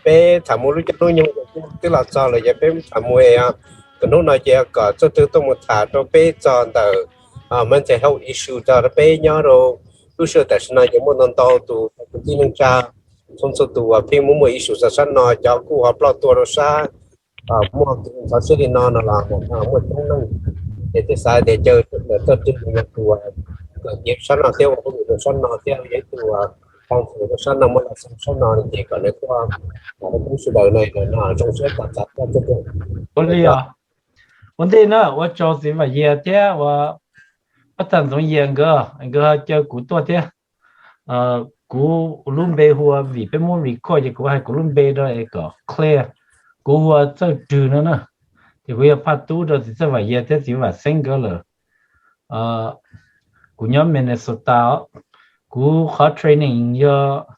Peb tham mus lub caij lub nyoog twb los txog lawm, ces peb tham mus, kom hnub no ces kom txoj twg tuaj mus tham rau peb txog ntawm mental health issue txog rau peb nyob rau lub sij hawm tam sim no ces muaj ntau ntau tus kwv tij neej tsa, txhua txhua tus uas pheej muaj muaj issue txog sab no, cov kuj ho ploj tuag rau sab, muaj kev ntxhov siab li no no los muaj coob leej. Ces thiaj xav tias caw txoj twg yog tus uas kawm kev sab no thiab ua hauj lwm rau sab no thiab yog ib tug uas pov hwm rau sab no, muaj laj xas sab no ces kom nws tuaj, kom peb sawv daws no zoo siab tos txav txoj twg. Ua li os, ua ntej na ua tsaug txiv Vam Yias thiab ua pab tag Ntxoov Yias nkawd, nkawd ho caw kuv tuaj thiab. Kuv lub npe hu ua, vim peb muab record ces kuv hais kuv lub npe rau es kom clear. Kuv hu ua Txawj Rwg no na, ces kuv yog phaj tub rau txiv Txawj Vam Yias thiab txiv Vam Xeeb nkawd lawm. Kuv nyob Minnesota os. Kuv qhov training yog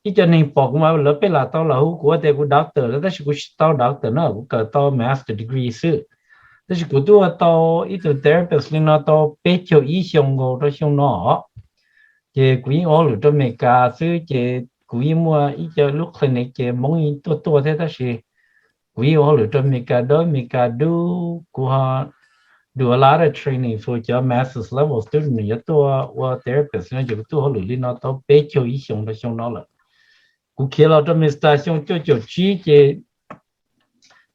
ib co neeg pom kuv mas lawv peb lam tau los hu kuv tias kuv doctor lawm, tab sis kuv tsis tau doctor na, kuv kawm tau master degree xwb. Tab sis kuv twb ua tau ib tug therapist li no tau peb caug ib xyoo nkaus rau xyoo no os. Ces kuv yeej ua hauj lwm rau Amelikas xwb, ces kuv yeej muaj ib co lub clinic ces Hmoob yeej tuaj tuaj thiab, tab sis kuv yeej ua hauj lwm rau Amelikas dawb Amelikas dub, kuv ho do a lot of training for cov master's level student yuav tuaj ua therapist no, ces kuv tuaj hauj lwm li no tau peb caug ib xyoo rau xyoo no lawm. Kuv khiav los rau Minnesota xyoo cuaj caum tsib ces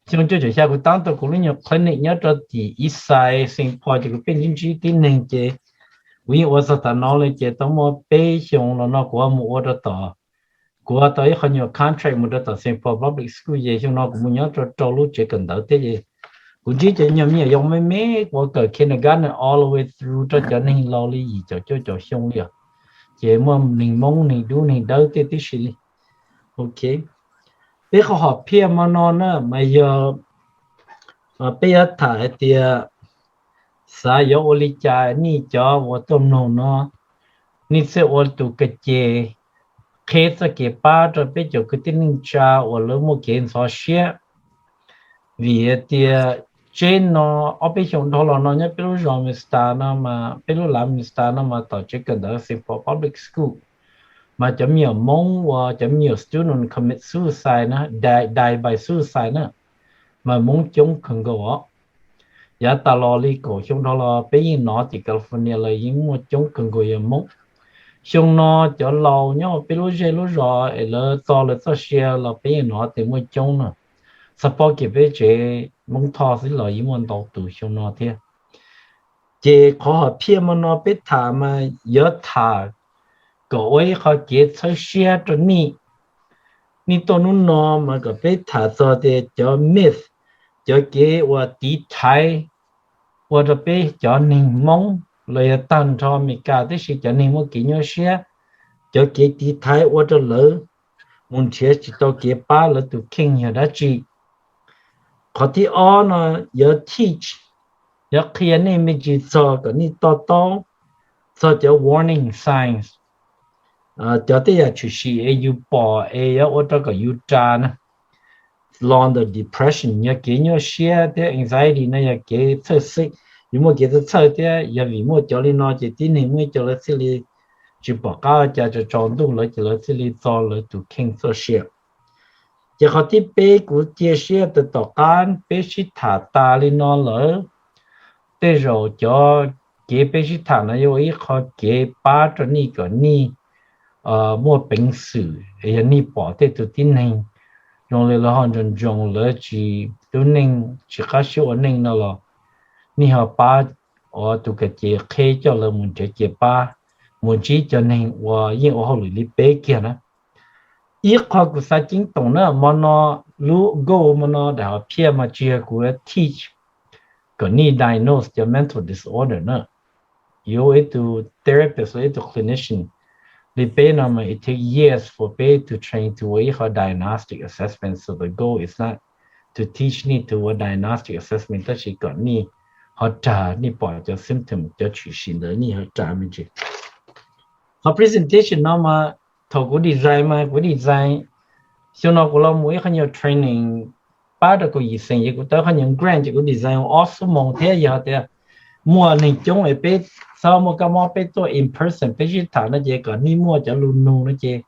xyoo cuaj caum xya kuv tab tau kuv lub nyuag clinic nyob rau tim Eastside Saint Paul, ces kuv pheej ntsib ntsib tib neeg, ces kuv yeej ua txog tav no li, ces tau muaj peb xyoo los no kuv mus ua rau tom, kuv tau ib qho nyuag contract mus rau tom Saint Paul Public School, ces xyoo no kuv mus nyob rau rau lub tsev kawm ntawv thiab, ces kuv ntsib cov nyuag me nyuam yaus me me, kuv kawm kindergarten all the way through rau cov neeg laus li yim caum cuaj caum xyoo li os. Ces muaj neeg Hmoob, neeg dub, neeg dawb tej tib si li. Ok, peb qhov hom phiaj mo no na mas yog peb yuav tham hais tias xav yuav ua li cas nej cov uas tuaj mloog no, nej txawj ua tus ka ces qheb txoj kev pab rau peb cov kwv tij neej tsa uas lawv muaj kev ntxhov siab. Vim hais tias tsheb no ob peb xyoo dhau los no nyob peb lub zos Minnesota no mas, peb lub lav Minnesota no mas tom tsev kawm ntawv Saint Paul Public School mas cov me nyuam Hmoob uas cov me nyuam student commit suicide na, die, die by suicide na, mas Hmoob coob kawg nkaus os. Yav tas los li kaum xyoo dhau los peb yeej hnov tim California los yeej muaj coob kawg nkaus yog Hmoob. Xyoo no cov laus nyob peb lub zej lub zos es lawv txo lawv txoj sia los peb yeej hnov tias muaj coob na. Xav paub kiag peb tsev Hmoob Thoj xwb los yeej muaj ntau tus xyoo no thiab. Ces qhov hom phiaj mo no peb tham mas yuav tham kom ua ib qho kev txhawb siab rau nej. Nej tuaj hnub no mas kom peb tham txog tias cov myth, cov kev uas tiv thaiv ua rau peb cov neeg Hmoob los yog tag nrho Amelikas tib si cov neeg muaj kev nyuaj siab, cov kev tiv thaiv ua rau lawv mus nrhiav tsis tau kev pab lawv tus kheej yog dab tsi. Qhov thib ob no yuav teach, yuav qhia nej me ntsis txog kom nej to taub txog cov warning signs, cov tej yam tshwm sim es yus pom es yuav ua rau kom yus ras na. Los ntawm depression yog kev nyuaj siab thiab anxiety no yog kev txhawj xeeb, yus muaj kev txhawj txhawj thiab yog vim muaj cov li no ces tib neeg muaj ib co lawv thiaj li tsis pom qab ua cas, tsaus ntuj lawv ces lawv thiaj li txo lawv tus kheej txoj sia. Ces qhov thib peb kuv cia siab tias tom qab peb sib tham tas li no lawm, tej zaum cov kev peb sib tham no yuav ua ib qho kev pab rau nej kom nej muaj peev xwm, yog nej pom tej tus tib neeg zoo li lawv ho ntsoos ntsoos, lawv tsis tub neej tsis qab siab ua neej no los nej ho pab ua tus ka ces qheb coj lawv mus nrhiav kev pab, mus ntsib cov neeg uas yeej ua hauj lwm li peb kiag na. Ib qho kuv xav ceeb toom na, mo no lub goal mo no daim hom phiaj mas tsis yog kuv teach kom nej diagnose cov mental disorder na. Yuav ua ib tug therapist los ib tug clinician li peb no mas it take years for peb to train to ua ib qho diagnostic assessment, so the goal is not to teach nej to ua diagnostic assessment, tab sis kom nej ho rag nej pom cov symptom cov tshwm sim ntawd nej ho rag me ntsis. Qhov presentation no mas thaum kuv design mas kuv design xyoo no kuv los mus ib qho nyuag training pab rau kaum yim xeem ces kuv tau qho nyuag grant ces kuv design ua ob xuab moos thiab yog tias muaj neeg coob es peb txhob muaj kab mob peb tuaj in person peb sib tham no ces kom nej muaj cov lus nug no ces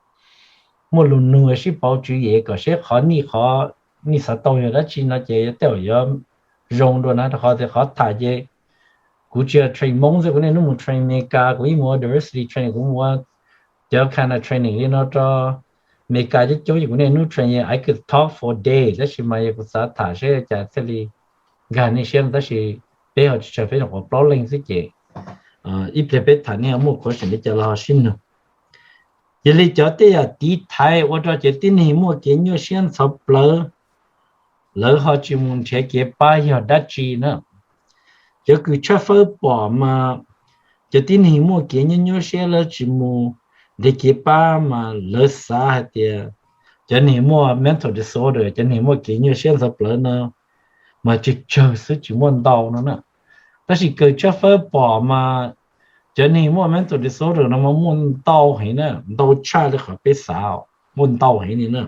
muaj lus nug sib pauv tswv yim kom seb qhov nej qhov nej xav tau yog dab tsi no ces tej zaum yuav zoo dua na rau qhov tias qhov tham ces kuv tsis yog train Hmoob xwb kuv niaj hnub mus train Amelikas kuv yeej mus ua diversity training kuv mus ua cov kind of training li no rau Amelikas coob coob ces kuv niaj hnub train I could talk for days tab sis mas yog kuv xav tham seb cas thiaj li nkag nej siab no tab sis peb ho tsis tsawg peb nyuam qhuav plaub leej xwb ces ib pliag peb tham nej ho muaj question li cas los ho sib nug. Yog li cov tej yam tiv thaiv ua rau cov tib neeg muaj kev nyuaj siab ntxhov plawv lawv ho tsis mus nrhiav kev pab yog dab tsi na? Cov kws tshawb fawb pom mas cov tib neeg muaj kev nyuaj nyuaj siab lawv tsis mus nrhiav kev pab mas lawv xav hais tias cov neeg muaj mental disorder cov neeg muaj kev nyuaj siab ntxhov plawv no mas tsawg tsawg xwb tsis muaj ntau no na. Tab sis kws tshawb fawb pom mas cov neeg muaj mental disorder no mas muaj ntau heev na, ntau tshaj li qhov peb xav, muaj ntau heev li na.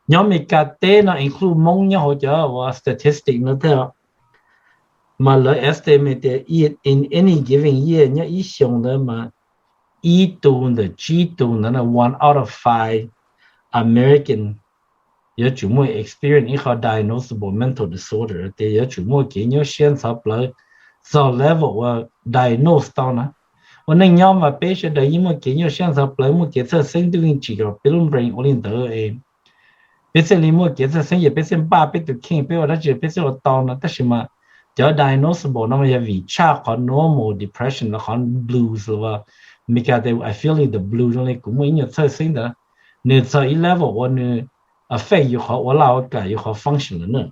Nyob Amelikas teb no include Hmoob nyob hauv cov uas statistic no thiab mas lawv estimate tias in any given year nyob ib xyoo ntawd mas ib tug ntawm tsib tug ntawd na, one out of five American yuav tsum muaj experience ib qho diagnosable mental disorder tias yuav tsum muaj kev nyuaj siab ntxhov plawv txog level uas diagnose tau na. Ua neej nyob mas peb sawv daws yeej muaj kev nyuaj siab ntxhov plawv muaj kev txhawj xeeb ntuj yeej tsim kom peb lub brain ua li ntawd es peb thiaj li muaj kev txhawj xeeb ces peb thiaj npaj peb tus kheej peb ua dab tsi peb thiaj ua tau no tab sis mas cov diagnosable no mas yog vim tshaj qhov normal depression los qhov blues los Amelikas tias I feeling the blues zoo li kuv muaj ib nyuag txhawj xeeb ntawd nws txog ib level uas nws affect yus qhov ua laj ua kam yus qhov function lawm na.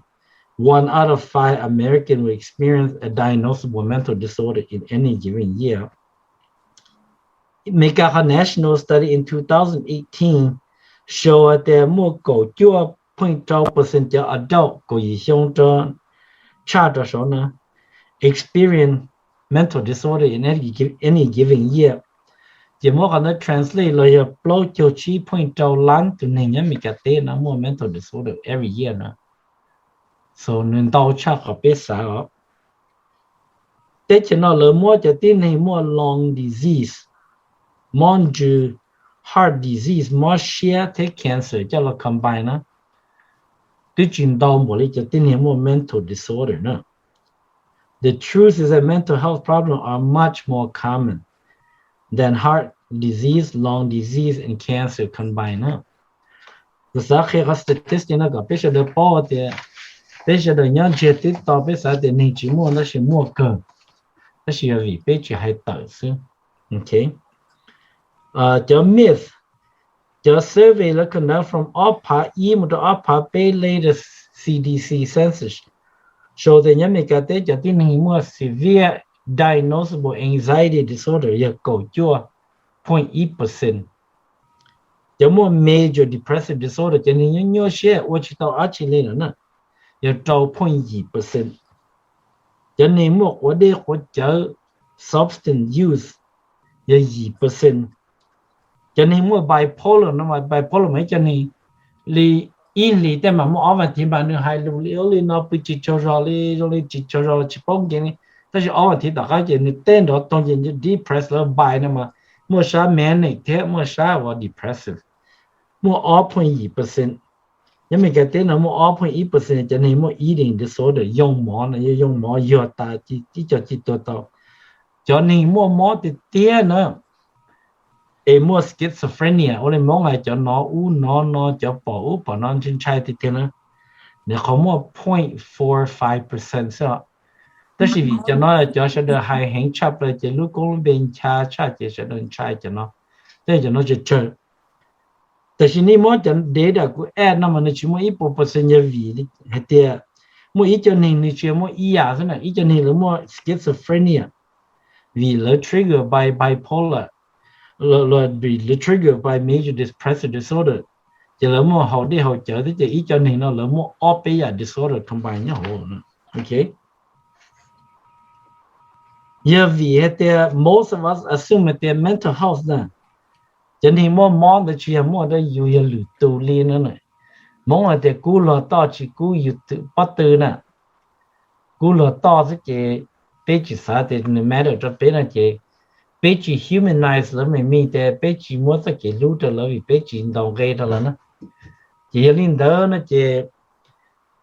One out of five American will experience a diagnosable mental disorder in any given year. Amelikas qhov national study in two thousand eighteen show hais tias muaj kaum cuaj point rau percent cov adult kaum yim xyoo rau tshaj rau saud na experience mental disorder in any given year. Ces muab qhov ntawd translate los yog plaub caug tsib point rau lab tus neeg nyob Amelikas teb no muaj mental disorder every year na. So nws ntau tshaj qhov peb xav os. Teb chaws no lawv muab cov tib neeg muaj lung disease, mob ntsws, heart disease, mob siab thiab cancer coj los combine na twb tsis ntau npaum li cov tib neeg muaj mental disorder na. The truth is that mental health problems are much more common than heart disease, lung disease and cancer combined na. Kuv xav qhia qhov statistic no kom peb sawv daws paub tias peb sawv daws nyob ntsiag twb to peb xav tias neeg tsis muaj tab sis muaj kawg, tab sis yog vim peb tsis hais tawm xwb. Cov myth, cov survey lawv conduct from ob phav ib mus rau ob phav peb latest C D C census show tias nyob Amelikas teb cov tib neeg muaj severe diagnosable anxiety disorder yog kaum cuaj point ib percent. Cov muaj major depressive disorder cov neeg nyuaj nyuaj siab ua tsis tau dab tsi li lawm na yog rau point yim percent. Cov neeg muaj quav dej quav cawv substance use yog yim percent. Cov neeg muaj bipolar no mas bipolar mas ib cov neeg li ib hlis tej mas muaj ob vas thiv mas nws hais lus li ub li no pw tsis tsaug zog li zoo li tsis tsaug zog los tsis paub nkees li, tab sis ob vas thiv tom qab ces nws tej nrov toog ces depressed lawv bi no mas muaj sab manic thiab muaj sab uas depressive. Muaj ob point yim percent. Nyob Amelikas teb no muaj ob point ib percent cov neeg muaj eating disorder yoo mov no yog yoo mov yuag tas ib co ci tuag tau. Cov neeg muaj mob tiag tiag na es muaj schizophrenia ua li Hmoob hais cov nov ub nov no cov pom ub pom no ntshai ntshai tiag tiag na, nws qhov muaj point four five percent xwb. Tab sis vim cov no cov sawv daws hais heev tshaj plaws ces lub koob lub npe ncha tshaj ces sawv daws ntshai cov no, tej cov no tsawg tsawg. Tab sis nej muab cov data kuv add no mas nws tsis muaj ib puas percent yog vim hais tias muaj ib co neeg nws tsis yog muaj ib yam xwb na, ib co neeg lawv muaj schizophrenia vim lawv trigger by bipolar, lawv trigger by major depressive disorder, ces lawv muaj haus dej haus cawv thiab ces ib co neeg no lawv muaj ob peb yam disorder combine nyob hauv. Yog vim hais tias most of us assume hais tias mental health na, cov neeg muaj mob ntawd tsis yog muaj rau yus, yog lwm tus li no na. Hmoob hais tias kub luag toj tsis kub yus pob tw na. Kub luag toj xwb ces peb tsis xav tias nws matter rau peb no ces peb tsis humanize lawv me me tias peb tsis muab txoj kev hlub rau lawv vim peb tsis ntaus nqe rau lawv na. Ces yog li ntawd no ces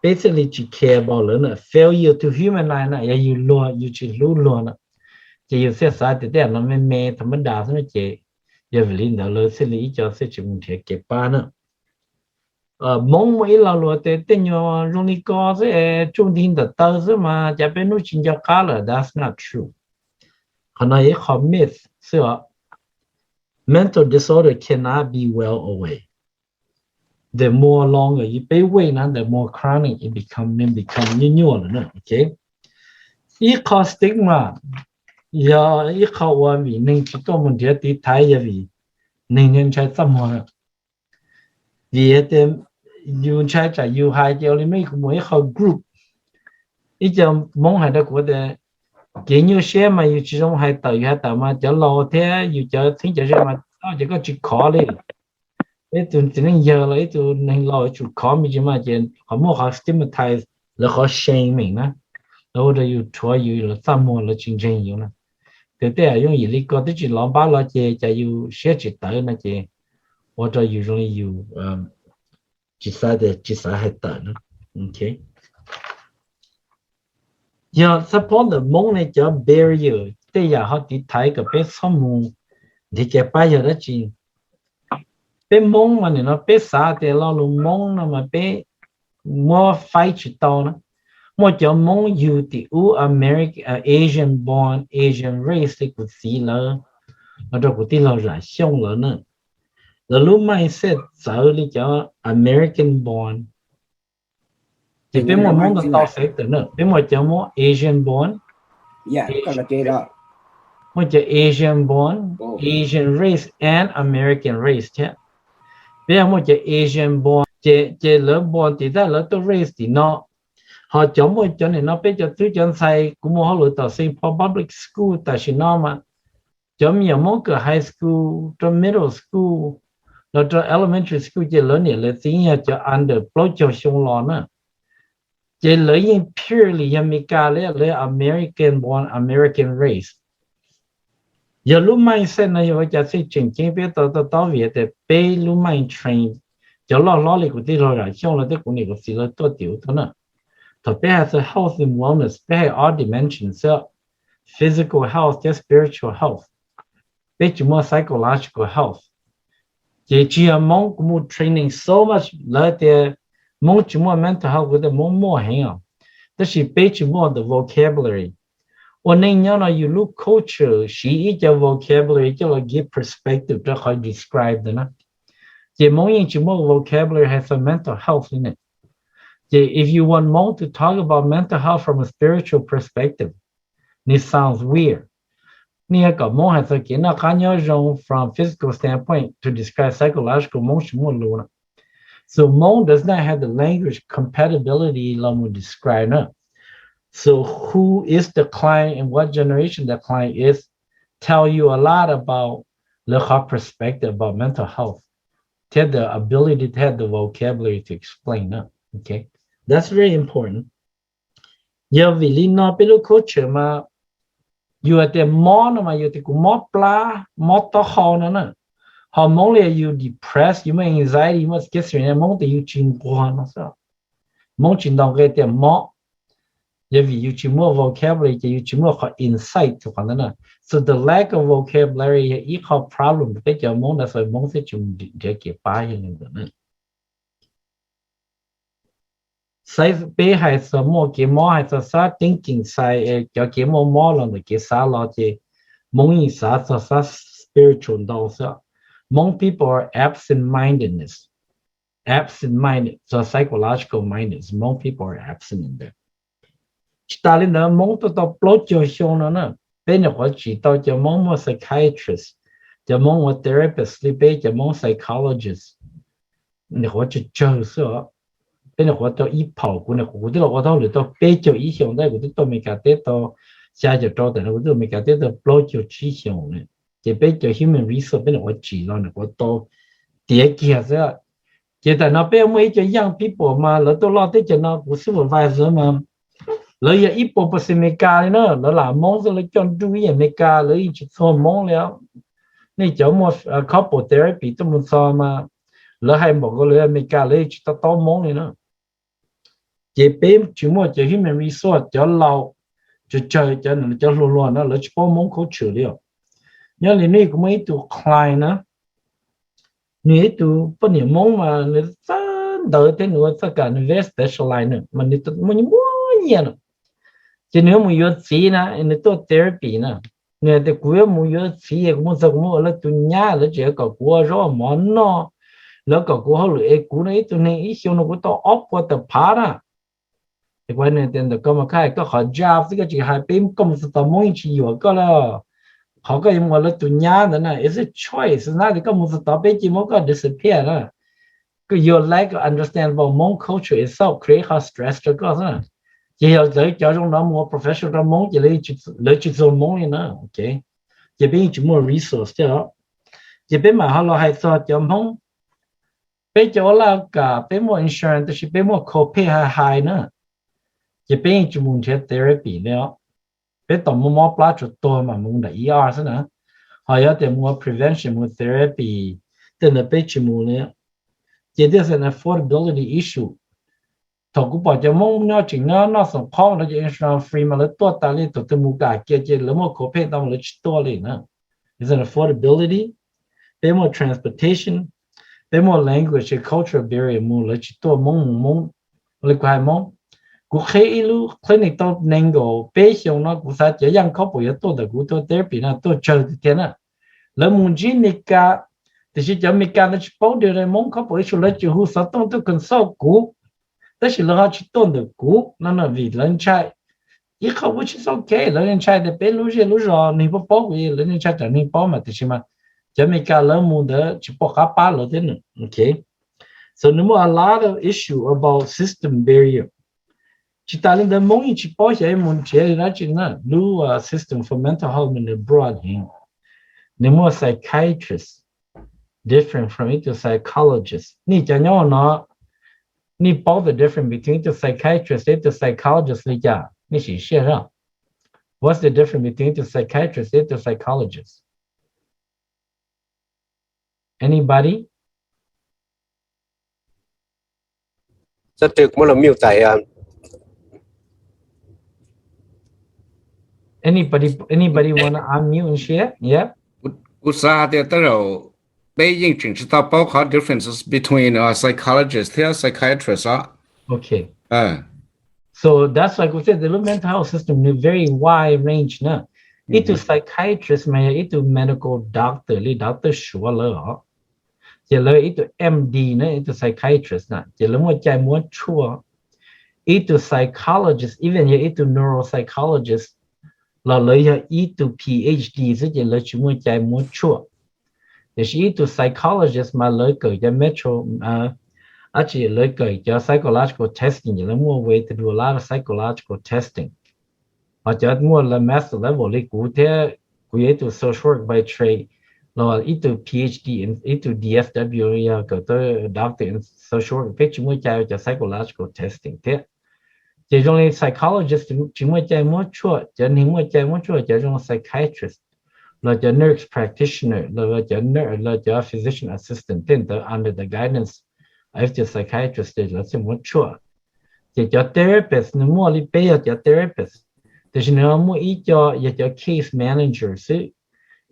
peb thiaj li tsis care about lawv na. Failure to humanize na, yog yus luag yus tsis hlub luag na, ces yus thiaj xav tias tej yam no me me thaum mab das xwb no ces yog vim li ntawd lawv thiaj li ib co thiaj tsis mus nrhiav kev pab na. Hmoob muaj ib lo lus tias tej nyuag zoo li ko xwb es tsuj nti ntawm taw xwb mas cas peb hnub tsis nco qab lawm. That's not true. Qhov no yog ib qho myth xwb os. Mental disorder cannot be well away. The more longer peb wait na, the more chronic it become, become nyuaj nyuaj lawm na. Ib qho stigma yog ib qho uas vim neeg tsis tuaj mus nrhiav tiv thaiv yog vim neeg ntshai txaj muag. Vim tias yus ntshai tsam yus hais ces ua li muaj ib kuv mus ib qho group, ib co Hmoob hais rau kuv tias kev nyuaj siab mas yus tsis zoo hais tawm, yus hais tawm mas cov laus thiab yus cov txheeb cov ze mas, ces koj tsis khov li. Ib tug txiv neej yawg los ib tug neeg laus yuav tsum khov me ntsis mas, ces qhov muaj qhov stigmatize, lawv qhov shame na, lawv ua rau yus rhuav yus, lawv txaj muag, lawv tsis ntseeg yus na. Ces tej yam yooj yim li ko twb tsis lov npab los ces cas yus siab tsis tawv no ces ua rau yus zoo li yus tsis xav tias, tsis xav hais tawm na. Yog xab phob ntawm Hmoob ne cov barrier, tej yam ho tiv thaiv kom peb txhob mus nrhiav kev pab yog dab tsi? Peb Hmoob mas nim no peb xav tias lo lus Hmoob no mas peb muab faib tsis tau na. Muaj cov Hmoob yug tim ub American, Asian born, Asian race li kuv txiv lawv, los rau kuv tij laug Zam Xyooj lawv na, lawv lub mindset txawv li cov American born. Ces peb muaj Hmoob ntau ntau factor na, peb muaj cov Hmoob Asian born, muaj cov Asian born, Asian race and American race thiab. Peb yog muaj cov Asian born ces, ces lawv born tim taj lawv tuaj raise tim no. Ho cov muaj cov nim no peb cov tub cov ntxhais, kuv mus hauj lwm tom Saint Paul Public School tam sim no mas, cov me nyuam Hmoob kawm high school rau middle school los rau elementary school ces lawv niam lawv txiv yog cov under plaub caug xyoo los na. Ces lawv yeej purely yog Amelikas li, lawv American born, American race. Yog lub mindset no yog ua cas thiaj tseem ceeb peb tau to taub? Vim tias peb lub mind train, cov loj hlob li kuv tij laug Zam Xyooj lawv thiab kuv niam kuv txiv lawv tuaj tim ub tuaj na. Thaum peb hais txog health and wellness peb hais ob dimension xwb, physical health thiab spiritual health. Peb tsis muaj psychological health. Ces tsis yog Hmoob, kuv mus training so much lawv tias Hmoob tsis muaj mental health, kuv tias Hmoob muaj heev os, tab sis peb tsis muaj the vocabulary. Ua neej nyob no yus lub culture siv ib co vocabulary coj los give perspective rau qhov describe ntawd na. Ces Hmoob yeej tsis muaj vocabulary hais txog mental health li ne. Ces if you want Hmoob to talk about mental health from a spiritual perspective, it sounds weird. Nej yuav kom Hmoob hais txog kev noj qab nyob zoo from physical standpoint to describe psychological, Hmoob tsis muaj lus na. So Hmoob does not have the language compatibility los mus describe na. So who is the client and what generation the client is tell you a lot about lawv qhov perspective about mental health thiab the ability to have the vocabulary to explain na. Okay, that's very important. Yog vim li no peb lub culture mas yus hais tias mob no mas yus tias kuv mob plab, mob taub hau no na. Ho Hmoob li yus depressed, yus muaj anxiety, yus muaj schizophrenia, Hmoob tias yus tsis nquag no xwb. Hmoob tsis ntaus nqe tias mob, yog vim yus tsis muaj vocabulary ces yus tsis muaj qhov insight rau qhov ntawd na. So the lack of vocabulary yog ib qho problem rau peb cov Hmoob, that's why Hmoob thiaj tsis mus nrhiav kev pab yog li ntawd na. Saib peb hais txog muaj kev mob, hais txog xab thinking side, cov kev muaj mob los ntawm kev xav los ces Hmoob yeej xav txog xab spiritual ntau xwb. Most people are absent mindedness, absent minded, txog psychological mindedness, most people are absent in there. Tsis tas li ntawd, Hmoob tuaj tau plaub caug xyoo no na, peb nyuam qhuav tsim tau cov Hmoob muaj psychiatrist, cov Hmoob ua therapist li peb cov Hmoob psychologist, nyuam qhuav tsawg tsawg xwb os. Peb nyuam qhuav tau ib phaum, kuv nyuam qhuav, kuv twb los ua hauj lwm tau peb caug ib xyoos ntawd kuv twb tuaj Amelikas teb tau xya caum rau, tam no kuv tuaj Amelikas twb tau plaub caug tsib xyoos lawm. Ces peb cov human resource peb niam ua tsim los nws kuj tau tiav kiag xwb. Ces tam no peb muaj ib co young people mas lawv tuaj loj teb chaws no, kuv supervisor mas lawv yog ib puas percent Amelikas li na, lawv lam Hmoob xwb, lawv coj nruj ib yam Amelikas, lawv yeej tsis txuag Hmoob li. Nej cov muaj couples therapy tuaj mus txog mas lawv hais npaum nkaus lawv Amelikas, lawv yeej tsis to taub Hmoob li na. Ces peb tsis muaj cov human resource, cov laus tsawg tsawg, cov cov hluas hluas no lawv tsis paub Hmoob culture li os. Nyob li nej kuv muaj ib tug client na, nws ib tug poj niam Hmoob mas nws txawj ntawv thiab nws ua txoj kab, nws very specialized na, mas nws muaj muaj nyiaj na. Ces nws yuav mus yuav txiv na, nws tuaj therapy na. Nws hais tias kuv yuav mus yuav txiv, kuv mus txog kuv muab ua lawv tus nyab, lawv tseem kom kuv ua zaub mov noj, lawv kom kuv hauj lwm es kuv no ib tug neeg ib xyoo no kuv tau ob puas tawm phav na. Ces kuv hais nws tias ntawm koj mas koj hais koj qhov job xwb, koj tsis hais peb koj mus txog tod Hmoob yeej tsis yuam koj li. Qhov koj yuav mus ua lawv tus nyab ntawd na, it's a choice, it's not tias koj mus txog tod peb cia muab koj disappear na. Koj your lack of understand about Hmong culture itself create qhov stress rau koj xwb na. Ces yog lawv cov zoo no mus ua professional rau Hmoob ces lawv tsis txuag Hmoob li na. Ces peb yeej tsis muaj resource thiab os. Ces peb mam ho los hais txog cov Hmoob, peb cov ua laj kam peb muaj insurance tab sis peb muaj copay high high na. Ces peb yeej tsis mus nrhiav therapy li os. Peb tos muaj mob plab tsuas tuag mas mus nram E R xwb na. Ho yog tias mus ua prevention, mus therapy, tej ntawd peb tsis mus li. Ces thiaj xav affordability issue. Thaum kuv pom cov Hmoob nyob tseem nyob noj xoom qhob no ces insurance free mas lawv tuaj tas li, thaum twg mus kam kiag ces lawv muaj copay tau mas lawv tsis tuaj li na. It's an affordability. Peb muaj transportation, peb muaj language and cultural barrier mus lawv tsis tuaj, Hmoob mus Hmoob. Li kuv hais Hmoob, kuv qhib ib lub clinic tau nees nkaum peb xyoos no, kuv xav cov young couple yuav tuaj ntawm kuv tuaj therapy no tuaj tsawg tiag tiag na. Lawv mus ntsib Meskas, tiam sis cov Meskas ntawd tsis paub dua li Hmoob couple issue, lawv tseem hu xov tooj tuaj consult kuv, tab sis lawv ho tsis tuaj ntawm kuv no no vim lawv ntshai. Ib qho which is okay, lawv ntshai tias peb lub zej lub zos neeg paub paub kuv, lawv ntshai tsam neeg paub mas, tiam sis mas cov Meskas lawv mus ntawd tsis pom qab pab lawv thiab. So nws muaj a lot of issue about system barrier. Tsis tas li ntawd Hmoob yeej tsis paub xyov mus nrhiav li dab tsi na. Lub system for mental health nws broad heev. Nws muaj psychiatrist different from ib tug psychologist. Nej cov nyob no, nej paub the difference between ib tug psychiatrist thiab ib tug psychologist li cas? Nej sim siab zog. What's the difference between ib tug psychiatrist thiab ib tug psychologist? Anybody? Sab twg muab los mute tas. Anybody, anybody wanna unmute and share? Yeah. Kuv xav hais tias tej zaum peb yeej tseem tsis tau paub qhov differences between psychologist thiab psychiatrist os. Okay. So that's why kuv said the mental health system nws very wide range na. Ib tug psychiatrist mas yog ib tug medical doctor li doctor suav lawm os. Ces lawv ib tug M D na, ib tug psychiatrist na ces lawv muaj cai muab tshuaj. Ib tug psychologist, even yog ib tug neuropsychologist los lawv yog ib tug P H D xwb ces lawv tsis muaj cai muab tshuaj. Tiam sis ib tug psychologist mas lawv kawm cov mental, dab tsi, lawv kawm cov psychological testing ces lawv muaj way to do a lot of psychological testing. Ho cov muaj lawv master level li kuv thiab, kuv yog ib tug social work by trade los ib tug P H D, ib tug D S W yog kawm tau doctor in social work, peb tsis muaj cai cov psychological testing thiab. Ces zoo li psychologist tsis muaj cai muab tshuaj, cov neeg muaj cai muab tshuaj cov zoo psychiatrist los cov nurse practitioner los cov nurse los cov physician assistant tej ntawd under the guidance of the psychiatrist ces lawv thiaj muab tshuaj. Ces cov therapist nws muaj li peb yog cov therapist, tiam sis nws ho muaj ib co yog cov case manager xwb.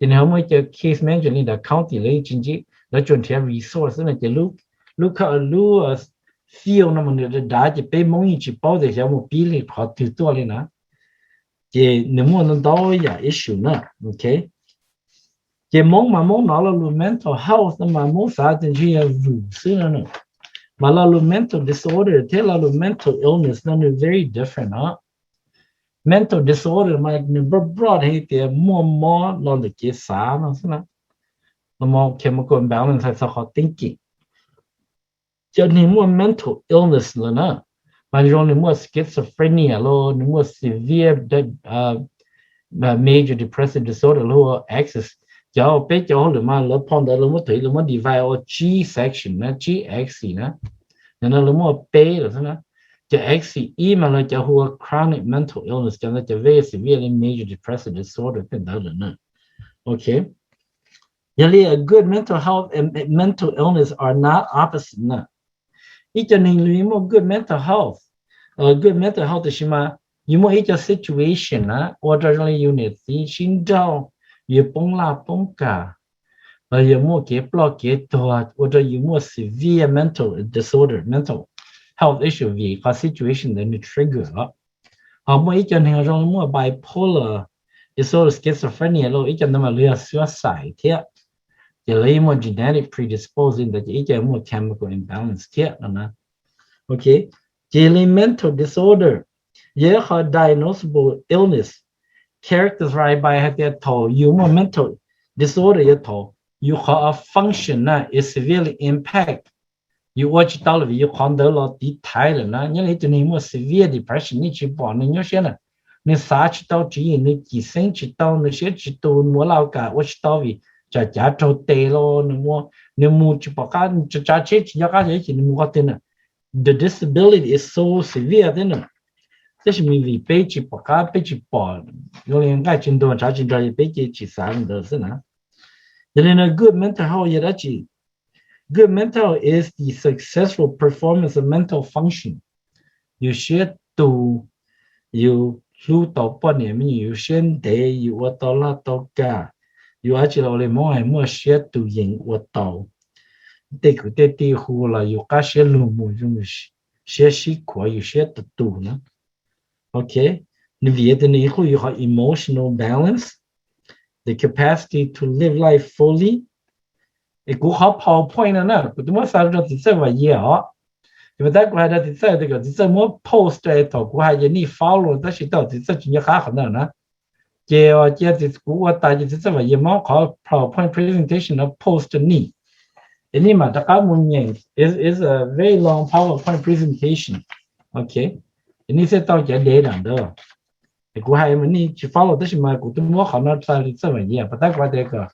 Ces nws ho muaj ib co case manager li ntawm county lawv yeej tsis ntsib, lawv tsuas nrhiav resource xwb no ces lub, lub field no mas nws dav dav ces peb Hmoob yeej tsis paub tias xyov mus pib li qhov twg tuaj li na. Ces nws muaj ntau ntau yam issue na. Ok, ces Hmoob mas Hmoob hnov lo lus mental health no mas Hmoob xav tias ntshe yog vwm xwb no. Mas lo lus mental disorder thiab lo lus mental illness no nws very different no. Mental disorder mas nws broad broad heev tias muaj mob lo lus kev xav no xwb na. Chemical imbalance hais txog qhov thinking. Cov neeg muaj mental illness lawm na, mas zoo nws muaj schizophrenia los nws muaj severe major depressive disorder lawv hu ua axis. Cov peb cov hauj lwm mas lawv phau ntawv lawv muab thwv lawv muab divide ua tsib section na, tsib axis na. Ntawm no lawv muaj peb lawm xwb na. Cov axis ib mas lawv cov hu ua chronic mental illness, cov ntawd cov very severe li major depressive disorder tej ntawd lawm na. Ok. Yog li a good mental health and mental illness are not opposite na. Ib co neeg lawv muaj good mental health, good mental health tiam sis mas yus muaj ib co situation na ua rau zoo li yus niam txiv sib nrauj, yus poob laj poob kam, los yus muaj kev ploj kev tuag ua rau yus muaj severe mental disorder, mental health issue vim qhov situation ntawd nws trigger los. Ho muaj ib co neeg zoo li muaj bipolar disorder, schizophrenia los ib co ntawd mas lawv yog suicide thiab. Ces lawv yeej muaj genetic predispose li ntawd ces ib co muaj chemical imbalance thiab no na. Ok, ces li mental disorder yog ib qho diagnosable illness characterized by hais tias thaum yus muaj mental disorder yog thaum yus qhov function na is severely impact. Yus ua tsis tau lawm vim yus qhov ntawd los tiv thaiv lawm na. Nyob li tus neeg muaj severe depression nej tsis pom nws nyuaj siab na, nws xav tsis tau tswv yim, nws cim xeeb tsis tau, nws siab tsis tus, muaj laj kam ua tsis tau vim tsam cav raug tes los nws mus, nws mus tsis pom qab, tsav tsheb tsis nco qab ces nws mus qhov twg na. The disability is so severe thiab na. Tab sis vim peb tsis pom qab, peb tsis pom, zoo li nqaij tsis ntuag ntshav tsis nrog peb ces tsis xav li ntawd xwb na. Yog li no good mental health yog dab tsi? Good mental health is the successful performance of mental function. Yus siab tus, yus hlub tau poj niam me nyuam, yus siab ntev, yus ua tau laj tau kam, yus dab tsi los ua li Hmoob hais muaj siab tus yees ua tau. Tej kwv tej tij hu los yus qab siab lug mus zoo, siab sib khuav, yus siab tus tus na. Ok, nws vim tias nws ib qho yus qhov emotional balance, the capacity to live life fully. Es kuv qhov PowerPoint no na kuv twb muab xa rau txiv txawj Vam Yias os. Ces puas tab kuv hais rau txiv txawj tias kom txiv txawj muab post rau thaum kuv hais ces nej follow, tab sis tau txiv txawj tsis nco qab qhov ntawd na. Ces cia kuv ua tas ces txiv txawj Vam Yias muab qhov PowerPoint presentation no post rau nej. Es nej mam rov qab mus nyeem, it's a very long PowerPoint presentation. Ok, es nej thiaj tau cov data ntawd. Es kuv hais mas nej tsis follow tab sis mas kuv twb muab qhov no xa rau txiv txawj Vam Yias, puas tab kuv hais tias kom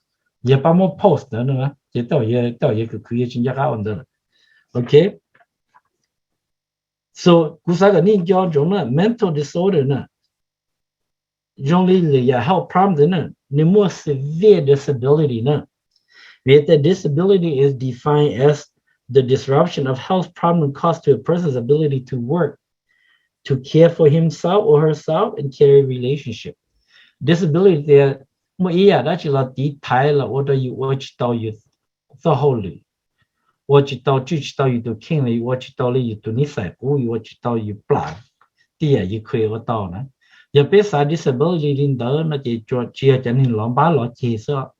yog pab muab post ntawd no ces tej zaum yawg khwv khwv yawg tsis nco qab ua ntawd lawm. Ok, so kuv xav kom nej nco ntsoov na, mental disorder na zoo li lwm yam health problem ntawd na, nws muaj severe disability na. Vim tias disability is defined as the disruption of health problem caused to a person's ability to work, to care for himself or herself and carry relationship. Disability tias muaj ib yam dab tsi los tiv thaiv los ua rau yus ua tsis tau yus txoj hauj lwm, ua tsis tau tswj tsis tau yus tus kheej, los yus ua tsis tau li yus tus nij xais qub, yus ua tsis tau yus plam tej yam yus kheev ua tau na. Yog peb xav disability li ntawd no ces tsuas tsis yog cov neeg lov npab lov ceg xwb.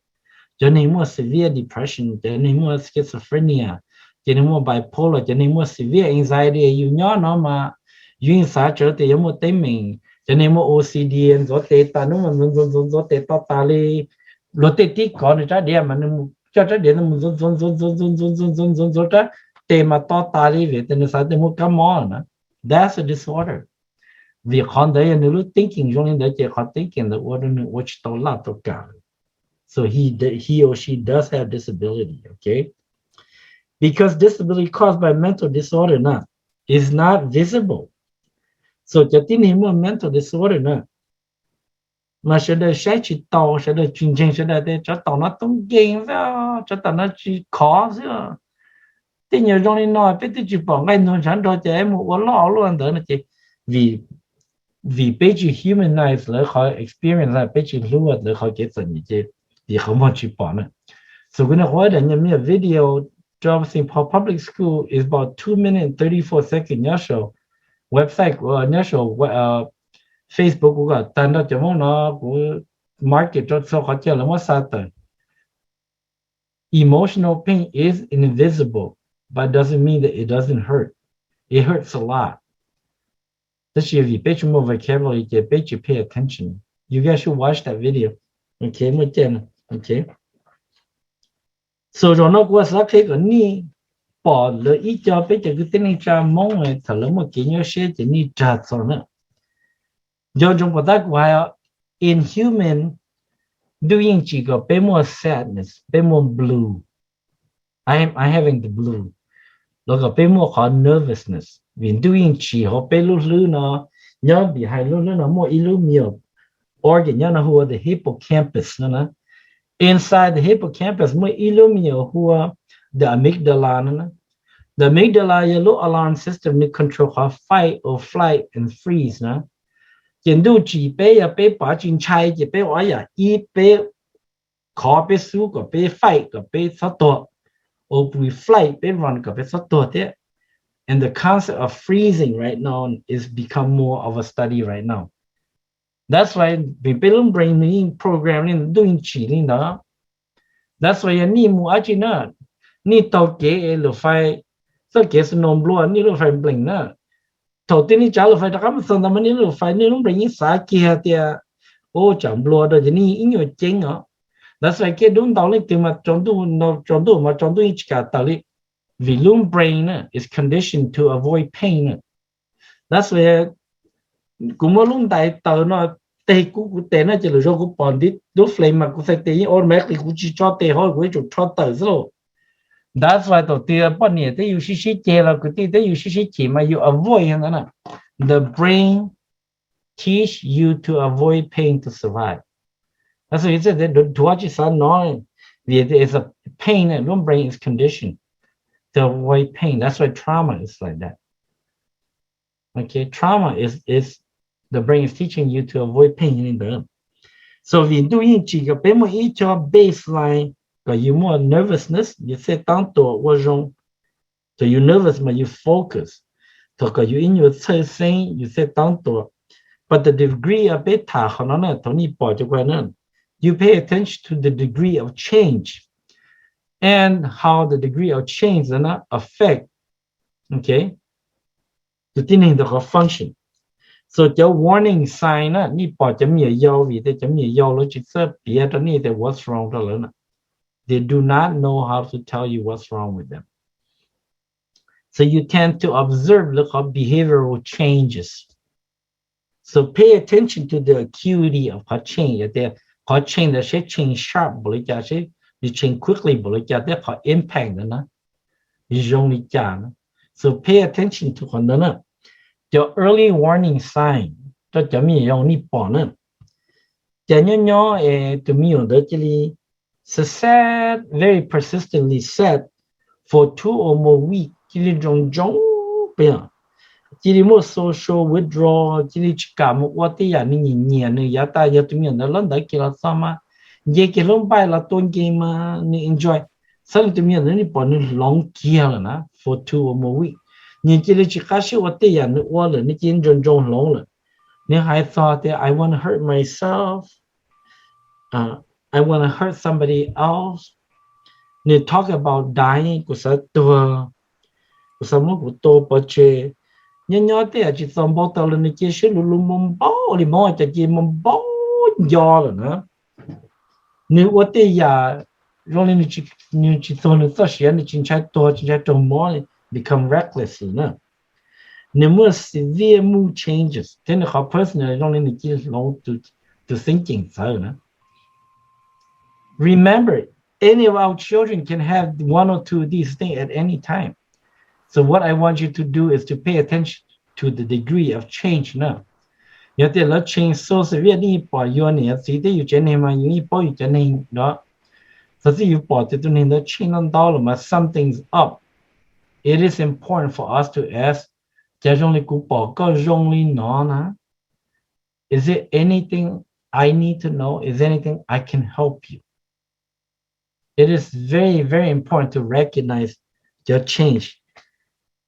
Cov neeg muaj severe depression, cov neeg muaj schizophrenia, cov neeg muaj bipolar, cov neeg muaj severe anxiety, yus nyob no mas yus yeej xav tsawv tias yuav muaj teeb meem. Cov neeg muaj O C D ntxuav tes tas hnub mas ntxuav ntxuav ntxuav ntxuav tes to tas li. Luag tej tib kov nws rab diav mas nws mus coj rab diav mus ntxuav ntxuav ntxuav ntxuav ntxuav ntxuav ntxuav ntxuav rab tes mas to tas li vim tias nws xav tias muaj kab mob na. That's a disorder. Vim qhov ntawd yog nws lub thinking zoo li ntawd ces qhov thinking ntawd ua rau nws ua tsis tau laj tau kam. So he, he or she does have disability, okay? Because disability caused by mental disorder na is not visible. So cov tib neeg muaj mental disorder na mas sawv daws saib tsis taus, sawv daws tsis ntseeg, sawv daws tias tsov tom no tub nkeeg xwb, tsov tom no tsis khov xwb. Tej nyuag zoo li no peb twb tsis pom nqaij ntuag ntshav nrog ces mus ua loj luaj ntawd no ces vim, vim peb tsis humanize lawv qhov experience, peb tsis hlub lawv qhov kev txom nyem ces vim qhov muag tsis pom na. So kuv nug qhuab daim nyuag video rau Saint Paul Public School is about two minutes thirty four seconds nyob saum website kuv, nyob saum Facebook kuv kom tag nrho cov Hmoob no kuv market rau txhua qhov chaw lawv muab xa tawm. Emotional pain is invisible, but doesn't mean that it doesn't hurt. It hurts a lot. Tab sis vim peb tsis muaj vocabulary ces peb tsis pay attention. You guys should watch that video. Ok, muaj caij no. Ok. So zaum no kuv xav qhia kom nej pom lawv ib co peb cov kwv tij neej tsa Hmoob thaum lawv muaj kev nyuaj siab ces nej rag txog na. Nco ntsoov puas tab kuv hais, In human, ntuj yeej tsim kom peb muaj sadness, peb muaj blue. I am, I having the blue. Los kom peb muaj qhov nervousness, vim ntuj yeej tsim hauv peb lub hlwb no, nyob behind lub hlwb no muaj ib lub me nyuam organ nyob no hu ua the hippocampus no na. Inside the hippocampus muaj ib lub me nyuam hu ua the amygdala no na. The amygdala yog lub alarm system nws control qhov fight or flight and freeze na. Ces ntuj tsim peb yog peb pom tsis ntshai ces peb ua yam ib, peb khov, peb xub kom peb fight kom peb txhob tuag, or we flight, peb run kom peb txhob tuag thiab. And the concept of freezing right now is become more of a study right now. That's why vim peb lub brain nws yeej program li ntawd, ntuj yeej tsim li ntawd. That's why yog nej mus dab tsi na, nej taug kev es lub fais, txoj kev snow nplua, nej lub fais nplees na, thaum twg nej tsav lub fais rov qab mus txog ntawd mas nej lub fais, nej lub brain yeej xav kiag tias, o, tsam nplua rau ces nej ib nyuag ceeb os. That's why kiag dub ntau leej twg mas tsaus ntuj, tsaus ntuj mas tsaus ntuj yeej tsis kam tawm li, vim lub brain na is conditioned to avoid pain na. That's why kuv muab lub ntais taws no teg kuv, kuv tes no ces lwm zaus kuv pom ntiv lub flees mas kuv txhais tes yeej automatically kuv tsis tso tes hauv, kuv yuav tsum rho tawm xwb lauj. That's why thaum twg poj niam thiab yus sib sib ceg los kwv tij thiab yus sib sib chim mas yus avoid ntawd na. The brain teach you to avoid pain to survive. That's why you say that, dhuav tsis xav hnov, vim it's a pain, lub brain is conditioned to avoid pain. That's why trauma is like that. Okay, trauma is, is the brain is teaching you to avoid pain li ntawd. So vim ntuj yeej tsim kom peb muaj ib co baseline kom yus muaj nervousness, yus thiaj tab tom ua zoo. Thaum yus nervous mas yus focus. Thaum kom yus ib nyuag txhawj xeeb yus thiaj tab tom. But the degree of, peb tham qhov no na, thaum nej pom cov kuv hais na, you pay attention to the degree of change and how the degree of change na affect, okay, tus tib neeg ntawd qhov function. So cov warning sign na, nej pom cov me nyuam yaus, vim tias cov me nyuam yaus lawv tsis txawj piav rau nej tias what's wrong rau lawv na. They do not know how to tell you what's wrong with them. So you tend to observe lawv qhov behavioral changes. So pay attention to the acuity of qhov change, yog tias qhov change ntawd seb change sharp npaum li cas, seb nws change quickly npaum li cas, thiab qhov impact ntawd na zoo li cas na. So pay attention to qhov ntawd na. Cov early warning sign rau cov me nyuam yaus nej pom na. Cas nyob nyob es tus me nyuam ntawd cia li sad sad, very persistently sad for two or more weeks, cia li ntsoo ntsoo pes, cia li muaj social withdrawal, cia li tsis kam mus ua tej yam nws nyiam nyiam, nws yav tas yog tus me nyuam ntawd lub ntawd kiag los txog mas nce kiag lub npaij los tua game mas nws enjoy. Txhaj li tus me nyuam ntawd nej pom nws hloov kiag lawm na for two or more weeks, nws cia li tsis qab siab ua tej yam nws ua lawm, nws cia li ntsoo ntsoo hloov lawm. Nws hais txog tias I want to hurt myself, I want to hurt somebody else. Nws talk about dying, kuv xav tuag, kuv xav muab kuv tua pov tseg. Nyob nyob tej yam tsis txaus npau taws los nws cia siab luv luv npau npau li hmoov, cov cia npau npau nco lawm na. Nws ua tej yam zoo li nws tsis tuag nws txoj sia, nws tsis ntshai tuag tsis ntshai raug mob li, become reckless na. Nws muaj severe mood changes thiab nws qhov personal zoo li nws cia li hloov, tus thinking txawv na. Remember, any of our children can have one or two of these things at any time. So what I want you to do is to pay attention to the degree of change na. Yog tias lawv change so severe, nej pom yus niam txiv thiab yus tsev neeg mas yus yeej paub yus cov neeg no. Txawm tias yus pom tias tus neeg ntawd change ntau ntau lawm mas something's up. It is important for us to ask, cas zoo li kuv pom koj zoo li no na? Is there anything I need to know? Is there anything I can help you? It is very, very important to recognize your change.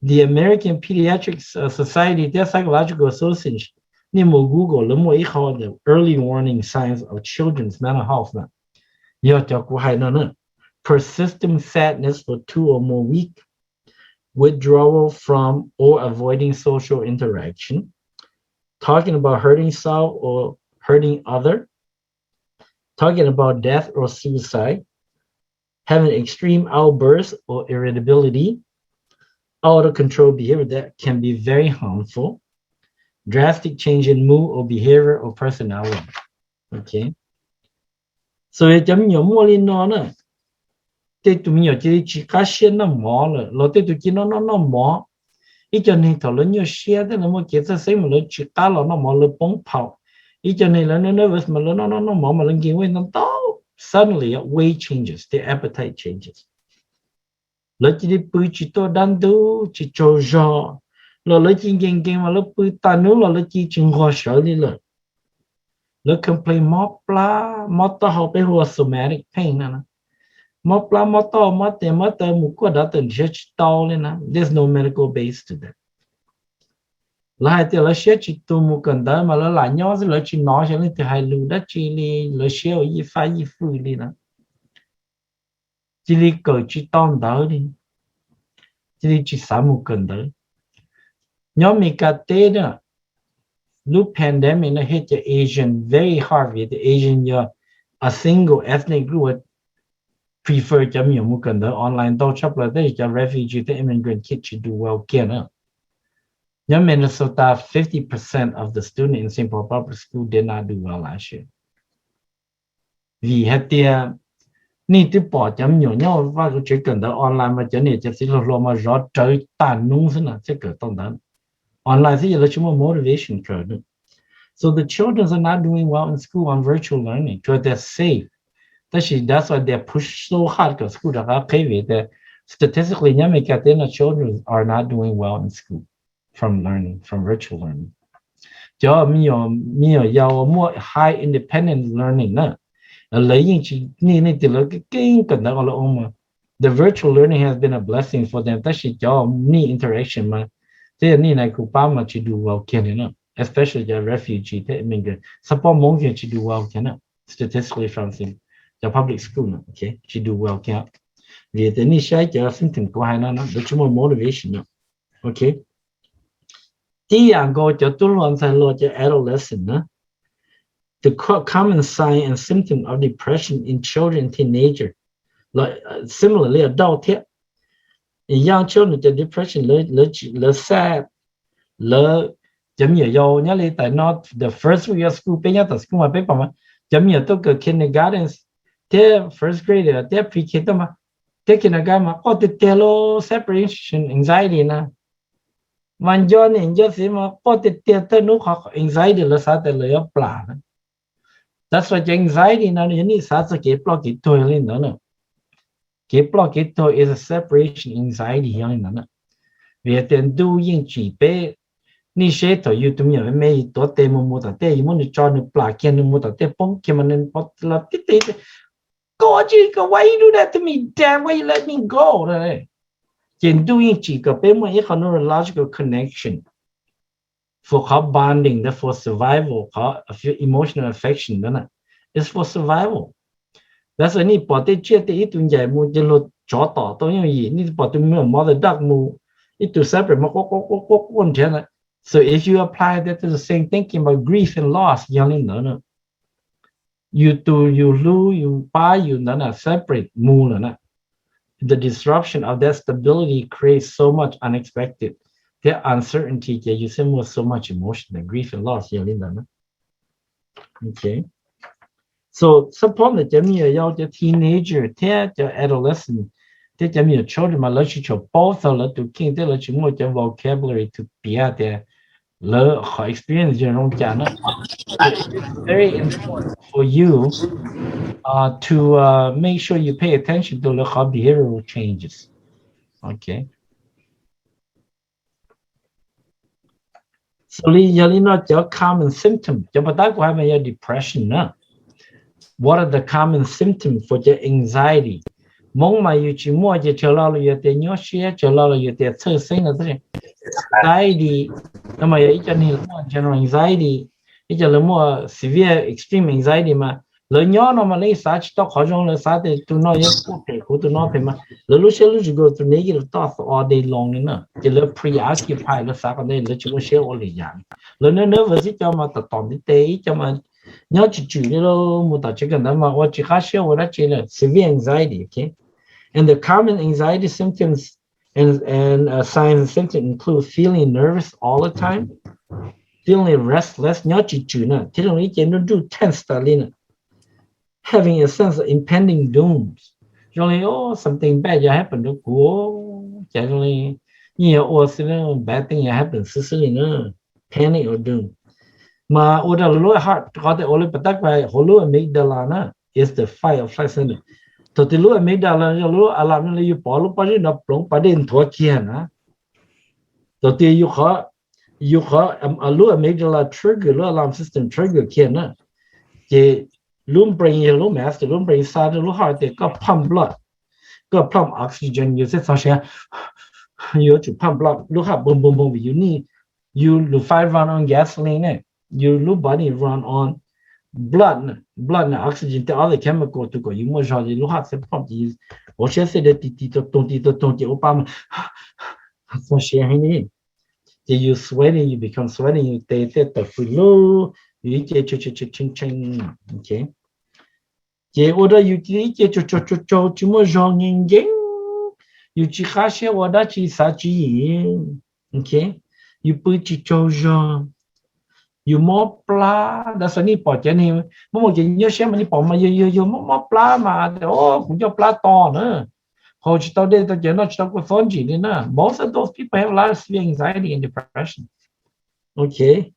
The American Pediatric Society thiab Psychological Association, nej mus Google lawv muaj ib qho the early warning signs of children's mental health na. Yog cov kuv hais no na: persistent sadness for two or more weeks, withdrawal from or avoiding social interaction, talking about hurting self or hurting other, talking about death or suicide, having extreme outbursts or irritability, out of control behavior that can be very harmful, drastic change in mood or behavior or personality. So cov me nyuam muaj li no na, tej tus me nyuam cia li tsis qab siab noj mov lawm, los tej tus cia li noj noj noj mov. Ib co neeg thaum lawv nyuaj siab thiab lawv muaj kev txhawj xeeb mas lawv tsis qab los noj mov, lawv poob phaum. Ib co neeg lawv nervous mas lawv noj noj noj mov mas lawv gain weight ntau ntau. Suddenly weight changes, their appetite changes. Lawv cia li pw tsis tuaj dab ntub, tsis tsaug zog, los lawv cia li nkees nkees mas lawv pw tag hnub los lawv cia li tsis nquag sawv li lawm. Lawv complain mob plab mob taub hau, peb hu ua somatic pain na. Mob plab mob taub hau mob tes mob taw, mus kuaj dav tawm nrhiav tsis tau li na. There's no medical base to that. Lawv hais tias lawv siab tsis tus mus kawm ntawv mas lawv lam nyob xwb, lawv tsis hnov xyov leej twg hais lus dab tsi li, lawv siab ua yij faj yij fwj li na. Cia li kawm tsis tau ntawv li, cia li tsis xav mus kawm ntawv. Nyob Mes Kas teb na, lub pandemic no hit cov Asian very hard vim tias Asian yog a single ethnic group uas prefer cov me nyuam mus kawm ntawv online ntau tshaj plaws, tab sis cov refugee thiab immigrant kid tsis do well kiag na. Nyob Minnesota, fifty percent of the student in Saint Paul Public School did not do well last year. Vim hais tias nej twb pom cov me nyuam nyob vaj tsev kawm ntawv online mas cov niam cov txiv hluas hluas mas zov rawv tag hnub xwb na thiaj kawm tau ntawv. Online xwb ces lawv tsis muaj motivation kawm. So the children are not doing well in school on virtual learning because they're safe. Tab sis that's why they push so hard kom school rov qab qheb vim tias statistically nyob Mes Kas teb no children are not doing well in school from learning, from virtual learning. Cov me nyuam yaus muaj high independent learning na, lawv yeej tsis, nej nej tias lawv keeb kawm ntawv lawv ua mas. The virtual learning has been a blessing for them, tab sis cov nej interaction mas, thiab yog nej nais kuv pab mas tsis do well kiag li na, especially cov refugee thiab immigrant, support Hmoob kiag tsis do well kiag na, statistically from cov public school na, tsis do well kiag. Vim tias nej saib cov symptom kuv hais no na, lawv tsis muaj motivation na. Ok. Tib yam nkaus cov tub hluas ntxhais hluas, cov adolescent na, the co- common sign and symptom of depression in children and teenager, like, uh, similarly adult thiab. Young children cov depression, lawv, lawv sad, lawv, cov me nyuam yaus nyob li tam no, the first week of school, peb nyob tom school mas peb pom mas cov me nyuam tuaj kawm kindergarten thiab first grade thiab pre-K tuaj mas, thiab kindergarten mas quaj tiag tiag li, separation anxiety na. Mas nco niam nco txiv mas quaj tiag tiag, thawj hnub qhov anxiety lawv xav tias lawv yuav plam na. That's why cov anxiety no yog nej xav txog kev ploj kev tuag yog li ntawd na. Kev ploj kev tuag is a separation anxiety yog li ntawd na. Vim tias ntuj yeej tsim peb, nej seb thaum yus tus me nyuam me me yus tuav tes mus mus tom tej, yus muab nws tso nws plam kiag nws mus tom tej poob kiag mas nws los tib teg, koj tsis koj, why you do that to me, Dad, why you let me go? Ces ntuj yeej tsim kom peb muaj ib qho neurological connection for qhov bonding, for survival, qhov emotional affection ntawd na, it's for survival. That's why nej pom tej tsiaj tej ib tug ncaim mus ces luag tsov tom tau yooj yim, nej pom tus me mother duck mus, ib tug separate mas quaj quaj quaj quaj quaj nrhiav na. So if you apply that to the same thinking about grief and loss, yog li ntawd na. Yus tus yus hlub yus pab yus ntawd na separate mus lawm na. The disruption of that stability creates so much unexpected, thiab uncertainty ces yus thiaj muaj so much emotion, grief and loss, yog li ntawd na. Ok. So suppose ntawm cov me nyuam yaus, cov teenager thiab cov adolescent thiab cov me nyuam children mas lawv tsis tshua paub txog lawv tus kheej thiab lawv tsis muaj cov vocabulary to piav tias lawv qhov experience yog zoo cas na. It's very important for you, uh, to, uh, make sure you pay attention to lawv qhov behavioral changes. Ok. So li yog li no cov common symptom, cov puas tab kuv hais mas yog depression na. What are the common symptoms for cov anxiety? Hmoob mas yus tsis muaj ces tsawg lo los yus tias nyuaj siab, tsawg lo los yus tias txhawj xeeb no. Anxiety no mas yog ib co neeg lawv muaj general anxiety, ib co lawv muaj severe extreme anxiety mas lawv nyob no mas lawv xav tsis tau qhov zoo, lawv xav tias tus no yuav kuj phem kuv, tus no phem mas lawv lub siab lub ntsws goes through negative thoughts all day long li na. Ces lawv preoccupy, lawv xav qhov ntawd, lawv tsis muaj siab ua lwm yam. Lawv nervous xwb, cov mas tom tom ntiv tes, ib co mas nyob tsis tswm li, mus tom tsev kawm ntawv mas ua tsis qab siab ua dab tsi li, severe anxiety, ok? And the common anxiety symptoms and, and, uh, signs and symptoms include feeling nervous all the time, feeling restless, nyob tsis tswm na, thiab zoo li ib ce nruj nruj, tense tas li na, having a sense of impending dooms, zoo li, oh, something bad yog happen rau kuv, cas zoo li yeej yog ua xwb na, bad thing yog happen xwb xwb li na, panic or doom. Mas ua rau lub heart, qhov tias ua li pas tab kuv hais, hauv lub amygdala na, is the fight or flight center. Thaum twg lub amygdala yog lub alarm li yus pov lub pob zeb no ploov pas dej nthuav kiag na, thaum twg yus qhov, yus qhov, lub amygdala trigger, lub alarm system trigger kiag na, ces lub brain yog lub master, lub brain xa rau lub heart tias koj pump blood, koj pump oxygen, yus thiaj txog siav, yuav tsum pump blood, lub heart boom boom boom vim yus need, yus lub fight run on gasoline ne, yus lub body run on blood, blood na, oxygen thiab other chemical tus kom yus muaj zog ces lub heart thiaj pump ces yus hauv siab xwb de ti ti tug toog ti tug toog ces ua pa mas txog siav heev li. Ces yus sweating, yus become sweating, yus tes thiaj tawm fws lug, yus ib ce tshee tshee. Ces ua rau yus ib ce tsaug tsaug tsaug tsaug, tsis muaj zog nkees nkees, yus tsis qab siab ua dab tsi xav tswv yim, yus pw tsis tsaug zog, yus mob plab. Ntawd xav nej pom cov neeg muaj muaj kev nyuaj siab mas nej pom mas yog yog yog mob mob plab mas tias, o, kuv ncauj plab to na, haus tsis tau dej tau cawv, noj tsis tau kua txob ntsim li na. Most of those people have a lot of severe anxiety and depression. Ok,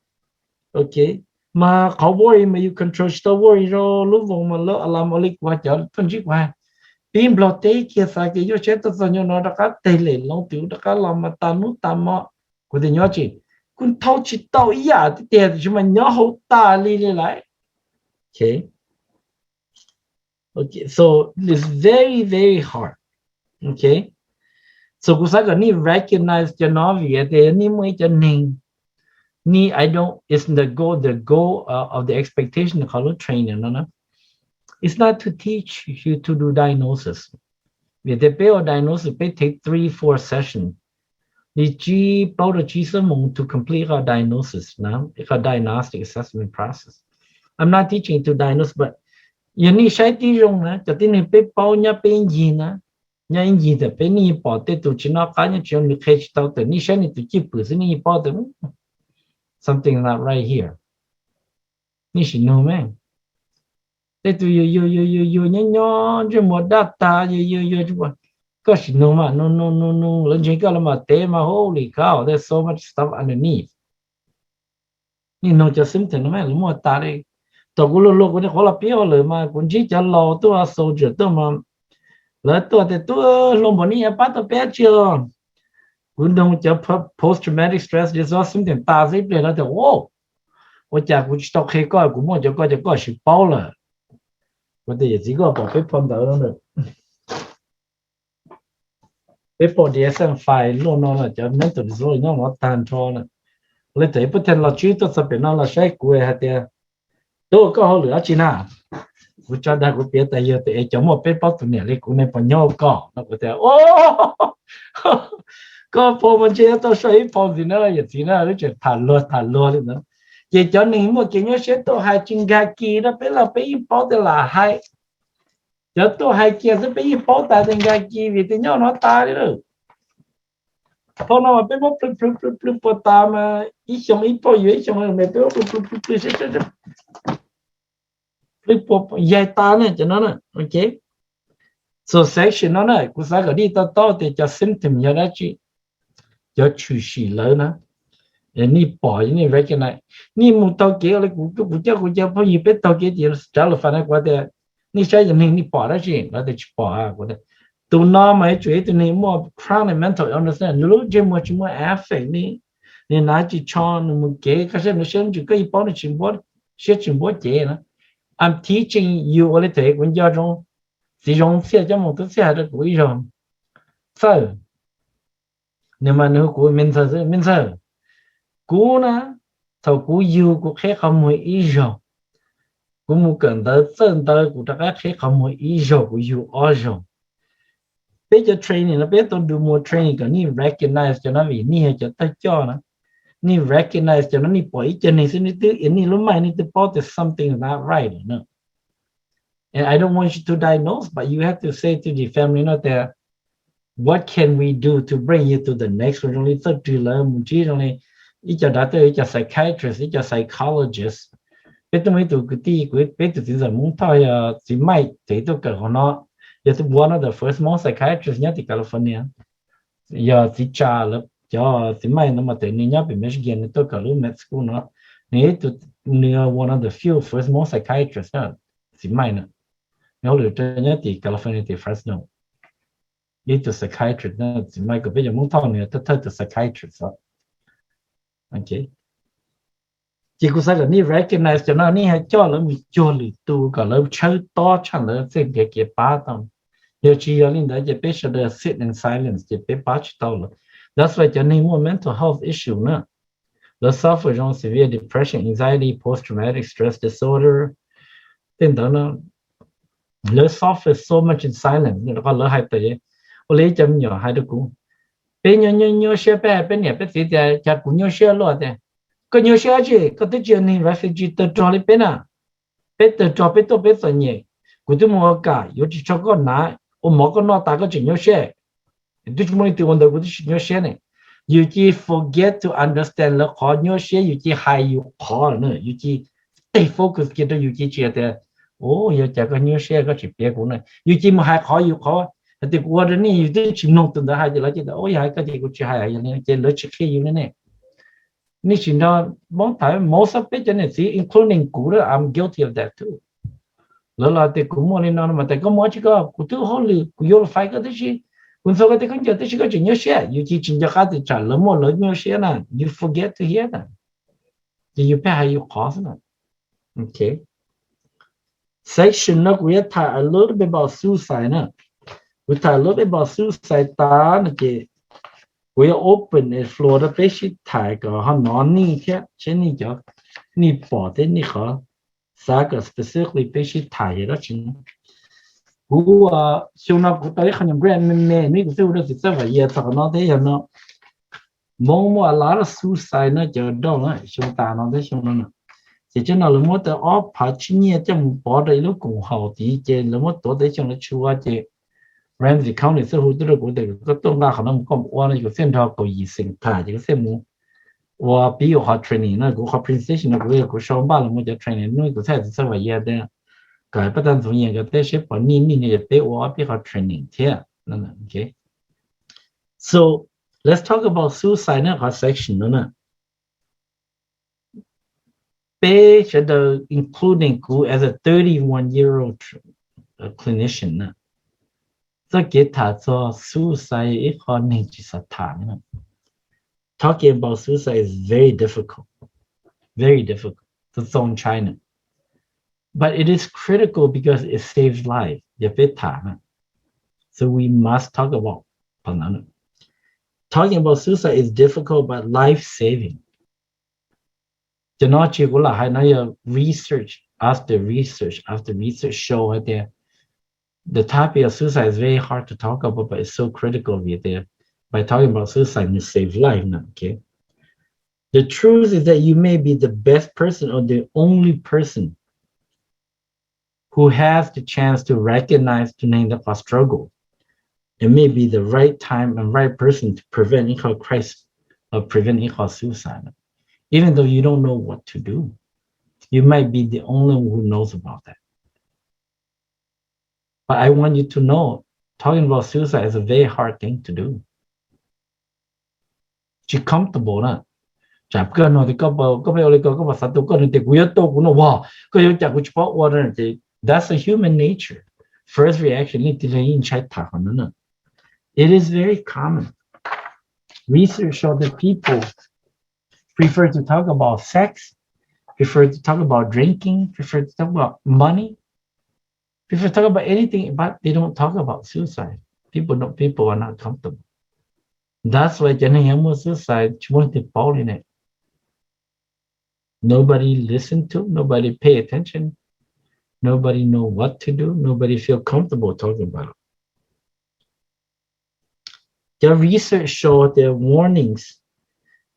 ok. Mas qhov worry mas yus control tsis tau worry rau lub voos mas lub alarm ua li kuv cov tuaj ntsib kuv hais, pib Nplog teb kiag xav kev nyuaj siab tuaj txog nyob no rov qab teg lem loo twm rov qab los mas tas hnub tas hmo. Kuv tias nyob tsis, kuv thau tsis tau ib yam tiag tiag, tiam sis mas nyob hauv tas li li lawm. Ok. Okay, so it's very, very hard. Okay, so kuv xav kom nej recognize cov no vim tias nej muaj ib cov neeg, nej, I don't, it's the goal, the goal uh, of the expectation qhov lub training no na, it's not to teach you to do diagnosis. Vim tias peb ua diagnosis peb take three, four session, li tsib, plaub rau tsib xuab moos to complete qhov diagnosis na, qhov diagnostic assessment process. I'm not teaching to diagnose, but yog nej saib tib zoo na, cov tib neeg peb paub nyob peb ib ncig na, nyob ib ncig tias peb nej yeej pom tej tus tsis noj qab nyob tsis zoo, nws qhia tsis tau, tias nej saib nws tus cwj pwm xwb nej yeej paub tias something not right here. Nej sim nug me, tej tus yuag yuag yuag yuag yuag nyob nyob ntsej muag daj tas yuag yuag yuag, koj sim nug mas nug nug nug nug, lawv ntseeg koj los mas tev mas, holy cow, there's so much stuff underneath. Nej nug cov symptom no mas lawv muaj tas li. Thaum kuv luag luag kuv niag qhuav los pib ua lawm mas kuv ntsib cov laus tuaj, soldier tuaj mas, lawv tuaj tias, tuaj hluas npaum nej pab tau peb dab tsi os? Kuv nug cov post traumatic stress disorder symptom tas xwb ib pliag lawv tias, wow, ua cas kuv tsis tau qhia koj, kuv muaj cov koj cov koj sim paub lawm. Kuv tias yawm txiv, koj pom peb phau ntawv no, peb phau D S M five luaj no na, cov mental disorder nyob no tag nrho na. Li thaum ib pub thaj los tswb tuaj txog pem no los saib kuv hais tias, tub, koj hauj lwm dab tsi na? Kuv tso dag kuv piav tas yog tias es cov muaj peb plaub tus niam li kuv ne puas nyob hauv koj no? Kuv tias, o, koj phau mas ntshe yuav tau sau ib phau ntxiv na yawm txiv na, wb tseem tham luag tham luag li ntawd. Ces cov neeg muaj kev nyuaj siab tuaj hais tsis nkag kis rau peb los peb yeej paub tias lam hais. Cov tuaj hais kiag xwb peb yeej paub tas tias nkag kis vim tias nyob no tas li lawm. Phau no mas peb muab plhws plhws plhws plhws puas tas mas ib xyoo ib phau, yuav ib xyoo me peb muab plhws plhws plhws plhws seb plhws puas yaig tas ne cov no na. Ok, so section no na kuv xav kom nej to taub tias cov symptom yog dab tsi, cov tshwm sim lawv na. Nej pom, nej recognize, nej mus taug kev li kuv, kuv coj kuv cov phooj ywg peb taug kev ces rov los fais na kuv tias, nej saib cov neeg nej pom dab tsi? Lawv tias tsis pom. Kuv tias, tus no mas yuav tsum ib tug neeg muaj chronic mental illness, nws lub ntsej muag tsis muaj affect li, nws hnav tsis tsho, nws mus kev koj saib nws siab ntsws koj yeej paub nws tsis npuab, siab tsis npuab cev na. I'm teaching you ua li thaum kuv nco zoo, txiv Zoo Txhiaj coj mus tub txhiaj hais rau kuv ib zaug, Txawj, nws mas nws hu kuv me ntxawg xwb, me ntxawg, kuv na, thaum kuv yug kuv qheb qhov muag ib zaug, kuv mus kawm ntawv txawj ntawv kuv rov qab qheb qhov muag ib zaug, kuv yug ob zaug. Peb cov training no peb tau do more training kom nej recognize cov no vim nej yog cov thawj coj na. Nej recognize cov no, nej pom ib co neeg xwb nej twb, nej lub mind nej twb paub tias something is not right na. And I don't want you to diagnose, but you have to say to the family no tias, what can we do to bring you to the next one? Zoo li Txawj Rwg lawv mus ntsib zoo li ib co doctor, ib co psychiatrist, ib co psychologist. Peb tuaj muaj ib tug kwv tij, kuv peb tus txiv ntxawm Hmoob Thoj yog txiv Maij, txiv tuaj kawm hauv no, yog one of the first Hmoob psychiatrist nyob tim California. Yog txiv tsa lawv cov txiv Maij no mas tes nws nyob pem Michigan, nws tuaj kawm lub med school no. Nws ib tug, nws one of the few first Hmoob psychiatrist na, txiv Maij na. Nws hauj lwm rau nyob tim California tim Fresno. Ib tug psychiatrist na, txiv Maij, kuv peb cov Hmoob Thoj nws thawj thawj tus psychiatrist os. Ces kuv xav kom nej recognize cov no, nej hais coj lawv mus cuag lwm tus kom lawv tshawb tob tshaj lawv txij nkawd kev pab tau. Yog tsis yog li ntawd ces peb sawv daws sit in silence ces peb pab tsis tau lawm. That's why cov neeg muaj mental health issue na, lawv suffer zoo severe depression, anxiety, post traumatic stress disorder, tej ntawd no, lawv suffer so much in silence. Rau qhov lawv hais tias, ua li ib co me nyuam hais rau kuv, peb nyuaj nyuaj nyuaj siab, peb hais peb niam peb txiv tias cas kuv nyuaj siab luaj tias, koj nyuaj siab dab tsi, koj twb tsis yog neeg refugee tawg rog li peb na. Peb tawg rog peb tuaj peb txom nyem, kuv twb mus ua kam yuav tsis tso koj hnav, ua mov koj noj tas koj tseem nyuaj siab. Twb tsis muaj leej twg ua ntawd kuv twb tsis nyuaj siab ne. Yus cia li forget to understand lawv qhov nyuaj siab, yus cia li hais yus qhov na, yus cia li stay focus kiag rau yus, cia li tsis hais tias, u, yog cas koj nyuaj siab koj tsis piav kuv na. Yus cia li mus hais qhov yus qhov, hais tias kuv ua rau nej, yus twb tsis mloog tus ntawd hais ces lawv cia li, u, yog hais koj ces kuv tsis hais, ces lawv tsis qhia yus li ne. Nej tsis nrog Hmoob tham, most of peb cov niam txiv including kuv, I'm guilty of that too. Lawv los tias kuv muaj li no mas tias koj muaj dab tsi koj, kuv twb hauj lwm kuv yuav los fai koj tib si, kuv ntxhua koj tej khaub ncaws tib si koj tseem nyuaj siab, yus cia li tsis nco qab tias tsam lawv muaj lawv nyuaj siab na, you forget to hear them. Ces yus pheej hais yus qhov xwb na. Section no kuv yuav tham a little bit about suicide na. Kuv tham a little bit about suicide tas no ces kuv yuav open the floor rau peb sib tham kom ho hnov nej thiab seb nej cov, nej pom thiab nej qhov xav kom specifically peb sib tham yog dab tsi. Kuv, xyoo no kuv tau ib qho nyuag grant me me, kuv thiaj hu rau txiv Txawj Vam Yias txog qhov no thiab. Yog no, Hmoob muaj a lot of suicide no, cov dauj na, xyoo tas no thiab xyoo no na. Ces tseeb no lawv muab tau ob phav tsib nyiaj coj mus pov rau ib lub koom haum tid, ces lawv muab tuav tau ib xyoo lawv tsis ua, ces Ramsey County thiaj hu tuaj rau kuv tias koj tuaj nqa qhov no mus koj mus ua no, kuv thiaj nrog kaum yim xeem tham, ces kuv thiaj mus ua pib ua qhov training no. Kuv qhov presentation no kuv yog kuv sau npaj los mus cov training no, kuv thiaj hais txiv Txawj Vam Yias tias kom pab tag ntxoov nyias nkawd tej seb pom nej, nej nrog peb ua ob peb qhov training thiab. So let's talk about suicide na, qhov section no na. Peb sawv daws, including kuv as a thirty-one year old clinician na, txoj kev tham txog suicide ib qho neeg tsis xav tham. Talking about suicide is very difficult, very difficult to zone China. But it is critical because it saves life. Yog peb tham na, so we must talk about. Talking about suicide is difficult but life saving. Cov no tsis kuv lam hais no, yog research after research after research show hais tias the topic of suicide is very hard to talk about, but it's so critical vim tias by talking about suicide you save life na. The truth is that you may be the best person or the only person who has the chance to recognize to name the struggle. It may be the right time and right person to prevent ib qho crisis or prevent ib qho suicide. Even though you don't know what to do, you might be the only one who knows about that. But I want you to know, talking about suicide is a very hard thing to do. Tsis comfortable na. Tsam koj nug tias koj, koj pheej ua li ko, koj puas xav tuag, koj nug tias kuv yuav tuag kuv no, ua koj yuav cas kuv tsis paub ua no ces that's a human nature. First reaction, leej twg los yeej ntshai tham qhov no na. It is very common. Research show that people prefer to talk about sex, prefer to talk about drinking, prefer to talk about money, prefer to talk about anything, but they don't talk about suicide. People don't, people are not comfortable. That's why cov neeg yuav muaj suicide tsis muaj leej twg paub li ne. Nobody listen to, nobody pay attention, nobody know what to do, nobody feel comfortable talking about it. Cov research show tias warnings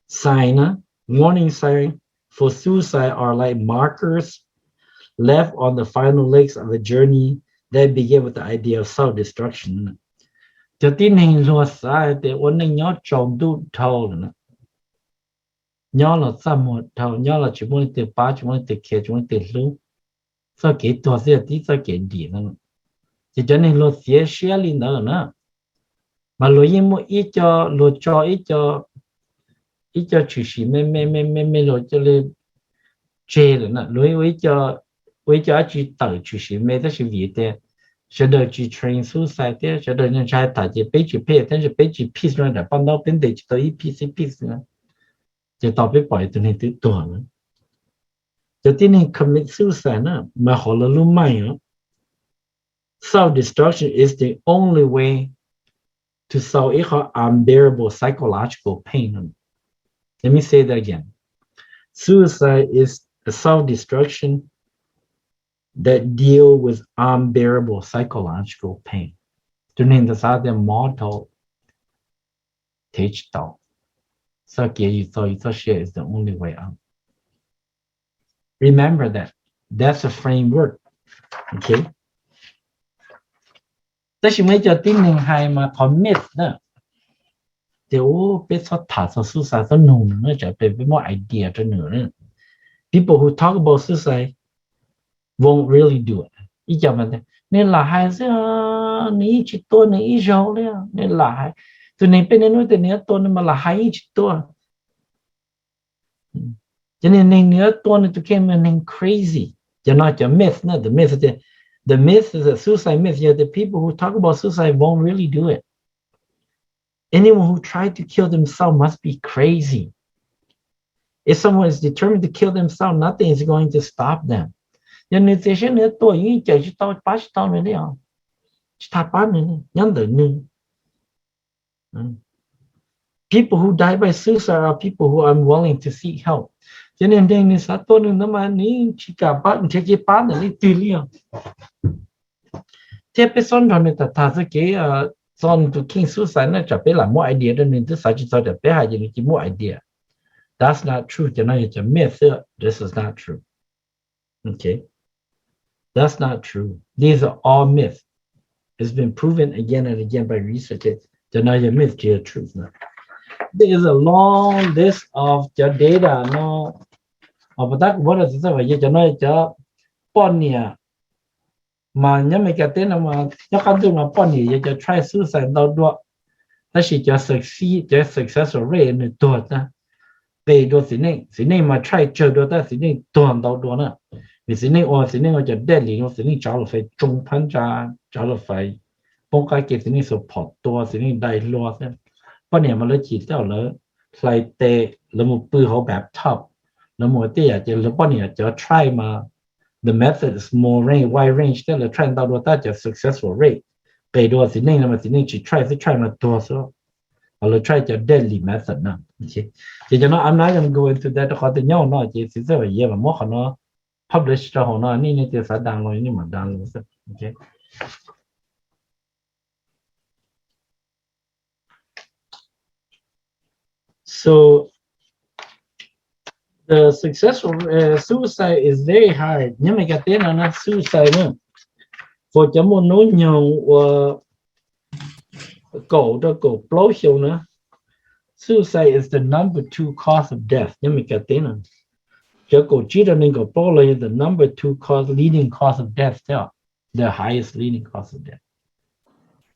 sign, warning sign for suicide are like markers left on the final legs of a journey that begin with the idea of self-destruction. Cov tib neeg luag xav tias ua neej nyob tsaus ntuj dhau lawm na, nyob los txaj muag dhau, nyob los tsis muaj leej twg pab, tsis muaj leej twg care, tsis muaj leej twg hlub. Txoj kev tuag xwb yog tib txoj kev dim no. Ces cov neeg luag txiav siab li ntawd na, mas luag yeej muaj ib co, luag tso ib co, ib co tshwm sim me me me me me luag coj li tseg lawm na. Luag ua ib co dab tsi tawm tshwm sim me tab sis vim tias sawv daws tsis train suicide thiab sawv daws ntshai tham ces peb tsis phem thiab peb tsis peace no, nram paj ntaub peb ntes tsis tau ib peace ib peace na, ces tau peb pom tus neeg twb tuag na. Cov tib neeg commit suicide na mas hauv lawv lub mind os, self destruction is the only way to solve ib qho unbearable psychological pain. Let me say that again. Suicide is a self destruction that deal with unbearable psychological pain. Tus neeg ntawd xav tias mob dhau, thev tsis tau, txoj kev yus txo yus txoj sia is the only way out. Remember that. That's a framework. Okay. Tab sis muaj ib co tib neeg hais mas qhov myth na, tias u peb txhob tham txog suicide, txhob nug nws na, tsam peb muab idea rau nws na. People who talk about suicide won't really do it. Ib co mas tias nws lam hais xwb, nws yeej tsis tua nws ib zaug li, nws lam hais. Tus neeg peb niaj hnub tias nws yuav tua nws mas lam hais yeej tsis tua. Cov niag neeg nws yuav tua nws tus kheej mas neeg crazy. Cov no cov myth na, the myth, the myth, the suicide myth yog the people who talk about suicide won't really do it. Anyone who tries to kill themselves must be crazy. If someone is determined to kill themselves, nothing is going to stop them. Yog nws txiav siab nws yuav tua, yeej cawm tsis tau, pab tsis tau nws li os. Tsis tas pab nws li, nyob ntawm nws. People who die by suicide are people who are unwilling to seek help. Cov niag neeg nws xav tua nws ntawd mas nws tsis kam pab, nrhiav kev pab ntawm leej twg li os. Thiab peb txhob nrog nws tham tham txog kev txog nws tus kheej suicide na, tsam peb lam muab idea rau nws, twb xav tsis txog tias peb hais ces nws cia muab idea. That's not true. Cov no yog cov myth xwb. This is not true. Okay. That's not true. These are all myths. It's been proven again and again by researchers. Cov no yog myth, tsis yog truth na. There is a long list of cov data no. Puas tab kuv muab rau txiv txawj Vam Yej, cov no yog cov poj niam mas nyob Meskas teb no mas nyob qab ntuj no poj niam yog cov try suicide ntau dua, tab sis cov success, cov success rate nws tuag tag qis dua txiv neej. Txiv neej mas try tsawg dua tab txiv neej tuag ntau dua na. Vim txiv neej ua, txiv neej ua cov dej li no, txiv neej tsav luag fais tsoo phab ntsa, tsav luag fais poob qab ke, txiv neej support tua, txiv neej dai hlua xwb. Poj niam mas lawv chim tej zaum lawv hlais tes, lawv mus pw hauv bathtub, lawv mus ua tej yam ces lawv poj niam cov try mas the method is more range, wide range thiab, lawv try ntau dua tab cov successful rate qis dua txiv neej no mas txiv neej tsis try xwb, try mas tuag xwb. Ho lawv try cov deadly method no. Ces cov no I'm not gonna go into that rau qhov tias nyob hauv no ces txiv txawj Vam Yej mas muab qhov no publish rau hauv no, nej leej twg xav download nej mam download xwb. So the successful uh, suicide is very high. Nyob Meskas teb no na suicide na, for cov muaj hnub nyoog uas kaum rau kaum plaub xyoo na, suicide is the number two cause of death nyob Meskas teb no. Cov kaum tsib rau nees nkaum plaub los yog the number two cause, leading cause of death thiab, the highest leading cause of death.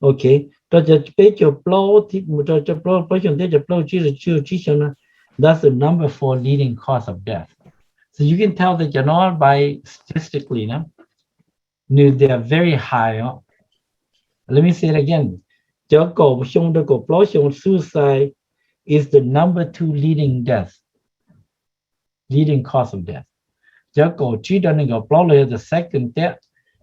Ok, rau cov peb caug plaub, rau cov plaub, plaub xyoo thiab cov plaub tsib rau tsib xyoo na, that's the number four leading cause of death. So you can tell that cov no by statistically na, nws they are very high. Let me say it again. Cov kaum xyoo rau kaum plaub xyoo, suicide is the number two leading death, leading cause of death. Cov kaum tsib rau nees nkaum plaub los yog the second thiab,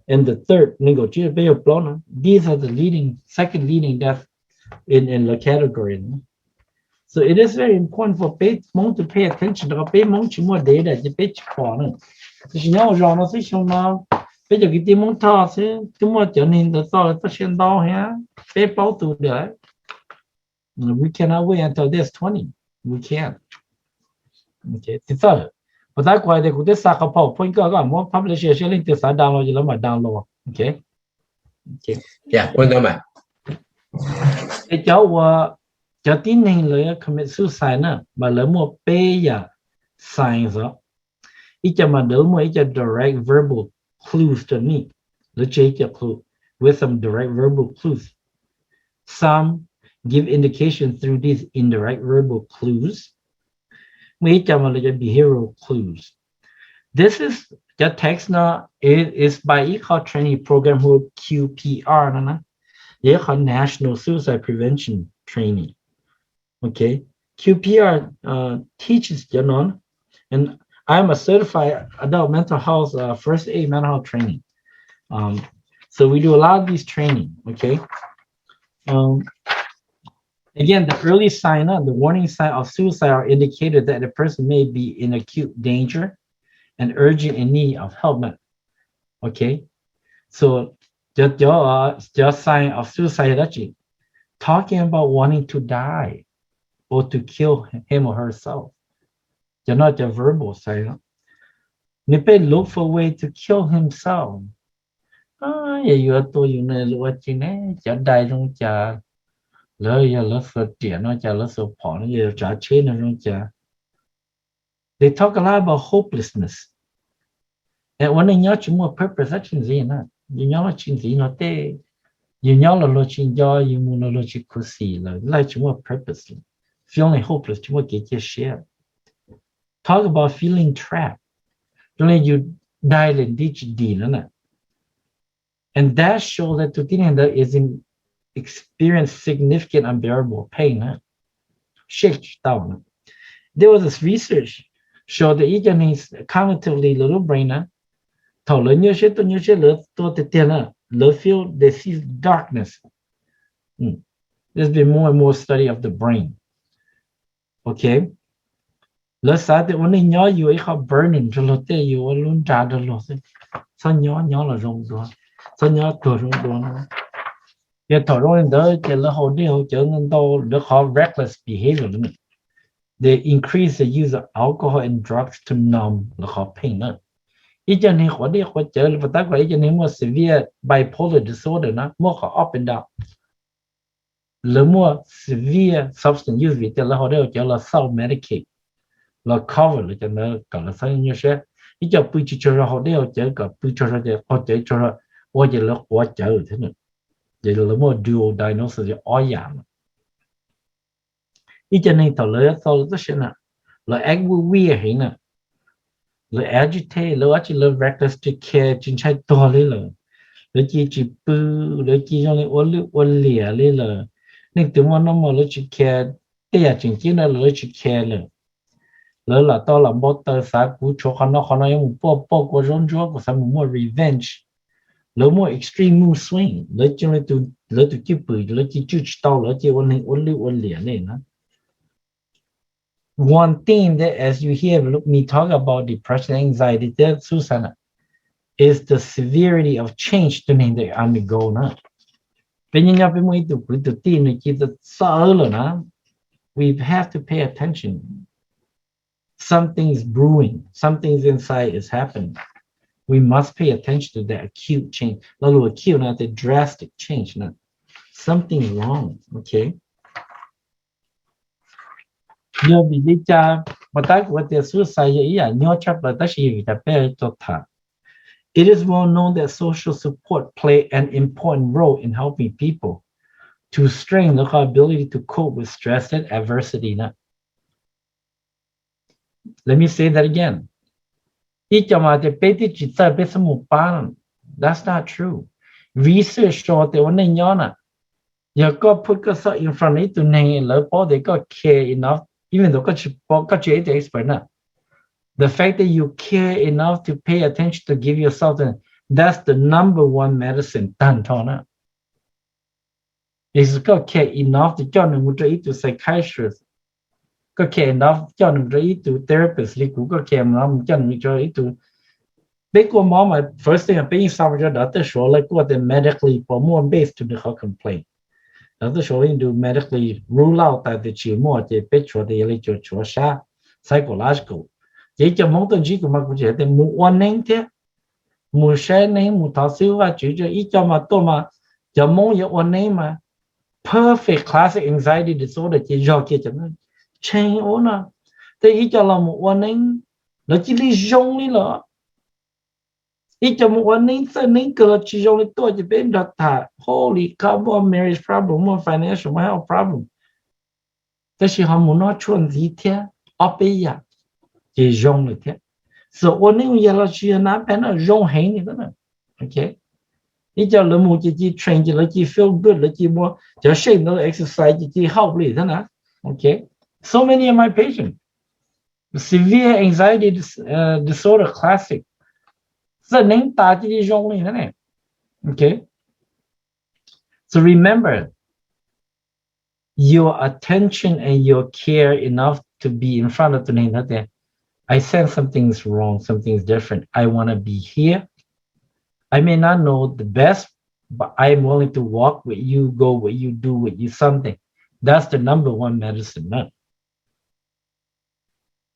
and the third, nees nkaum tsib rau peb caug plaub no, these are the leading, second leading death in in the category. So it is very important for peb Hmoob to pay attention rau qhov peb Hmoob tsis muaj data ces peb tsis pom na. Tiam sis nyob hauv zos no xwb xyoo no peb cov kwv tij Hmoob Thoj xwb twb muaj cov neeg ntawd txoj txoj sia ntau thiab, peb plaub tus ntawd. We cannot wait until there's twenty. We can't. Txiv txawj, puas tab kuv hais tias kuv twb xa qhov PowerPoint koj, koj muab publish seb leej twg xav download ces lawv mam download. Ok. Ces cov uas Cov tib neeg lawv yuav commit suicide na mas lawv muaj peb yam signs os. Ib co mas lawv muaj ib co direct verbal clues rau nej, lawv tseg ib co clue with some direct verbal clues. Some give indication through these indirect verbal clues. Muaj ib co mas lawv cov behavioral clues. This is cov text no, it is by ib qho training program hu Q P R no na, yog ib qho National Suicide Prevention Training. Okay, Q P R uh, teaches cov no, and I'm a certified adult mental health uh, first aid mental health training. Um, so we do a lot of these training. Okay. Um, again, the early sign, uh, the warning sign of suicide are indicated that the person may be in acute danger and urgent in need of help. Okay, so cov cov cov sign of suicide yog dab tsi? Talking about wanting to die or to kill him or herself. Cov no cov verbal sign. Nws pheej look for way to kill himself. Yog yuav tua yus no ua tsi ne? Cov dais zoo cas, lawv yog lawv xuas riam no cas, lawv xuas phom no, yog tsav tsheb no zoo cas. They talk a lot about hopelessness. Es ua neej nyob tsis muaj purpose dab tsi ntxiv na. Yus nyob los tsis ntxiv no tej, yus nyob los luag tsis nco, yus mus los luag tsis khuv xim lawm, lawv tsis muaj purpose, feeling hopeless, tsis muaj kev cia siab. Talk about feeling trapped. Zoo li yus dai lawm nti tsis dim no na. And that shows that tus tib neeg ntawd is in experience significant unbearable pain na. Shake tsis tau na. There was this research show that ib co neeg cognitively lawv lub brain na, thaum lawv nyuaj siab tuaj nyuaj siab lawv tuaj tiag tiag na, lawv feel they see darkness. There's been more and more study of the brain. Okay, lawv xav tias ua neej nyob yuav ib qho burden rau luag tej, yuav ua lub nra rau luag xwb. Txhob nyob, nyob los zoo dua, txhob nyob tuag zoo dua no. Ces thaum zoo li ntawd ces lawv haus dej haus cawv ntau ntau, lawv qhov reckless behavior, they increase the use of alcohol and drugs to numb lawv qhov pain na. Ib co neeg quav dej quav cawv, puas tab kuv ib co neeg muaj severe bipolar disorder na, muaj qhov up and down, lawv muaj severe substance use vim tias lawv haus dej haus cawv los self medicate, los cover lawv cov ntawd kom lawv txhob nyuaj siab. Ib co pw tsis tsaug zog, haus dej haus cawv kom pw tsaug zog ces qaug cawv tsaug zog ua ces lawv quav cawv thiab. Ces lawv muaj dual diagnosis ob yam no. Ib co neeg thaum lawv txog lawv txoj sia na, lawv act weird heev na, lawv agitate, lawv ua tsis, lawv reckless, tsis care, tsis ntshai tuag li lawm. Lawv cia tsis pw, lawv cia zoo li ua lwj ua liam li lawm. Leej twg muaj noj muaj lawv tsis care, tej yam tseem ceeb na lawv tsis care lawm. Lawv lam tau lam npau taws xav kuv tshuav qhov no qhov no yuav mus pauj pauj kua zaub ntsuab, kuv xav mus muaj revenge. Lawv muaj extreme mood swing, lawv cia, lawv tus cwj pwm lawv cia tswj tsis tau, lawv cia ua neeg ua lwj ua liam li na. One thing that as you hear me talk about depression, anxiety thiab suicide is the severity of change tus neeg ntawd undergo na. Peb nyob nyob peb muaj ib tug kwv tus tij nws cia txawv lawm na. We have to pay attention. Something's brewing, something's inside is happening. We must pay attention to that acute change. Lo lus acute no tias drastic change na. Something's wrong, okay? Yog vim li cas mas tab kuv tias suicide yog ib yam nyuaj tshaj plaws, tab sis yog vim cas peb tau tham? It is well known that social support play an important role in helping people to strengthen their ability to cope with stress and adversity na. Let me say that again. Ib co mas tias peb twb tsis txawj peb txhob mus pab. That's not true. Research show tias ua neej nyob na, yog koj put koj self in front ib tug neeg lawv paub tias koj care enough, even though koj tsis, koj tsis ib tug expert na, the fact that you care enough to pay attention to give yourself, that's the number one medicine tag nrho na. Is koj care enough to coj nws mus rau ib tug psychiatrist, koj care enough coj nws mus rau ib tug therapist li kuv, koj care enough mus coj nws mus rau ib tug. Peb kua mob mas first thing peb yeej xav mus rau dov tej suav, lawv kuj tias medically puas muaj base to nws qhov complaint. Dov tej suav yeej do medically rule out tas tias tsis muaj, ces peb tshuav tias yog li cas, tshuav sab psychological. Ces cov Hmoob tuaj ntsib kuv mas kuv tsis hais tias mus ua neeb thiab, mus saib neeb, mus thov xwb Vajtswv, ib co mas tuaj mas cov Hmoob yuav ua neeb mas perfect classic anxiety disorder ces zog kiag cov no. Change ua no, tej ib co los mus ua neeb, lawv cia li zoo li lawm. Ib co mus ua neeb txawj neeb kawg los tsis zoo li tuaj ces peb nrog tham, holy cow, muaj marriage problem, muaj financial, muaj health problem. Tab sis ho mus noj tshuaj ntxiv thiab ob peb yam ces zoo lawm thiab. Txawm ua neeb ua yaig los tsis yog nab peb no zoo heev li na. Ib co lawv mus ces cia train ces lawv cia feel good, lawv cia muaj cov sej ntawd exercise ces cia help li thiab na. So many of my patients, severe anxiety disorder classic, txawj neeb tas cia li zoo li na. So remember, your attention and your care enough to be in front of tus neeg ntawd tias, I sense something's wrong, something's different. I want to be here. I may not know the best, but I am willing to walk with you, go with you, do with you something. That's the number one medicine na.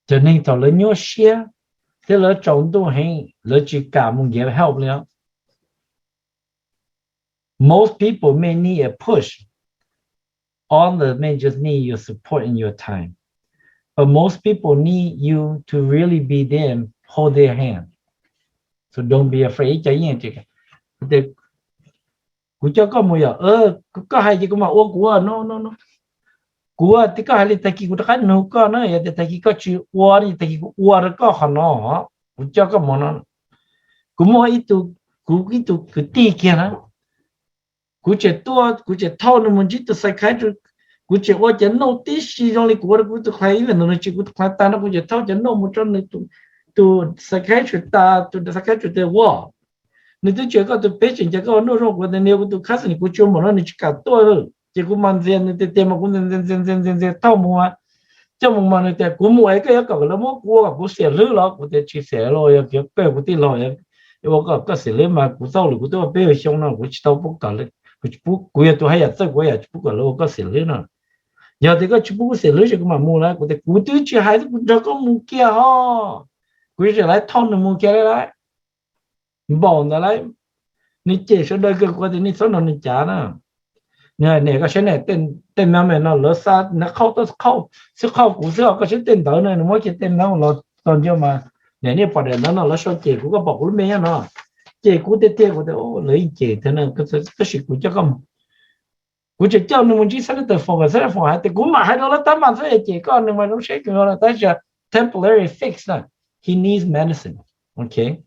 Cov neeg thaum lawv nyuaj siab thiab lawv tsaus ntuj heev, lawv tsis kam mus get help li os. Most people may need a push. Others may just need your support and your time. But most people need you to really be there and hold their hand. So don't be afraid. Ib co yeej tias, kuv coj koj mus yom, koj hais ces kuv mam ua kuv no no. Kuv tias koj hais li tag kis kuv rov qab nug koj na, yog tias tag kis koj tsis ua, tag kis kuv ua rau koj qhov no, kuv coj koj mus no. Kuv muaj ib tug, kuv ib tug kwv tij kiag na, kuv tseem tuaj, kuv tseem thauj nws mus ntsib tus psychiatrist, kuv tseem ua cov note tib si zoo li kuv ua rau kuv tus client, ib yam ntawd nws tsis kuv tus client tag no kuv tseem thauj cov note mus rau nws tus psychiatrist tas, tus psychiatrist tias, wow, nws twb tsis yog koj tus patient, ces koj ua nuj zoo kuv tias nws yog kuv tus cousin, kuv tsis ua npaum no nws tsis kam tuaj. Ces kuv mas ntxias nws tiag tiag mas kuv ntxias ntxias ntxias ntxias ntxias thauj mus, coj mus mas nws tias kuv mus es koj yuav kom lawv muab kuv ua kom kuv xiam hlwb los? Kuv tias tsis xiam los, yog koj kuv tij laug, ua kom koj xiam hlwb mas kuv txoj hauj lwm kuv twb ua peb xyoo no kuv tsis tau pub kom, kuv yog tus haj yam txawj kuv yam tsis pub kom lawv ua koj xiam hlwb no. Yog tias koj tsis pub kuv xiam hlwb ces kuv mam mus lawm. Kuv tias kuv twb tsis hais kuv nrog koj mus kiag ho, kuv tseem lawv thauj nws mus kiag lawm. Npaum ntawd lawm, nws cem sawv daws kawg, kuv tias nej txhob nrog nws cav na. Nws hais niam koj saib niam, tej mem no lawv xa nws qhauj tuaj qhauj xwb, qhauj kuv xwb os, koj saib tej ntawd na, nws muab kiag tej mem los txog ntua mas niam nej pom daim ntawd no lawv sau cem kuv, koj pom kuv lub npe nyob no, cem kuv tiag tiag. Kuv tias lawv yeej cem thiab na, tab sis kuv coj koj mus, kuv tseem coj nws mus ntsib xab tawm foom, xab tawm foom hais tias kuv mam hais rau lawv tab mas xwb, cem koj nws mas zoo siab kawg no, tab sis temporary fix na, he needs medicine, ok.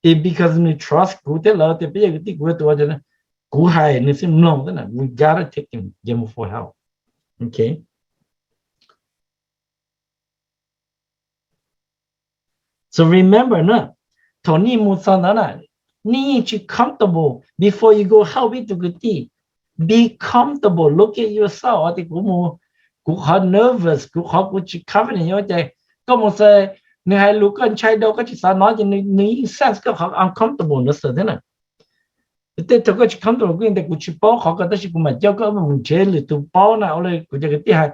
It's because nws trust kuv thiab lawv tias peb yog kwv tij, kuv yog tus ua, kuv hais nws thiaj mloog xwb na. We gotta take him, get him for help, ok. So remember na, thaum nej mus txog ntawd na, nej yeej tsis comfortable before you go help ib tug kwv tij. Be comfortable, look at yourself. Tias kuv mus, kuv qhov nervous, kuv qhov kuv tsis confident, yuav cas koj mus txog nws hais lus koj ntshai rau, koj tsis xav hnov ces nws yeej sense koj qhov uncomfortable no xwb thiab na. Tej thaum koj tsis comfortable kuj yog tias kuv tsis paub qhov koj, tab sis kuv mam coj koj mus nrhiav lwm tus paub na. Ua li kuv cov kwv tij hais,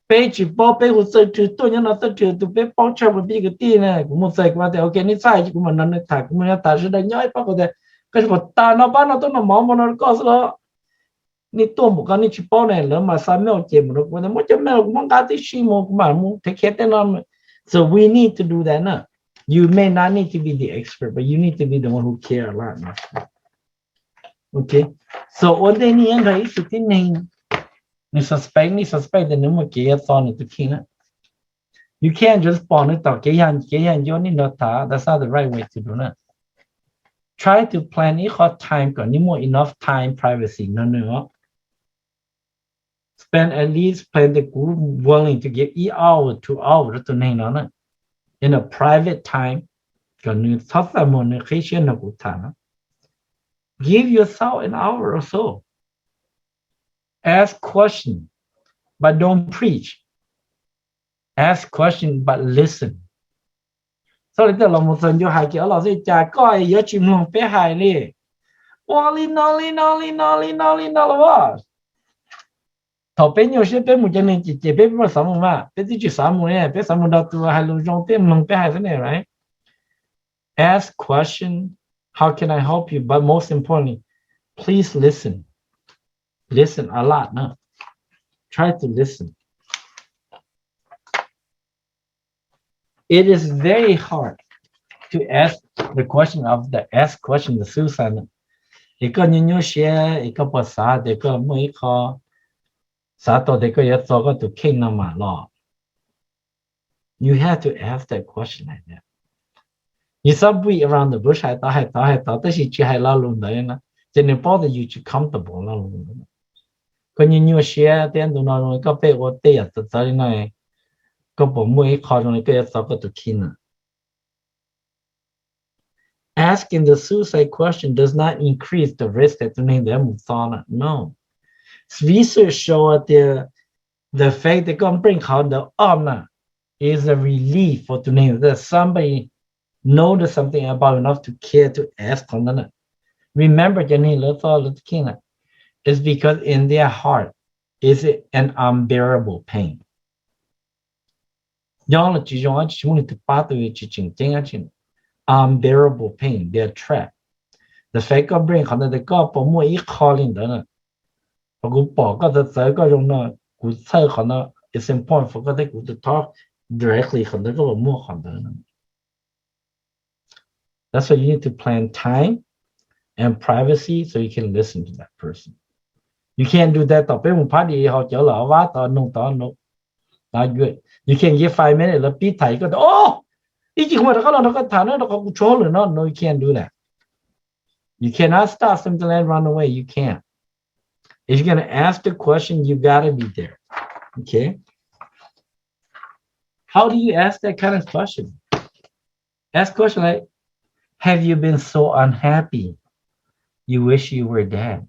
peb tsis paub, peb hu Txawj Rwg tuaj nyob no, Txawj Rwg tus peb paub tshaj plaws peb cov kwv tij na. Kuv mus txog kuv tias ok, nej txhob hais, kuv mam nrog nws tham, kuv mus nrog tham sawv daws nyob ib pab. Kuv tias koj tsis pom tas no pab no tuaj noj mov npau no rau koj xwb los? Nej tuaj npaum ko nej tsis paub ne, lawv mas xa mail cem mus rau kuv tias muab cov mail los kuv muab nqa tib si mus, kuv mam mus take care tej no. So we need to do that na. You may not need to be the expert, but you need to be the one who care a lot. Ok. So ua ntej nej yuav nrog ib tug tib neeg, nws suspect, nej suspect tias nws muaj kev yuav txo nws tus kheej na, you can't just pom nws tom kev yag, kev yag ncua nej nrog tham, that's not the right way to do na. Try to plan ib qho time kom nej muaj enough time privacy nrog nws os. Spend at least, plan tias kuv willing to give ib hour, two hour rau tus neeg no na, in a private time, kom nws txhob txaj muag nws qhib siab nrog kuv tham na. Give yourself an hour or so. Ask question, but don't preach. Ask question, but listen. Txhob li tej los mus txog ncua hais kiag los xwb, cas koj yuav tsis mloog peb hais li? Ua li no li no li no li no li no los as. Thaum peb nyuaj siab peb mus cov neeg ces, ces peb, peb muaj xav mus mas, peb twb tsis xav mus li, peb xav mus nrog tus hais lus zoo thiab mloog peb hais xwb ne, right? Ask question, how can I help you? But most importantly, please listen. Listen a lot, no? Try to listen. It is very hard to ask the question of the ask question the suicide. Es koj nyuaj nyuaj siab es koj puas xav tias koj muaj ib qho, xav tau tias koj yuav txo koj tus kheej no mam los? You have to ask that question like that. Yus txhob beat around the bush, hais tod hais tod hais tod tab sis tsis hais lo lus ntawd na, ces nws paub tias yus tsis comfortable lo lus ntawd. Koj nyuaj nyuaj siab thiab ntu no zoo li koj pheej ua tej yam txawv txawv li no, koj puas muaj ib qho zoo li koj yuav txo koj tus kheej na? Asking the suicide question does not increase the risk that tus neeg ntawd mus txo na. No. Research show tias the fact that koj npleej qhov ntawd off na is a relief for tus neeg that somebody know there's something about enough to care to ask qhov ntawd na. Remember, cov neeg lawv txo lawv tus kheej na, is because in their heart is an unbearable pain. Nyob los tsis zoo dab tsi, tsis muaj leej twg pab tau, tsis tseem ceeb dab tsi. Unbearable pain, they are trapped. The fact koj npleej qhov ntawd, koj puas muaj ib qho li ntawd na? Qhov kuv pom koj txawv txawv koj zoo no, kuv txhawj qhov no, it's important for koj thiab kuv to talk directly qhov ntawd, koj puas muaj qhov ntawd na? That's why you need to plan time and privacy so you can listen to that person. You can't do that tom peb mus party hauv cawv los vab tod noog tod no. You can give five minutes lawv pib tham koj tias, o, ib chim kuv mam rov qab los nrog koj tham na, rau qhov kuv tshuav hauj lwm no. No, you can't do that. You cannot stop something and run away. You can't. If you're gonna ask the question, you gotta be there. Okay? How do you ask that kind of question? Ask question like, have you been so unhappy you wish you were dead?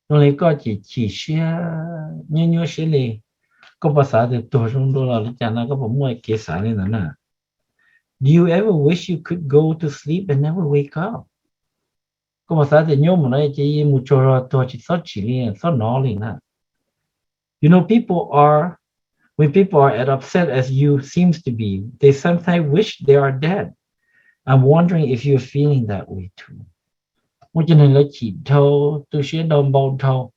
Zoo li koj chim chim siab, nyuaj nyuaj siab li, koj puas xav tias tuag zoo dua los li cas no, koj puas muaj kev xav li ntawd na? Do you ever wish you could go to sleep and never wake up? Koj puas xav tias nyuaj mus no ces mus tsaug zog tuag tsis txhob tsim li, txhob hnov li na? You know, people are, when people are as upset as you seems to be, they sometimes wish they are dead. I'm wondering if you're feeling that way too. Muaj cov neeg lawv chim dhau, tu siab dhau, npau dhau,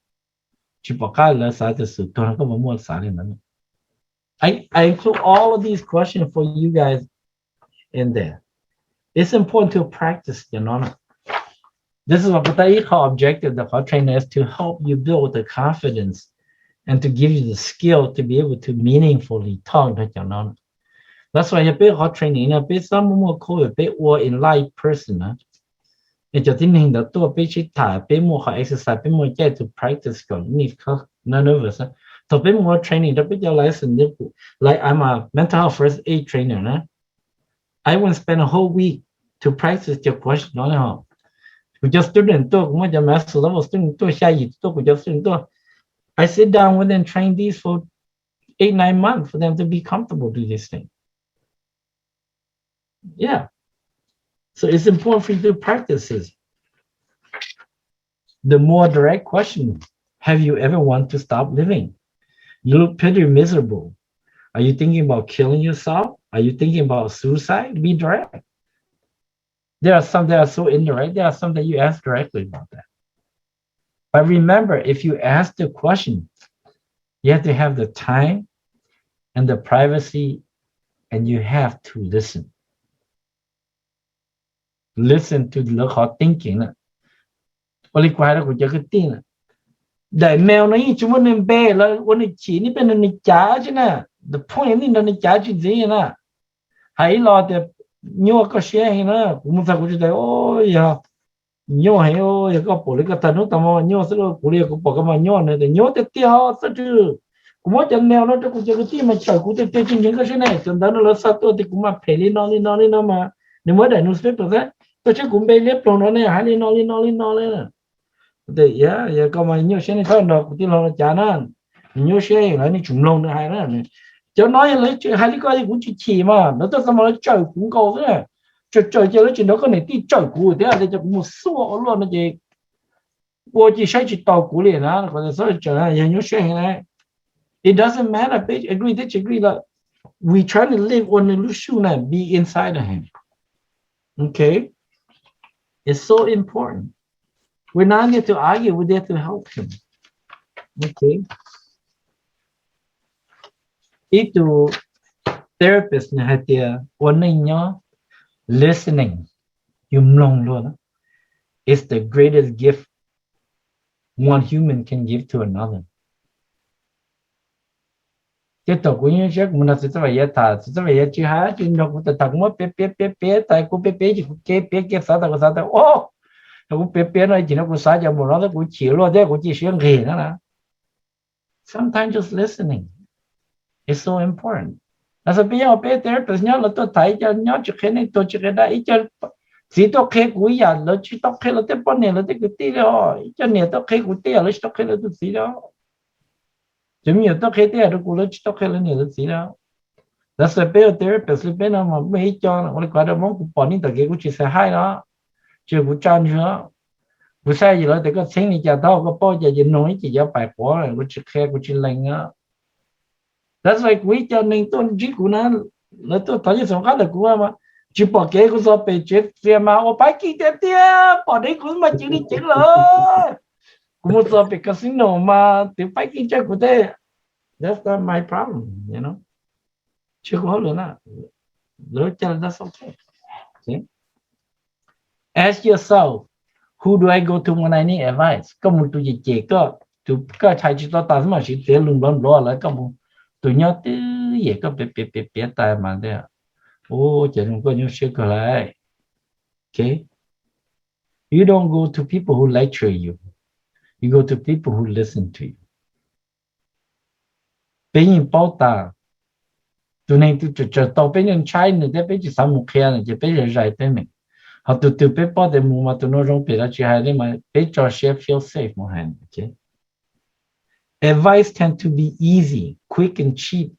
tsis pom qab lawv xav tias xub tuag no, koj puas muaj xav li ntawd? I, I include all of these questions for you guys in there. It's important to practice cov no. This is why kuv tau ib qho objective ntawm qhov trainer is to help you build the confidence and to give you the skill to be able to meaningfully talk rau cov no. That's why yog peb qhov training no peb txhob muaj muaj course, peb ua in live person na. Es cov tib neeg ntawd tuaj peb sib tham, peb muaj qhov exercise, peb muaj caij to practice kom nervous. Thaum peb mus ua training rau peb cov license, like I'm a mental health first aid trainer na, I wouldn't spend a whole week to practice cov question no li ho. Kuv cov student tuaj, kuv muaj cov master level student tuaj, xya yim tuaj, kuv cov student tuaj, I sit down with them, train these for eight, nine months for them to be comfortable do this thing. Yeah. So it's important for you to practice this. The more direct question, have you ever want to stop living? You look pretty miserable. Are you thinking about killing yourself? Are you thinking about suicide? Be direct. There are some that are so indirect. There are some that you ask directly about that. But remember, if you ask the question, you have to have the time and the privacy, and you have to listen. Listen to lawv qhov thinking na. Ua li kuv hais rau kuv cov kwv tij na, daim mail no yeej tsis muaj nws npe, lawv ua nws chim, nej pheej nrog nws cav tsi na. The point, nej nrog nws cav tsis ntxiv na. Hais ib los tias nyuaj koj siab heev na, kuv mus txog kuv tsis tias, o, yog nyuaj heev, yog koj pom li koj tag hnub tag hmo nyuaj xwb lauj, kuv li kuv pom koj mas nyuaj na, tias nyuaj tiag tiag ho Xab Rwg. Kuv muab cov mail no rau kuv cov kwv tij mas tsawm kuv tiag tiag, tsis ntseeg koj siab ne, cov ntawv no lawv xa tuaj tias kuv mas phem li no li no li no mas, nws muab daim newspaper xwb, koj saib kuv npe liab ploog no ne, hais li no li no li no li. Tias yog koj mas nyuaj siab nej txhob nrog kuv tij laug no cav na, nws nyuaj siab lawv nej tsum mloog nws hais na. Cov no yog lawv hais li ko kuv tsis chim mas, lawv tuaj txog mas lawv tsawm kuv nkaus xwb. Tsawm tsawm ces lawv tsis nrog koj niam tij tsawm kuv thiab, tias cov kuv mus xuaj ua luaj no ces ua ci saib tsis taus kuv li na, txhob tsawm, yog nyuaj siab heev na. It doesn't matter peb agree thiab tsis agree lawm. We trying to live ua nws lub shoe na, be inside of him. Okay? It's so important. We're not there to argue, we're there to help him. Okay. Ib tug therapist nws hais tias ua neej nyob, listening, yus mloog luag, is the greatest gift one human can give to another. Ces thaum kuv nyuaj siab kuv mus nrog txiv Txawj Vam Yaj tham, txiv Txawj Vam Yaj tsis hais, tsis nrog kuv tham, kuv muab piav piav piav piav tas kuv piav piav ces kuv ke piav ke xav tas kuv xav tas o, kuv piav piav no ces no kuv xav cov mus no kuv chim luag thiab kuv cia siab nqig no na. Sometimes just listening is so important. Las xas peb yog peb therapist nyob los tuaj tham ib co nyob tsis qhia neeg tuag tsis qhia dab, ib co txiv tuaj qhia kuv ib yam lawv tsis tau qhia lawv tej poj niam lawv tej kwv tij li os, ib co niam tuaj qhia kuv tej yam lawv tsis tau qhia lawv tus txiv li os. Cov me nyuam tuaj qhia tej yam rau kuv lawv tsis tau qhia lawv niam lawv txiv li os. Las xas peb ua therapist li peb no mas muaj ib co ua li kuv hais rau Hmoob kuv pom nej tom kev kuv tsis xav hais no, tsis kuv tsa ntswg. Kuv saib yim lawv tias koj txheeb li cas thaub koj paub cas ces noog ib ce cov pais quav kuv tsis qhia kuv tsis lees na. That's why kuv ib co neeg tuaj ntsib kuv na, lawv tuaj thov nyob xov qab ntawm kuv mas tsis pom kev kuv txog pem tsev txias mas ua paib kij tiag tiag, pom dheev kuv mas ceev li ceev lawm. Kuv mus txog pem casino mas twv paib kij tsawg kuv thiab. That's not my problem, you know. Tsis kuv hauj lwm na. Lawv cas that's okay. Ask yourself, who do I go to when I need advice? Koj mus tus cem cem koj, tus koj hais tsis tau tas xwb mas siv txiav lus nplov nplov lawm, koj mus tus nyob twj ywm koj piav piav piav piav tas mas tias, ua cas zoo koj nyuaj siab kawg lawm. Okay. You don't go to people who lecture you. You go to people who listen to you. Peb yeej paub tas tus neeg twg tseem tau peb ntshai nws thiab peb tsis xav mus qhia nws ces peb zais zais teeb meem. Ho tus twg peb paub tias mus mas tus no zoo phem los tsis hais li mas peb tso siab feel safe mus hais. Advice tend to be easy, quick and cheap.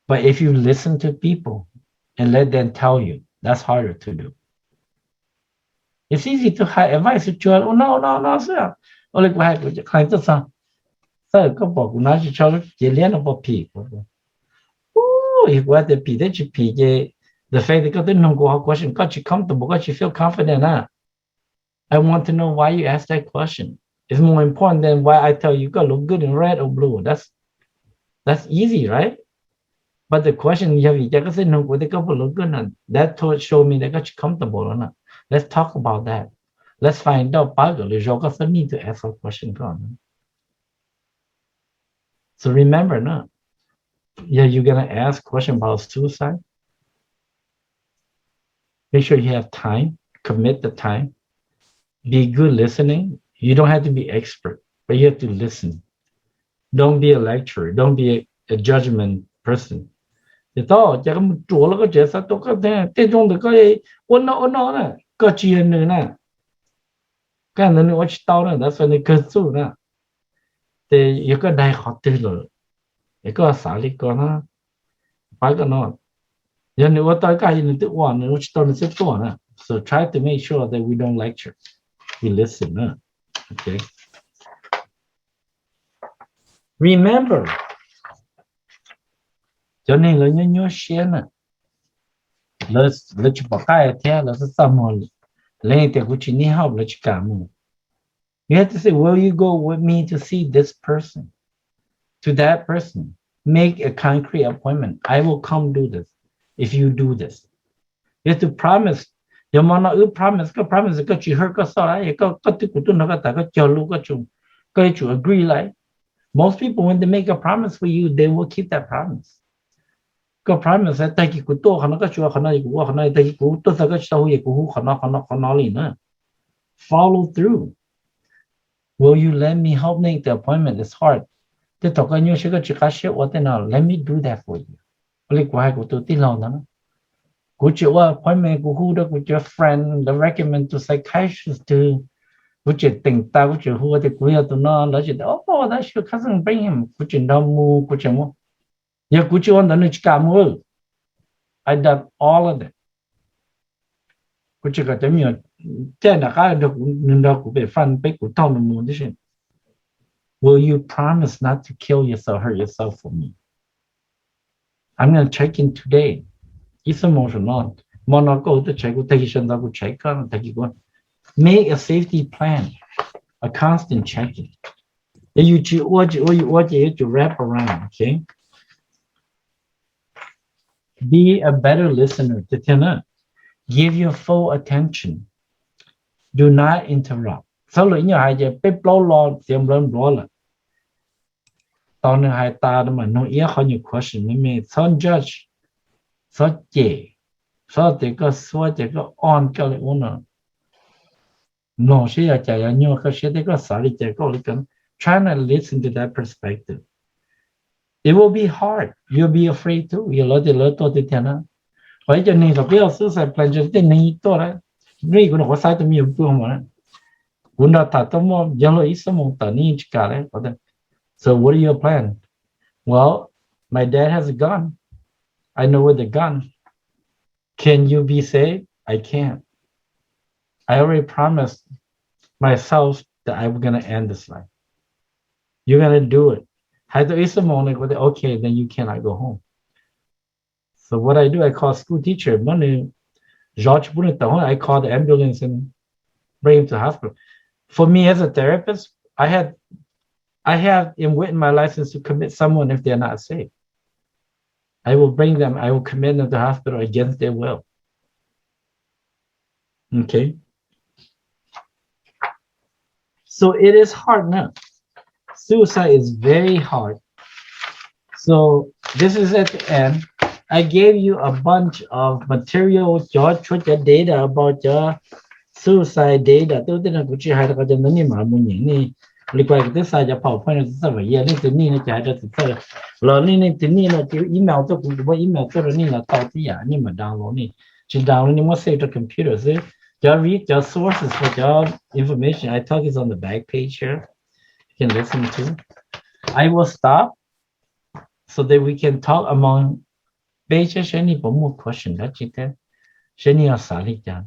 But if you listen to people and let them tell you, that's harder to do. It's easy to hais advice tsuag ua no ua no ua no xwb. Ua li kuv hais kuv qhia tuaj txog, Txawj, koj pom kuv hnav tsis tshua cev liab no puas phim? Yog kuv hais tias phim thiab tsis phim ces the fact that koj twb nug kuv qhov question koj tsis comfortable, koj tsis feel confident na. I want to know why you ask that question. It's more important than why I tell you koj look good in red or blue. That's that's easy, right? But the question yog vim cas koj xav nug kuv tias koj puas look good na, that told show me that koj tsis comfortable lawm na. Let's talk about that. Let's find out, pab kom lwm zaus koj xav need to ask a question koj. So remember na, yog you gonna ask question about suicide, make sure you have time, commit the time, be good listening. You don't have to be expert, but you have to listen. Don't be a lecturer, don't be a, a judgment person. Ces tau cas koj mus ruam los koj tseem xav tuaj koj tej zoo ntawm koj ua no ua no na, koj tsis yog nws na. Koj ntawd nws ua tsis tau na, ntawd fais nws kawg txuj na. Ces yog koj daig qhov twg lawm, es koj xav li ko na, pab koj no. Yog nws ua tau koj hais nws twb ua, nws ua tsis tau nws twb tuaj na. So try to make sure that we don't lecture, we listen na. Okay. Remember, cov neeg lawv nyuaj nyuaj siab na, lawv tsis pom qab thiab lawv txaj txaj muag, lawv tias kuv tsis need help, lawv tsis kam mus. You have to say, will you go with me to see this person, to that person? Make a concrete appointment. I will come do this if you do this. You have to promise. Yog mo no wb promise, koj promise koj tsis hurt koj xoj lawm, yog koj twb kuv tuaj nrog koj tas koj cog lus, koj yuav tsum agree lawm. Most people, when they make a promise for you, they will keep that promise. Koj promise tag kis kuv tuaj qhov no koj tsis ua qhov no, kuv ua qhov no, tag kis kuv tuaj txog koj tsis tau hu, kuv hu qhov no qhov no qhov no li na. Follow through. Will you let me help make the appointment? It's hard. Tej thaum koj nyuaj siab koj tsis qab siab ua tej no, let me do that for you. Ua li kuv hais kuv tus tij laug ntawd, kuv tseem ua appointment, kuv hu rau kuv cov friend, lawv recommend tus psychiatrist twg, kuv tseem teem tas, kuv tseem hu tias kuv yog tus no, lawv tseem tias, oh, that's your cousin, bring him, kuv tseem nrog mus, kuv tseem mus. Yog kuv tsis ua ntawd nws tsis kam mus. I done all of that. Kuv tsis kom cov me nyuam caij nram qab nrog kuv, nws nrog kuv pem front peb kuv thauj nws mus tib si. Will you promise not to kill yourself, hurt yourself for me? I'm gonna check in today. Ib xuab moos saum no, mo no koj hu tuaj check kuv, tag kis sawv ntxov kuv check koj, tag kis kuv make a safety plan, a constant checking. Yog yus tsis ua tsis ua yus ua ces yuav tsum wrap around, okay? Be a better listener tiag tiag na. Give your full attention. Do not interrupt. Txhob lwm ib nyuag hais ces peb plaub lo txiav nplawv npluav lawm. Tau nws hais tas mas nug ib qho nyuag question me me, txhob judge, txhob cem, txhob tias koj xuab ces koj on koj li ub no. Mloog seb yog cas yog nyuaj koj siab thiab koj xav li cas koj ua li ko. Try to listen to that perspective. It will be hard. You'll be afraid too. Yog lawv tias lawv tuaj tiag tiag na. Qhov ib co neeg thaum peb ua suicide plan ces tej neeg tuaj lawm. Nws kuv nov qhuav xaiv tus me nyuam pw hauv mas na. Kuv nrog tham tau muaj yog luag ib xuab moos tawm nws yeej tsis kam li. So what is your plan? Well, my dad has a gun. I know where the gun. Can you be safe? I can't. I already promised myself that I'm gonna end this life. You're gonna do it. Hais tau ib xuab moos nws kuj tias, okay, then you cannot go home. So what I do, I call school teacher, muab nws zov tsis pub nws tawm hauv, I call the ambulance and bring him to hospital. For me as a therapist, I have I have it written in my license to commit someone if they're not safe. I will bring them, I will commit them to hospital against their will. Okay. So it is hard now. Suicide is very hard. So this is at the end. I gave you a bunch of material, cov tshuaj, cov data about cov suicide data. Twb tej no kuv tsis hais rau qhov cov ntawd nej mam mus nyeem nej li kuv twb xa cov PowerPoint no txawj vam yaj, nej tus nij no ces hais rau txawj, los nej nej tus nij no ces email tuaj, kuv kuv muab email tuaj rau nej los tau tib yam, nej mam download, nej tsis download nej muab save rau computer xwb. Cov read, cov sources for cov information I talk is on the back page here. You can listen to. I will stop so that we can talk among peb seb, seb nej puas muaj question dab tsi thiab, seb nej yuav xav li cas.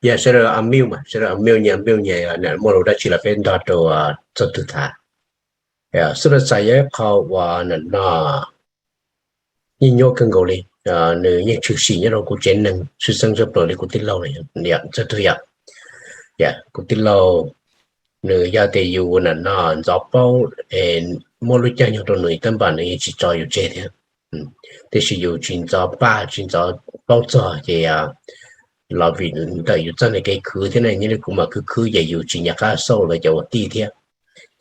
Yog sawv daws unmute mas, sawv daws unmute nyem, unmute nyem, muaj lus dab tsi los peb nrog rau txog twg tham. Xwb los txais yog ib qho uas no yeej nyuaj kawg nkaus li, nws yeej tshwm sim nyob rau kuv tsev neeg tshwj xeeb tshaj plaws li kuv tij laug, txog twg yom. Kuv tij laug nws yog tias yus no no ntxov paub, muab lub caij nyoog rau nws tab npam nws yeej tsis tso yus tseg thiab. Tiam sis yus tsis ntxov paj tsis ntxov paub txog ces los vim ntawm yus txoj niag kev khwv thiab ne, nyob li kuv mam khwv khwv ces yus tsis nco qab xauj lawv cov ua tij thiab.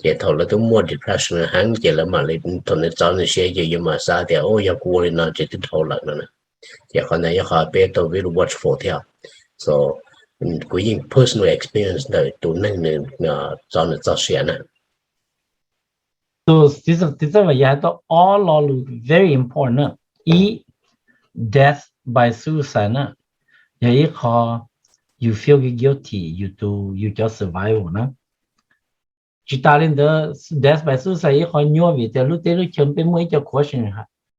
Ces thaum lawv twb muaj depression heev ces lawv mam li, thaum nws txov nws siab ces yus mam xav tias, o, yog kuv ua li no ces twb dhau lawm no na. Ces qhov ntawd yog qhov peb tau very watchful thiab. So kuv yeej personal experience ntawm tus neeg nws txov nws txoj sia na. Tus txiv txawj vam yaj hais tau ob lo lus very important na. Ib, death by suicide na, yog ib qho yus feel guilty yus tus, yus cov survival na. Tsis tas li ntawd, death by suicide ib qho nyuaj vim tias lub teb lub chaw peb muaj ib co question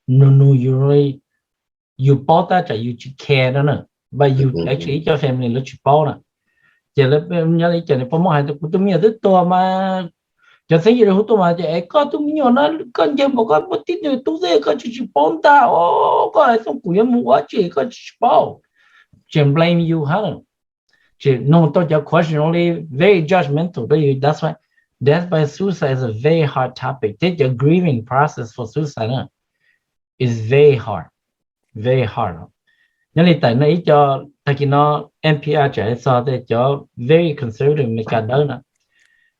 nug nug yus, yus paub tab tsam yus tsis care no na, but yus actually ib co family lawv tsis paub na. Ces lawv nyob li ib co niag poj muam hais tias kuv tus me nyuam twb tuag mas, cov txheeb ze hu tuaj mas ces es koj tus me nyuam no koj ncaws npaum koj muaj tib tug tub xwb koj tsis tsis paub ntag, o, koj hais xyov kuv yuav mus ua tsi koj tsis tsis paub, tseem blame yus hab. Ces nug tau cov question li very judgmental rau yus. That's why death by suicide is a very hard topic. Thiab cov grieving process for suicide na is very hard, very hard. Nyob li tam no ib co, tag kis no N P R tseem hais txog tias cov very conservative Amelikas dawb na,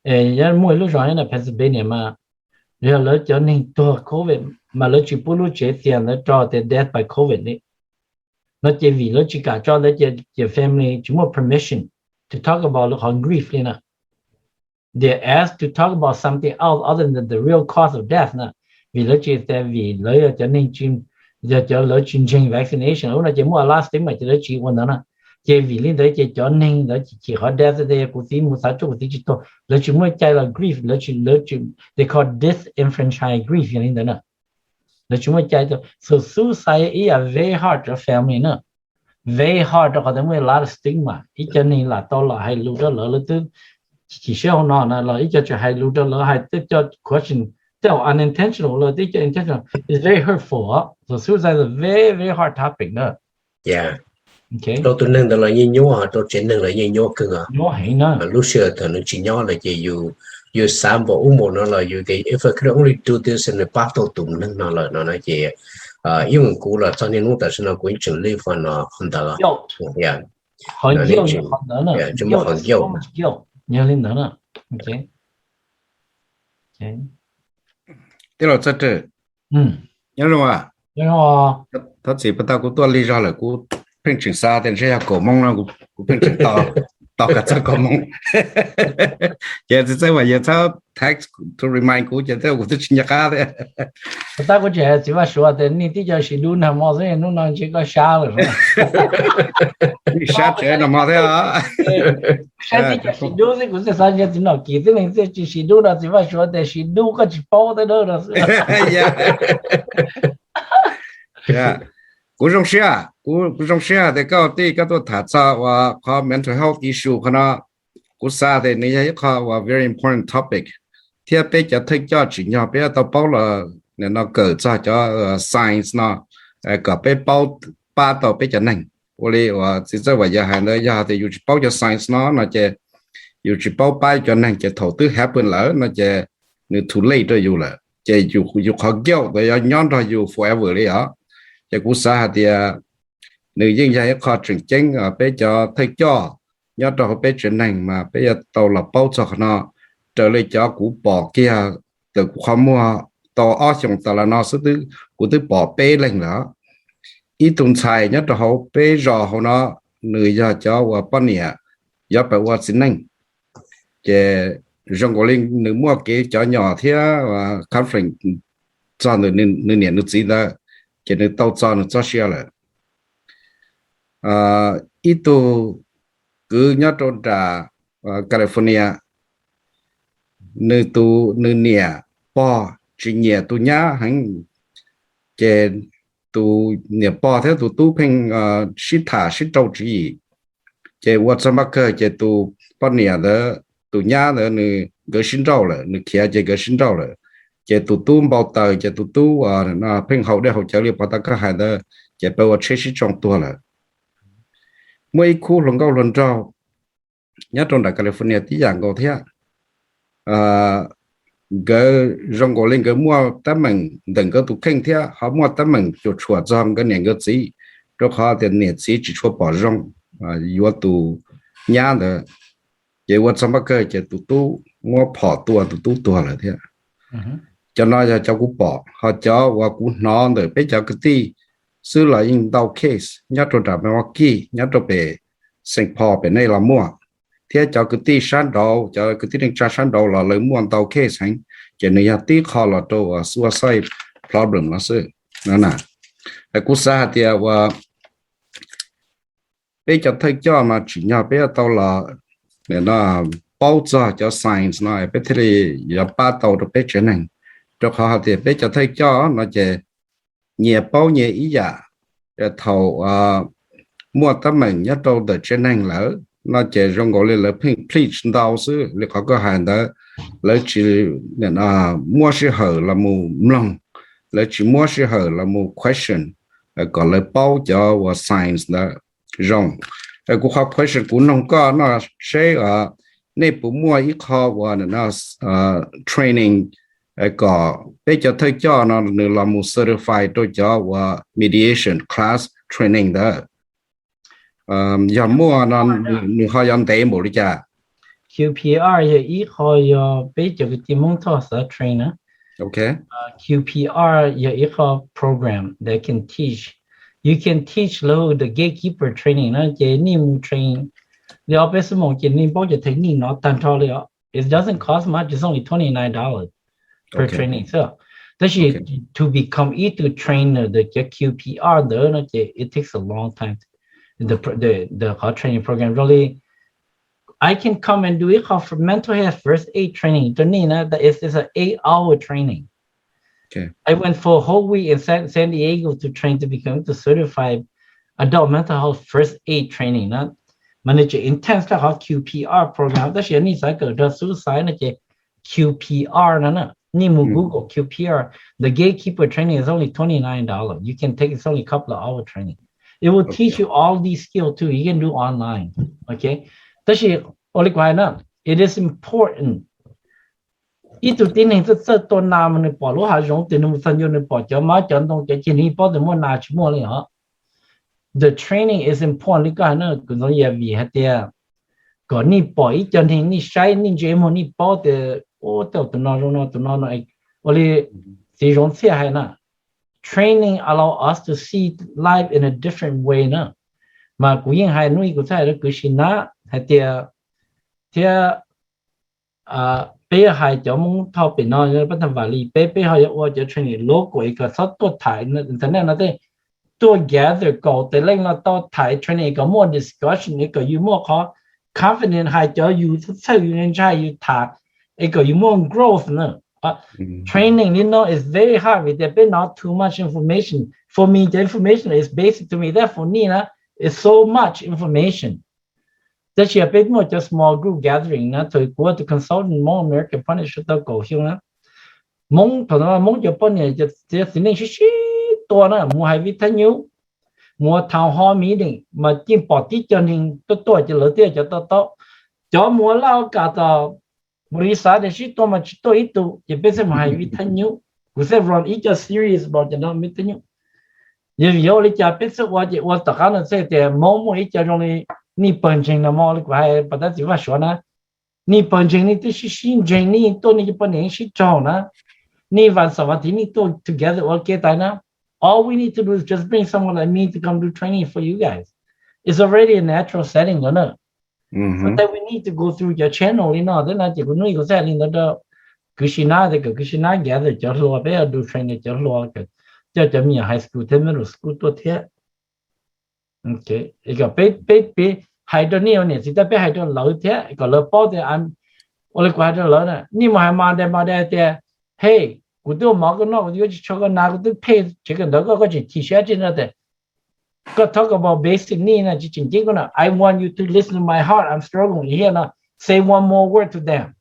nyob muaj ib lub zos nyob ntawm Pennsylvania mas yog lawv cov neeg tuag covid mas lawv tsis pub lub tsev txias ntawd rau tias death by covid li. No ces vim lawv tsis kam tso ntawd ces family tsis muaj permission to talk about lawv qhov grief li na. They ask to talk about something else other than the real cause of death na. Vim lawv tsis, vim lawv yog cov neeg tsis, yog cov lawv tsis ntseeg vaccination ub no ces muaj a lot of stigma ces lawv tsis ua ntawd na. Ces vim li ntawd ces cov neeg ntawd chim qhov death, yog kuv txiv mus xav tsuj kuv txiv tsis tuag, lawv tsis muaj cai los grief, lawv tsis, lawv tsis, they call disenfranchised grief yog li ntawd na. Lawv tsis muaj cai. So suicide is a very hard rau family na. Very hard rau qhov tias muaj a lot of stigma. Ib co neeg lam tau los hais lus rau lawv, lawv twb chim siab hauv no na los ib co tseem hais lus rau lawv, hais tej co question tej unintentional los tej co intentional. It's very hurtful. So suicide is a very, very hard topic na. Yeah. Rau tus neeg ntawd los yeej nyuaj, rau tsev neeg los yeej nyuaj kawg. Lub sij hawm thaum nws tsis nyob lawm ces yus, yus xav npaum ub npaum no los yus tias if I could only do this, nws pab tau tus neeg no lawm no na ces, ib yam kuv los txog niaj hnub tam sim no kuv yeej tseem live no qhov ntawd. Qhov ncauj, qhov ntawd na, ncauj, qhov ncauj. Yog li ntawd na. Tij laug Txawj Rwg, nyob zoo. Thov txim puas tau kuv tuaj lig zog lawm, kuv pheej tseem xav tias ntshe yog kaum moo no, kuv pheej tseem tos kom txog kaum moo. Ces txiv Txawj Vam Yawg txhob text to remind kuv ces tej kuv twb tsis nco qab thiab. Tab kuv tseem hais txiv Vaj Suav tias nej tib co siv dub nag hmo xwb, hnub no ntshe koj sab lawm. Nej sab tsev nag hmo thiab. Sab tib co siv dub xwb, kuv txawm xav ntshe txiv Nom Kim xwb, neeg txawj tsis siv dub no, txiv Vaj Suav tias siv dub koj tsis paub thiab dab no xwb. Kuv zoo siab, kuv zoo siab tias koj tij koj tuaj tham txog uas qhov mental health issue qhov no. Kuv xav tias nws yog ib qho uas very important topic, thiab peb cov thawj coj tsim nyog peb yuav tau paub los nim no kawm txog cov science no kom peb paub, pab tau peb cov neeg. Ua li uas txiv Txawj Vam Yawg hais ntawd, yog tias yus tsis paub cov science no no ces yus tsis paub pab cov neeg ces thaum twg happen lawm no ces nws too late rau yus lawm, ces yus qhov guilt ntawd yuav nyob nrog yus forever li os. Ces kuv xav hais tias nws yeej yog ib qho tseem ceeb, peb cov thawj coj nyob rau hauv peb tsev neeg mas peb yuav tau los paub txog qhov no. Raws li cov kuv pom kiag ntawm kuv qhov muag tau ob xyoos tas los no xwb, kuv twb pom peb leeg lawm. Ib tug ntxhais nyob rau hauv peb zos hauv no, nws yog cov uas poj niam yuav pab ua txiv neej, ces zoo nkaus li nws muaj kev cov nyom thiab conflict txog ntawm nws niam nws txiv ntawd, ces nws tau txo nws txoj sia lawm. Ib tug kwv nyob rau nram California, nws tus, nws niam pog tsis nyiam tus nyab heev, ces tus niam pog thiab tus tub pheej sib tham sib rau tswv yim, ces ua txog npaj kawg ces tus poj niam ntawd, tus nyab ntawd nws, nkawd sib nrauj lawm, nws khiav ces nkawd sib nrauj lawm. Ces tus tub npau taws ces tus tub pheej haus dej haus cawv li pog tau koj hais ntawd, ces pab ua tsheb sib tsoo tuag lawm. Muaj ib khub hluas nkauj hluas nraug nyob rau nram California tib yam nkaus thiab. Nkawd zoo nkaus li nkawd muaj teeb meem ntawm nkawd tus kheej thiab ho muaj teeb meem cuam tshuam txog nkawd niam nkawd txiv, rau qhov tias niam txiv tsis tshua pom zoo yuav tus nyab ntawd. Ces ua txog npaj kawg ces tus tub muab phom tua tus tub tuag lawm thiab. Cov no yog cov kuv pom, ho cov uas kuv hnov ntawm peb cov kwv tij xwb los yeej ntau case nyob rau nram Milwaukee, nyob rau pem Saint Paul pem nej los muaj, thiab cov kwv tij sab nraud, cov kwv tij neej tsa sab nraud los lawv muaj ntau case heev, ces nws yog tib qho los rau uas suicide problem no xwb. Kuv xav hais tias uas peb cov thawj coj mas tsim nyog peb yuav tau los paub txog cov science no peb thiaj li yuav pab tau rau peb tsev neeg, rau qhov hais tias peb cov thawj coj no ces nyias paub nyias ib yam. Thaum muaj teeb meem nyob rau ntawm tsev neeg lawm no ces zoo nkaus li lawv pheej preach ntau xwb li qhov koj hais ntawd, lawv tsis muaj sij hawm los mus mloog, lawv tsis muab sij hawm los mus question kom lawv paub cov uas science ntawd zoo. Kuv qhov question kuv noog koj no seb nej puas muaj ib qho uas training kom peb cov thawj coj no nws los mus certify rau cov uas mediation class training ntawd. Yog muaj no nws ho yuav ntev npaum li cas? Q P R yog ib qho yog peb cov kwv tij Hmoob thoj xav train na. Q P R yog ib qho program that can teach, you can teach lawv the gatekeeper training na, ces nej mus train li ob peb xuab moos ces nej paub cov technique no tag nrho li os. It doesn't cost much, it's only twenty nine dollars per training xwb. Tab sis to become ib tug trainer the Q P R ntawd no ces it takes a long time, the qhov training program. Zoo li I can come and do ib qho mental health first aid training rau nej na, that is, it's an eight hour training. I went for a whole week in San, San Diego to train to become the certified adult mental health first aid training na. Mas nws tseem intense rau qhov Q P R program, tab sis nej xav kawm rau suicide no ces Q P R no na, nej mus Google Q P R, the gatekeeper training is only twenty nine dollars, you can take, it's only a couple of hour training. It will teach you all these skills too. You can do online. Okay. Tab sis ua li kuv hais na, it is important. Ib tug tib neeg txawj txawj tua nas mas nws pom lub hav zoov tias nws mus txog ncua nws pom cov mab cov ntoo cov ceg, nws paub tias muaj nas tsis muaj li os. The training is important li koj hais na, kuv ntxoov yam vim hais tias kom nej pom ib co neeg, nej saib, nej ntsia muag, nej paub tias, ua tej tus no zoo no, tus no no, ua li txiv Zoov Txhiaj hais na, training allow us to see life in a different way na. Mas kuv yeej hais hnub ib kuv txhaj hais rau kwv Sis Nab hais tias, thiab peb yog hais cov Hmoob thoj pem no, pab tag vam li peb, peb ho yuav ua cov training local es kom txhob tuaj tham internet no tej, tuaj gather kaum tes leej no tau tham training es kom muaj discussion es kom yus muaj qhov confidence hais cov yus txhawj yus ntshai yus tham es kom yus muaj growth na. Training li no is very hard vim tias peb hnov too much information. For me, cov information is basic to me, that for me na, is so much information. Tab sis peb muaj cov small group gathering na, thaum kuv ua tus consultant Hmoob American Partnership tau kaum xyoo na, Hmoob thaum ntawd Hmoob cov poj niam cov txiv neej sib sib tua na, mus hais vij thaj nyub, mus ua town hall meeting mas yeej pom tib co neeg tuaj tuaj ces lawv thiaj cov to taub. Cov mus ua laj ua kam tom npaum li xav tias sib tua mas tsis tuaj ib tug, ces peb thiaj mus hais vij thaj nyub. Kuv thiaj run ib co series los cov no vij thaj nyub. Yog vim yog ua li cas peb thiaj ua ces ua tom qab no thiaj tias Hmoob muaj ib co zoo li nej pawg ntseeg no mog, li kuv hais pas tab txiv Vaj Suav na, nej pawg ntseeg nej twb sib sib ntseeg, nej tuaj nej cov poj niam sib raug na, nej vas xaum vas thiv nej tuaj together ua ke tas na. All we need to do is just bring someone like me to come do training for you guys. It's already a natural setting lawm na. Sometimes we need to go through cov channel li no thiab no ces kuv hnub ib kuv txhaj hais li ntawd rau kwv Sis Nab tias kom kwv Sis Nab gather cov hluas, peb yuav do training cov hluas, coj cov me nyuam high school thiab middle school tuaj thiab. Kom peb, peb, peb hais rau nej ua niam txiv tab peb hais rau lawv thiab kom lawv paub tias, ua li kuv hais rau lawv na, nej mus hais Monday, Monday tias, hey, kuv twb ua mov koj noj, kuv twb yuav tsis tshua koj nas, kuv twb phem tsev kawm ntawv koj, koj tseem chim siab tsis no tias, koj talk about basic need na, tsis tseem ceeb koj no, I want you to listen to my heart, I'm struggling here no, say one more word to them.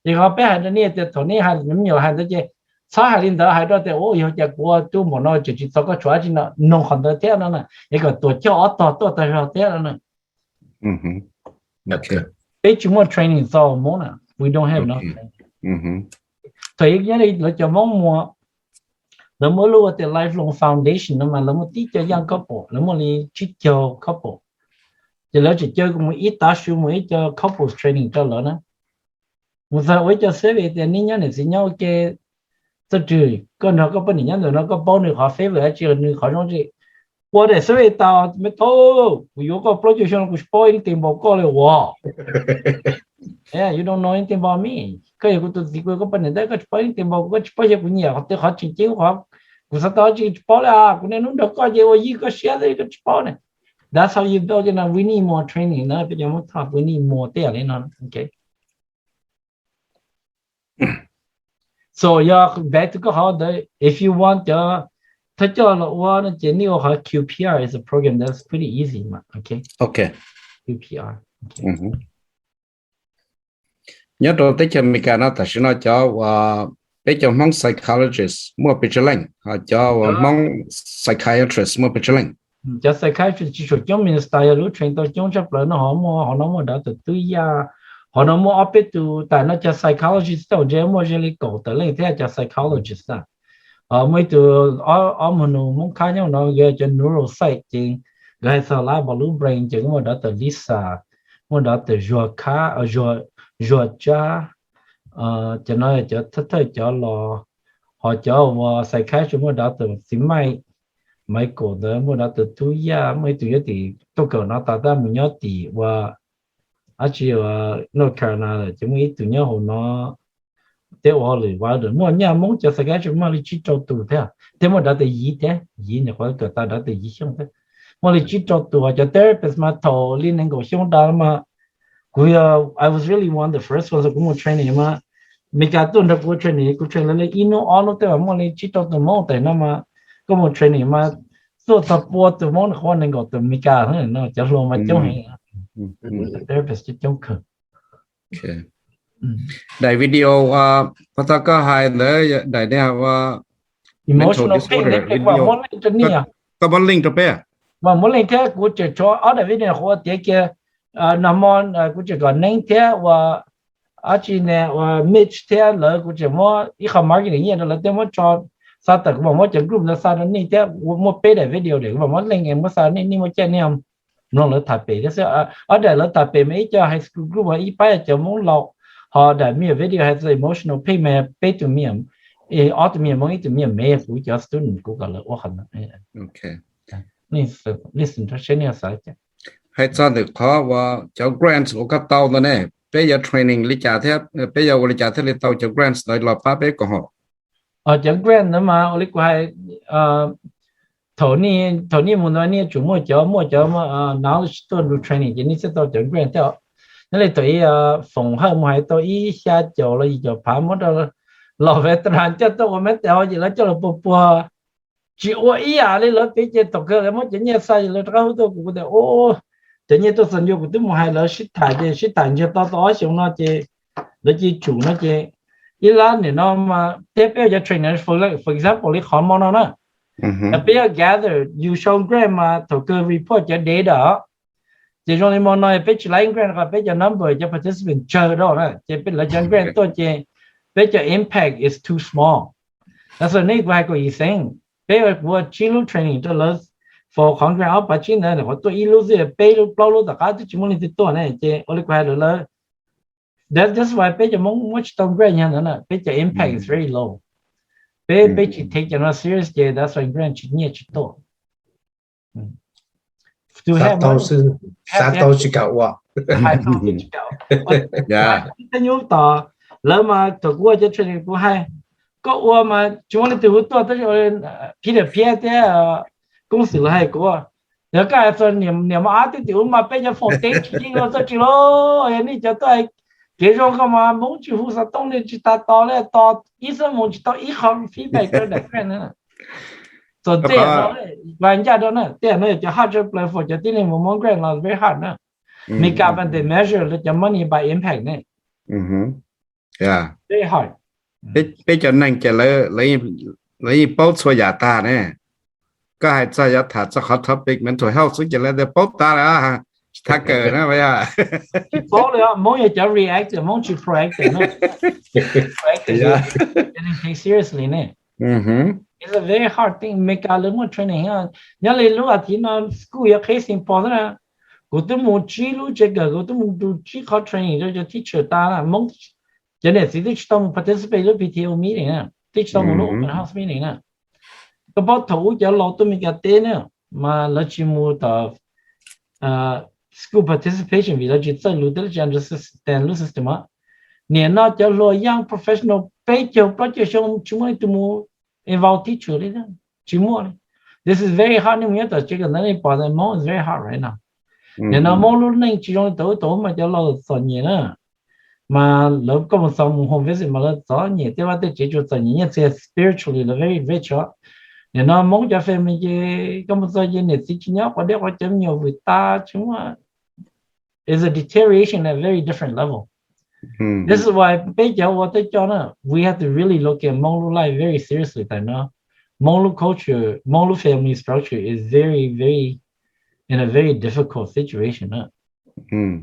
Ces qhov peb hais rau nej tias thaum nej hais me nyuam hais ntawd ces txhob hais li ntawd, hais rau tias, ua yog cas kuv ua tub npaum no tseem tsis txog koj tshuav dab tsi no, noog qhov ntawd thiab no na, es kom tuam coj ob tog tuaj tag zog thiab no na. Peb tsis muaj training txaus Hmoob na, we don't have enough training. Thaum nyob li lawv cov Hmoob Muas, lawv muaj lub ua tias Lifelong Foundation no mas lawv muaj tib co young couple, lawv muaj li tsib caug couple. Ces lawv tseem caw kuv mus ib tav su mus ib co couples training rau lawv na. Mus txog ua ib co survey tias nej nyob niam txiv nyob ua ke, txawj rwg koj nrog koj poj niam nyob ntawm no koj paub nws qhov favor dab tsi, nws qhov zoo tsi. Ua daim survey tas me tub, kuv yuav koj plaub caug xyoo no kuv tsis paub anything about koj li uas. Yeah, you don't know anything about me. Koj yog kuv tus txiv, kuv yog koj poj niam tab koj tsis paub anything about kuv, koj tsis paub xyov kuv nyiam qhov twg, qhov tseem ceeb, qhov kuv xav tau tsis, tsis paub li. Kuv niaj hnub nrog koj ces ua yig koj siab xwb koj tsis paub ne. That's how you build, you know, we need more training na, peb cov Hmoob Thoj, we need more tej yam li no. So yog back to koj qhov ntawd, if you want cov thawj coj los ua no ces nej ua qhov Q P R is a program that's pretty easy mas, ok. Q P R. Nyob rau teb chaws Amelikas no tam sim no cov uas peb cov Hmoob psychologist muaj pes tsawg leej, ho cov uas Hmoob psychiatrist muaj pes tsawg leej? Cov psychiatrist tsis tshua coob, Minnesota yog lub train tau coob tshaj plaws no, ho muaj, ho no muaj doctor Tub Yaj, ho no muaj ob peb tus, tam no cov psychologist tau ntse muaj ze li kaum tawm leej thiab cov psychologist a. Muaj ib tug ob, ob muag nus Hmoob Khab nyob no, nkawd cov neuropsych ces nkawd hais txog lab npog lub brain ces kuj muaj doctor Lisa, muaj doctor Zuag Khab, Zuag, Zuag Tsab, cov no cov thawj thawj cov los, ho cov uas psychiatrist muaj doctor Txiv Maij, Michael ntawd, muaj doctor Tub Yaj, muaj ib tug nyob tim tuaj kawm no tas tab mus nyob tim ua dab tsi, North Carolina lawm ces muaj ib tug nyob hauv no, teb ua hauj lwm Wilder. Muaj nyaj Hmoob cov psychiatrist muaj li tsib rau tus thiab, thiab muaj doctor Yiv thiab, Yiv nyuam qhuav kawm tas, doctor Yiv Xyooj thiab. Muaj li tsib rau tus. Cov therapist mas thaum li nees nkaum xyoo tas mas kuv yog, I was really one of the first ones kuv mus training mas, Meskas tuaj nrog kuv training, kuv train lawv li ib hnub ob hnub tej mas muaj li tsib rau tus Hmoob. Tam no mas koj mus training mas tuaj txog pua tus Hmoob no qhuav nees nkaum tus Meskas no, cov hluas mas coob heev, therapist coob kawg. Daim video uas pab tau koj hais ntawd, daim ne ua emotional pain, koj muab link rau peb. Mas muab leej thiab kuv tseem tshuav ob daim video qhuav ua tiav kiag, no hmo kuv tseem kom Neeb thiab ua, ab tsi ne, ua Mitch thiab lawv, kuv tseem muab ib qho marketing nyiaj rau lawv thiab muab tso xa tawm, kuv mam muab cov group ntawd xa rau nej thiab, muaj peb daim video es kuv mam muab leej es muab xa nej, nej muaj caij nej mloog lawv tham pem thiab xwb. Ob daim lawv tham pem mas ib co high school group, ib pab yog cov Hmoob laus, ho daim me nyuam video hais txog emotional pain mas peb tus me nyuam, ob tus me nyuam Hmoob ib tus me nyuam me, kuv cov student kuv kom lawv ua qhov ntawd. Listen rau seb nej xav cas. Hais txog ntawm qhov uas cov grants uas koj tau ntawd ne, peb yuav training li cas thiab peb yuav ua li cas thiaj li tau cov grants ntawd los pab peb koom haum? Cov grant ntawd mas ua li kuv hais, thaum nej mus ntawd nej yuav tsum muaj cov, muaj cov knowledge tuaj ntu training ces nej thiaj tau cov grant thiab. Nyob li thaum ub Foom Hawj mus hais tau ib xya caum los yim caum phav muab rau los veteran coj tuaj ua master ces lawv coj los puag puag tsis ua ib yam li lawv piv. Ces thaum kawg lawv muab cov nyiaj xa ces lawv rov qab hu tuaj kuv, kuv tias, o, cov nyiaj tuaj txog ncua, kuv twb mus hais lawv sib tham ces sib tham ntsiag to tau ob xyoos no ces lawv cia li tsum no ces ib lab nim no mas thiab peb ua cov training, for example li qhov hmo no na, peb yuav gather, yus show grant mas thaum kawg report cov data. Ces zoo li hmo no peb tsis laib grant qhov peb cov number, cov participant tsawg dua na, ces peb lawv cov grant tuaj ces peb cov impact is too small. That's why nej kuv hais kom yim xeeb, peb kuv ua tsib lub training rau lawv, for qhov grant ob phav tsib ntawd qhuav tuaj ib lub xwb, peb lub plaub lub tom qab twb tsis muaj leej twg tuaj ne. Ces ua li kuv hais lawm lawv, that's why peb cov Hmoob muab tsis tau grant yog ntawd na, peb cov impact is very low. Peb, peb tsis take cov no serious ces that's why grant tsis, nyiaj tsis tuaj. Xav tau xwb, xav tau tsis kam ua. Tej nyuj tom lawv mas thaum kuv ua cov training kuv hais, koj ua mas tsis muaj leej twg hu tuaj, tab sis Peter Phiab thiab Koob Xwm lawv hais kuv, yog koj hais txog niam mos ab twb tim ub mas peb cov foom teb tsis yeej ua txoj tsis lauj, yog nej cov tuaj hais kev zoo koj mas Hmoob tsis hu xov tooj li tsis tas tos li, tos ib xuab moos tsis tau ib qho feedback rau daim grant na. Txog tej yam no, ncaj rau na, tej yam no yog cov hard tsawv plaws for cov tib neeg mus muab grant los very hard na. Meskas mas they measure lawv cov money by impact ne. Very hard. Peb cov neeg ces lawv yeej paub txhua yam tag ne. Koj hais txog yuav tham txog qhov topic mental health xwb ces lawv tias paub tas lawm, tsis thab kawm na. Tsis paub li, Hmoob yog cov reactive, Hmoob tsis proactive na. Proactive, take seriously ne. It's a very hard thing. Meskas lawv muaj training, nyob li lub as thiv no school yuav qhib Saint Paul xwb na. Kuv twb mus tsib lub tsev kawm, kuv twb mus nrug tsib qhov training rau cov teacher tas na. Hmoob cov niam txiv twb tsis tau mus participate lub P T O meeting na, twb tsis tau mus lub open house meeting na. Koj paub thaum ub cov laus tuaj Meskas teb na, mas lawv tsis mus tom school participation vim lawv tsis txawj lus thiab lawv tsis understand lub system. Nim no cov hluas young professional peb caug plaub caug xyoo tsis muaj leej twg mus involve teacher li, tsis muaj li. This is very hard. Nej mus nyob tom tsev kawm ntawv nej pom tias Hmoob is very hard right now. Nim no Hmoob lub neej tsis zoo li thaum ub, thaum ub mas cov laus txom nyem na, mas lawv, koj mus txog mus home visit mas lawv txom nyem, tej vaj tej tsev tsuas txom nyem, nyiaj txiag spiritually lawv very rich os. Nim no Hmoob cov family ces koj mus txog ces niam txiv tsis nyob, quav dej quav cawv, me nyuam vwm tas, tsis muaj. It's a deterioration at a very different level. This is why peb cov ua teb coj na, we have to really look at Hmoob lub life very seriously times no. Hmoob lub culture, Hmoob lub family structure is very, very, in a very difficult situation na.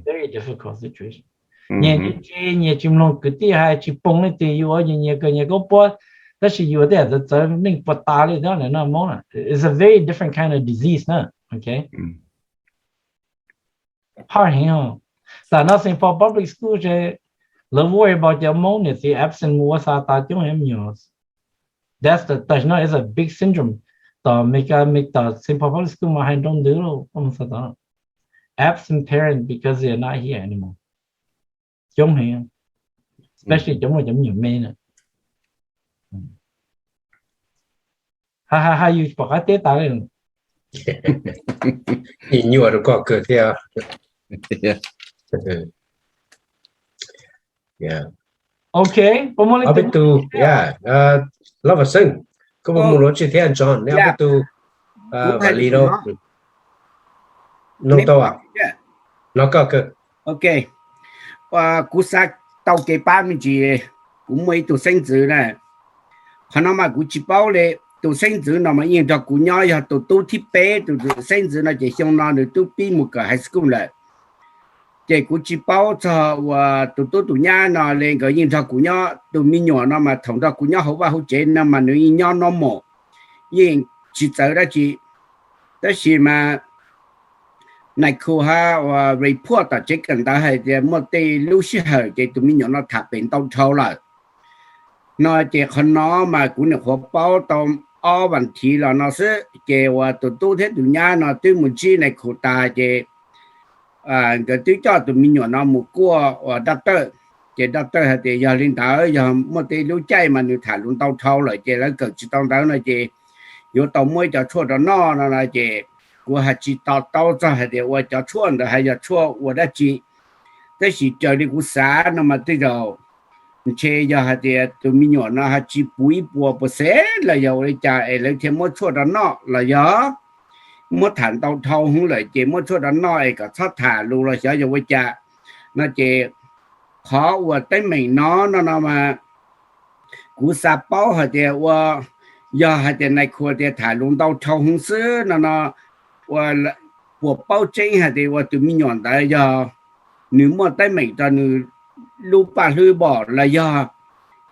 Very difficult situation. Nyias tsis, nyias tsis mloog kwv tij hais, tsis pom leej twg, yus ua yus nyias kawm nyias koob puab, tab sis yus ua tej yam txawv txawv neej puas tas li thiab na. Hmoob na, it's a very different kind of disease na. Hard heev. Tam no Saint Paul Public School ces lawv worry about cov Hmoob niam txiv absent mus ua xa tas coob heev me nyuam. That's the, tam no it's a big syndrome. Tom Meskas, tom Saint Paul Public School mas hais nroo ntws lauj, koj mus xav tau, absent parent because they are not here anymore. Coob heev, especially cov muaj cov me nyuam me na. Ha ha ha, yus pom qab teb tas li. Ib nyuaj rau koj kawg thiab. Ok, peb tus, Lov Vam Xeeb, koj puas mus luv tsi thiab John, neb ob peb tus, Vam Lis, nov tau, nov koj kawg. Ok, kuv xav tau kev pab me ntsis, kuv muaj ib tug xeeb ntxwv na, qhov no mas kuv tsis paub li. tus xeeb ntxwv no mas yeej nrog kuv nyob, yog tus tub thib peb, tus xeeb ntxwv no ces xyoo no nws twb pib mus kawm high school lawm. Ces kuv tsis paub txog uas tus tub tus nyab no li, nkawd yeej nrog kuv nyob. Tus me nyuam no mas thaum nrog kuv nyob hauv vaj hauv tsev no mas nws yeej nyob normal, yeej tsis txawv dab tsi. Tab sis mas nais khu hab uas report tom tsev kawm ntawv hais tias muaj tej lub sij hawm ces tus me nyuam no tham pem ntau dhau lawm no. Ces qhov no mas kuv nyuam qhuav paub tau ob vas thiv los no xwb. Ces uas tus tub thiab tus nyab no twb mus ntsib nais khu tas ces nkawd twb coj tus me nyuam no mus kuaj uas doctor. Ces doctor hais tias yog li ntawd, yog muaj tej lub caij mas nws tham lus ntau dhau lawm ces lawv kawm tsis tau ntawv no ces yuav tau muab ib co tshuaj rau noj no no. Ces kuv hais tsis to taub txog hais tias ua cov tshuaj ntawd hais yog tshuaj ua dab tsi. Tab sis raws li kuv xav no mas tej zaum ntshe yog hais tias tus me nyuam no ho tsis puv ib puas percent los yog ua li cas es lawv thiaj muab tshuaj rau noj los yog muab tham ntau dhau hwv lawm ces muab tshuaj rau noj es kom txhob tham lus los xyov yog ua cas no. Ces qhov uas teeb meem no no no mas kuv xav paub hais tias ua, yog hais tias nais khu tias tham lus ntau dhau hwv xwb no no, ua puas paub tseeb hais tias ua tus me nyuam ntawd yog nws muaj teeb meem rau nws lub paj hlwb npom los yog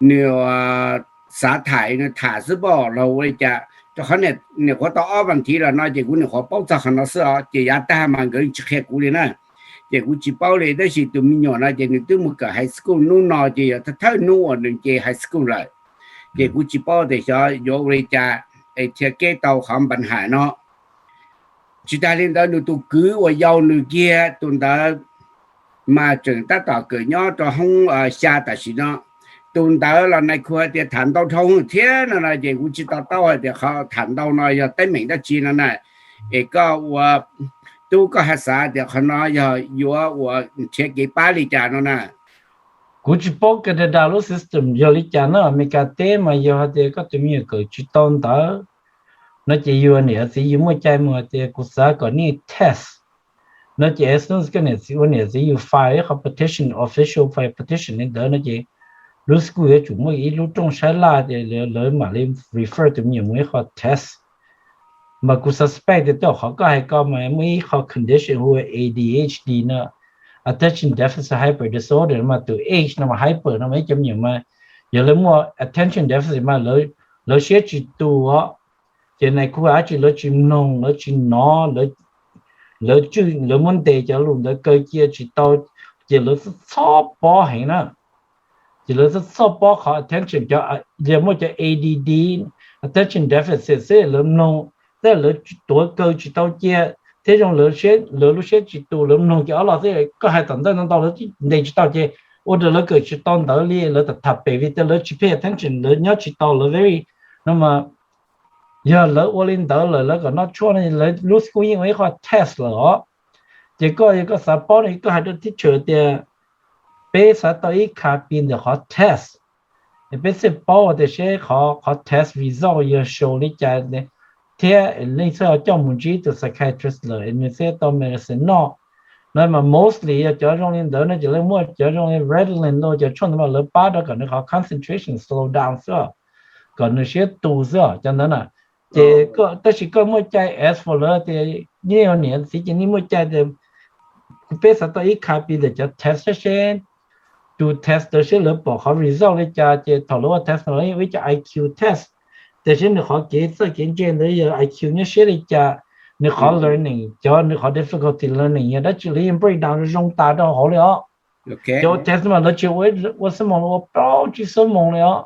nws xav tham nws tham xwb npom los ua li cas. Rau qhov nyuam qhuav tau ob vas thiv los no ces kuv nyuam qhuav paub txog qhov no xwb os. Ces yav tag mas nkawd tsis qhia kuv li na. Ces kuv tsis paub li, tab sis tus me nyuam no ces nws twb mus kawm high school, hnub no ces yog thawj hnub uas nws nce high school lawm. Ces kuv tsis paub tias xyov yuav ua li cas es thiaj kev tau qhov npa ham no. Tsis tas li ntawd nws tus kwv uas yau nws kiag tus ntawd mas tseem tab tom kawm nyob rau hoob xya tam sim no. Tus ntawd los nais khu hais tias tham ntau dhau hwv thiab no no ces kuv tsis to taub hais tias qhov tham ntau no yog teeb meem dab tsi no na. Es koj ua tub koj hais xav tias qhov no yog yuav ua nrhiav kev pab li cas no na. Kuv tsis paub Canada lub system yog li cas na. Amelikas teb mas yog hais tias koj tus me nyuam kawm tsis tau ntawv no ces yus niam txiv yus muaj cai mus hais tias kuv xav kom nej test no ces as soon as koj niam txiv ua niam txiv yus file ib qho petition, official file petition li ntawd no ces lub school yuav tsum muaj ib lub rooj sab laj tias lawv mam li refer tus me nyuam mus ib qho test. Mas kuv suspect tias tej qhov koj hais ko mas muaj ib qho condition hu ua A D H D no, attention deficit hyper disorder mas tus H no mas hyper no mas ib cov me nyuam mas yog lawv muaj attention deficit mas lawv siab tsis tus os. Ces nais khu hais tias lawv tsis mloog, lawv tsis hnov, lawv tswj, lawv muab ntes cov lus ntawd kaw cia tsis tau, ces lawv txhob pob heev na. Ces lawv txhob pob qhov attention, cov muaj cov A D D, attention deficit xwb lawv mloog, tab lawv tuav kaw tsis tau cia, thiab zoo lawv lub siab tsis tus lawv mloog ces ob los xwb koj hais tom ntej ntau ntau lawv ntes tsis tau ces ua rau lawv kawm tsis tau ntawv li, lawv tham pem vim tias lawv tsis pay attention, lawv nyob tsis tau lawv very no mas yog lawv ua li ntawd lawm lawv kom noj tshuaj no lawv lub school yeej ua ib qho test lawm os. Ces koj yog koj xav paub no koj hais rau teacher tias peb xav tau ib copy ntawm qhov test, peb thiaj paub tias seb qhov test result yog show li cas, thiab leej twg coj mus ntsib tus psychiatrist lawm nws thiaj tau medicine noj. No mas mostly yog cov zoo li ntawd no ces lawv muaj cov zoo li Ritalin los cov tshuaj ntawd mas lawv pab rau kom nws qhov concentration slow down xwb, kom nws siab tus xwb cov ntawd na. Ces tab sis koj muaj cai ask for lawv tias nej yog niam txiv ces nej muaj cai tias kuv peb xav tau ib copy ntawm cov test seb, tus test ntawd seb lawv pom qhov result li cas ces thaum lawv ua test no lawv yeej ua ib co I Q test, tias seb nws qhov kev txawj kev ntse ntawd yog I Q nyob siab li cas, nws qhov learning, cov nws qhov difficulty learning yog dab tsi lawv yeej break down zoo tas rau hauv li os. Cov test mas lawv tsis ua xuab moos, ua plaub tsib xuab moos li os.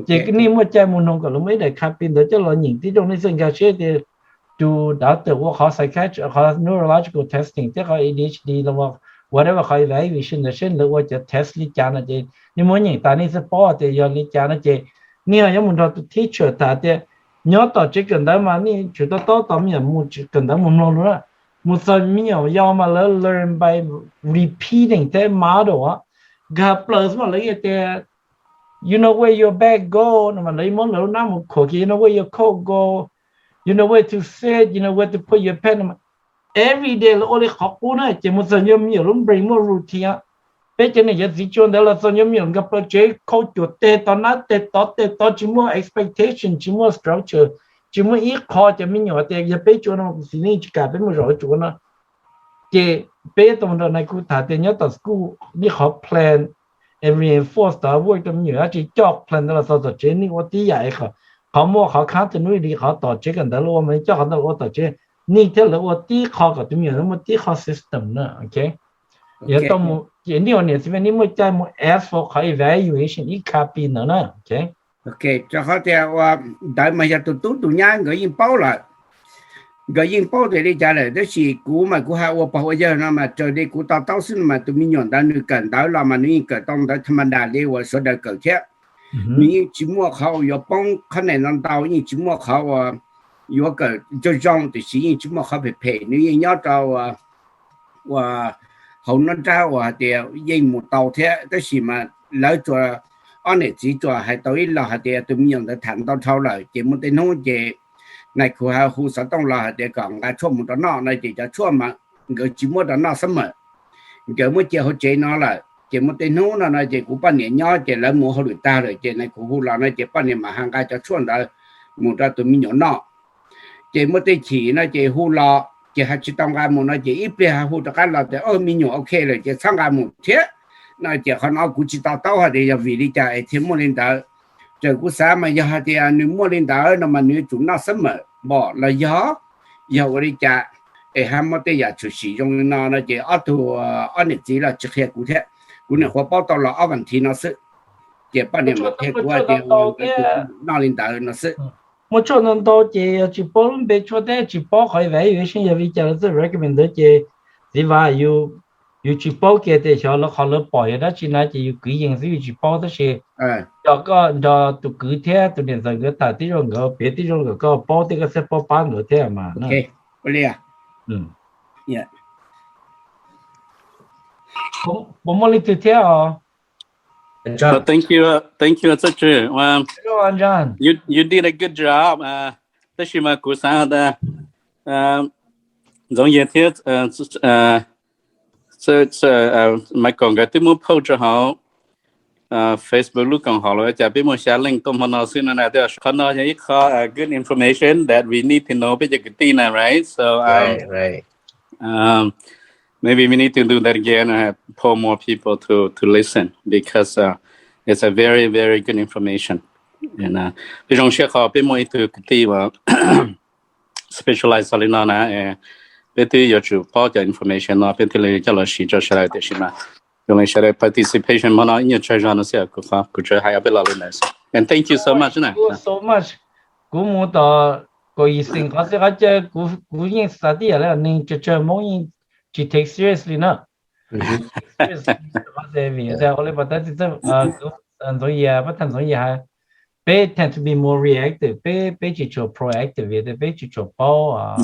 Ces nej muaj cai mus noog kom lawv muaj ib daim copy ntawd coj los nyeem tib zoo nej txawj nkag siab tias tus doctor ua qhov psychiatric, qhov neurological testing thiab qhov A D H D los whatever qhov evaluation ntawd seb lawv ua cov test li cas no ces nej muab nyeem tas nej thiaj paub tias yog li cas no ces nej ho yuav mus nrog tus teacher tham tias nyob tom tsev kawm ntawv mas nej tsum to taub tos me nyuam mus kawm ntawv mus mloog lus na. Mus txog me nyuam yau mas lawv learn by repeating thiab model, nkag plaws xwb mas lawv tias you know where your bag go no mas lawv muab lawv lub hnab mus khuam kiag you know where your coat go, you know where to sit, you know where to put your pen no mas every day lawv ua li qhov qub na ces mus txog yog me nyuam lub brain muaj routine, Peb cov niam cov txiv tsuas ntawd los txog nyob me nyuam nkag plaws tsev khau cuam teg tod nab teg tod teg tod, tsis muaj expectation, tsis muaj structure, tsis muaj ib qho cov me nyuam tias yog peb tsuas no xis nej tsis kam peb mus zaum tsuas no. Ces peb tau nrog nais khu tham tias nyob tom school nej qhov plan and reinforce tod work rau me nyuam, tsis coj plan ntawd los txog tom tsev nej ua tib yam es qhov muaj qhov continuity qhov tom tsev kawm ntawv los ua mas coj qhov ntawd los ua tom tsev, nej thiab lawv ua tib qho kom tus me nyuam muaj tib qho system na, ok. Yog tau mus ces nej ua niam txiv nej muaj cai mus ask for qhov evaluation ib copy ntawd na, ok. Ok, rau qhov tias ua ntawd mas yog tus tub tus nyab nkawd yeej paub lawm, nkawd yeej paub tias li cas lawm, tab sis kuv mas kuv hais ua pog ua yawg no mas raws li kuv to taub xwb no mas tus me nyuam ntawd nws kawm ntawv los mas nws yeej kawm tau ntawv tham ma das li uas sawv daws kawm thiab. Nws yeej tsis muaj qhov uas yuav poob qhov neeg no ntau, yeej tsis muaj qhov uas yuav kawm zoo zoo, tiam sis yeej tsis muaj qhov phem phem, nws yeej nyob rau uas hauv nruab nrab uas hais tias yeej mus tau thiab. Tab sis mas lawv tsuas, ob niam txiv tsuas hais tau ib los hais tias tus me nyuam ntawd tham ntau dhau lawm, ces muaj tej hnub ces nais khu hu xov tooj los hais tias kom nqa tshuaj mus rau noj no, ces cov tshuaj mas nkawd tsis muab rau noj xab mawm, nkawd muab cia hauv tsev no lawm. Ces muaj tej hnub no no ces kuv poj niam nyob ces lawv mus hauj lwm tag lawm ces nais khu hu los no ces poj niam mam ho nqa cov tshuaj ntawd mus rau tus me nyuam noj. Ces muaj tej chim no ces hu los ces ho tsis tau nqa mus no ces ib pliag ho hu rov qab los tias o me nyuam ok lawm ces txhob nqa mus thiab no. Ces qhov no kuv tsis to taub hais tias yog vim li cas es thiaj muaj li ntawd. Raws kuv xav mas yog hais tias nws muaj li ntawd no mas nws yuav tsum noj xab mawm npom los yog, yog ua li cas es ho muaj tej yam tshwm sim zoo li no no ces ob tug, ob niam txiv los tsis qhia kuv thiab. Kuv nyuam qhuav paub tau los ob vas thiv no xwb, ces poj niam mam qhia kuv hais tias noj li ntawd no xwb. Muaj tshuaj ntau ntau ces yog tsis paub lub npe tshuaj thiab tsis paub qhov evaluation yog li cas lawv txawj recommend ntawd ces txiv Vam, yus tsis paub kiag tias xyov lawv qhov lawv pom yog dab tsi na ces yus kwv yees xwb yus tsis paub, tab sis yog koj nrog tus kwv thiab tus niam ntxawm nkawd tham tib zoo nkawd piav tib zoo kom koj paub thiab koj thiaj paub pab nkawd thiab mas. Puas muaj leej twg thiab os? Thank you, thank you, Txawj Tswv. You did a good job. Tab sis mas kuv xav has tas Ntxoov Yias thiab Michael nkawd twb muab post rau hauv Facebook lub koom haum los cas peb muaj xya leej tuaj hmo no xwb no na. Qhov no yog ib qho good information that we need to know peb cov kwv tij na, right? So maybe we need to do that again and pull more people to to listen because it's a very, very good information. Peb zoo siab qhov peb muaj ib tug kwv tij uas specialize li no na, peb twb yuav tsum paub cov information no peb thiaj li coj los siv rau sawv daws, tiam sis mas zoo li sawv daws participation hmo no ib nyuag tsawg zog no xwb, kuv tsuas hais ob peb lo li ntawd xwb. And thank you so much na. So much. Kuv mus tom kaum yim xeem qhov xwb qhov chaw kuv yeej xav tib yam li neeg tsawg tsawg Hmoob yeej tsis take serious li na. Ua li pas tab Ntxoov Yias, pab thaj Ntxoov Yias hais, peb tend to be more reactive, peb peb tsis tshua proactive vim tias peb tsis tshua paub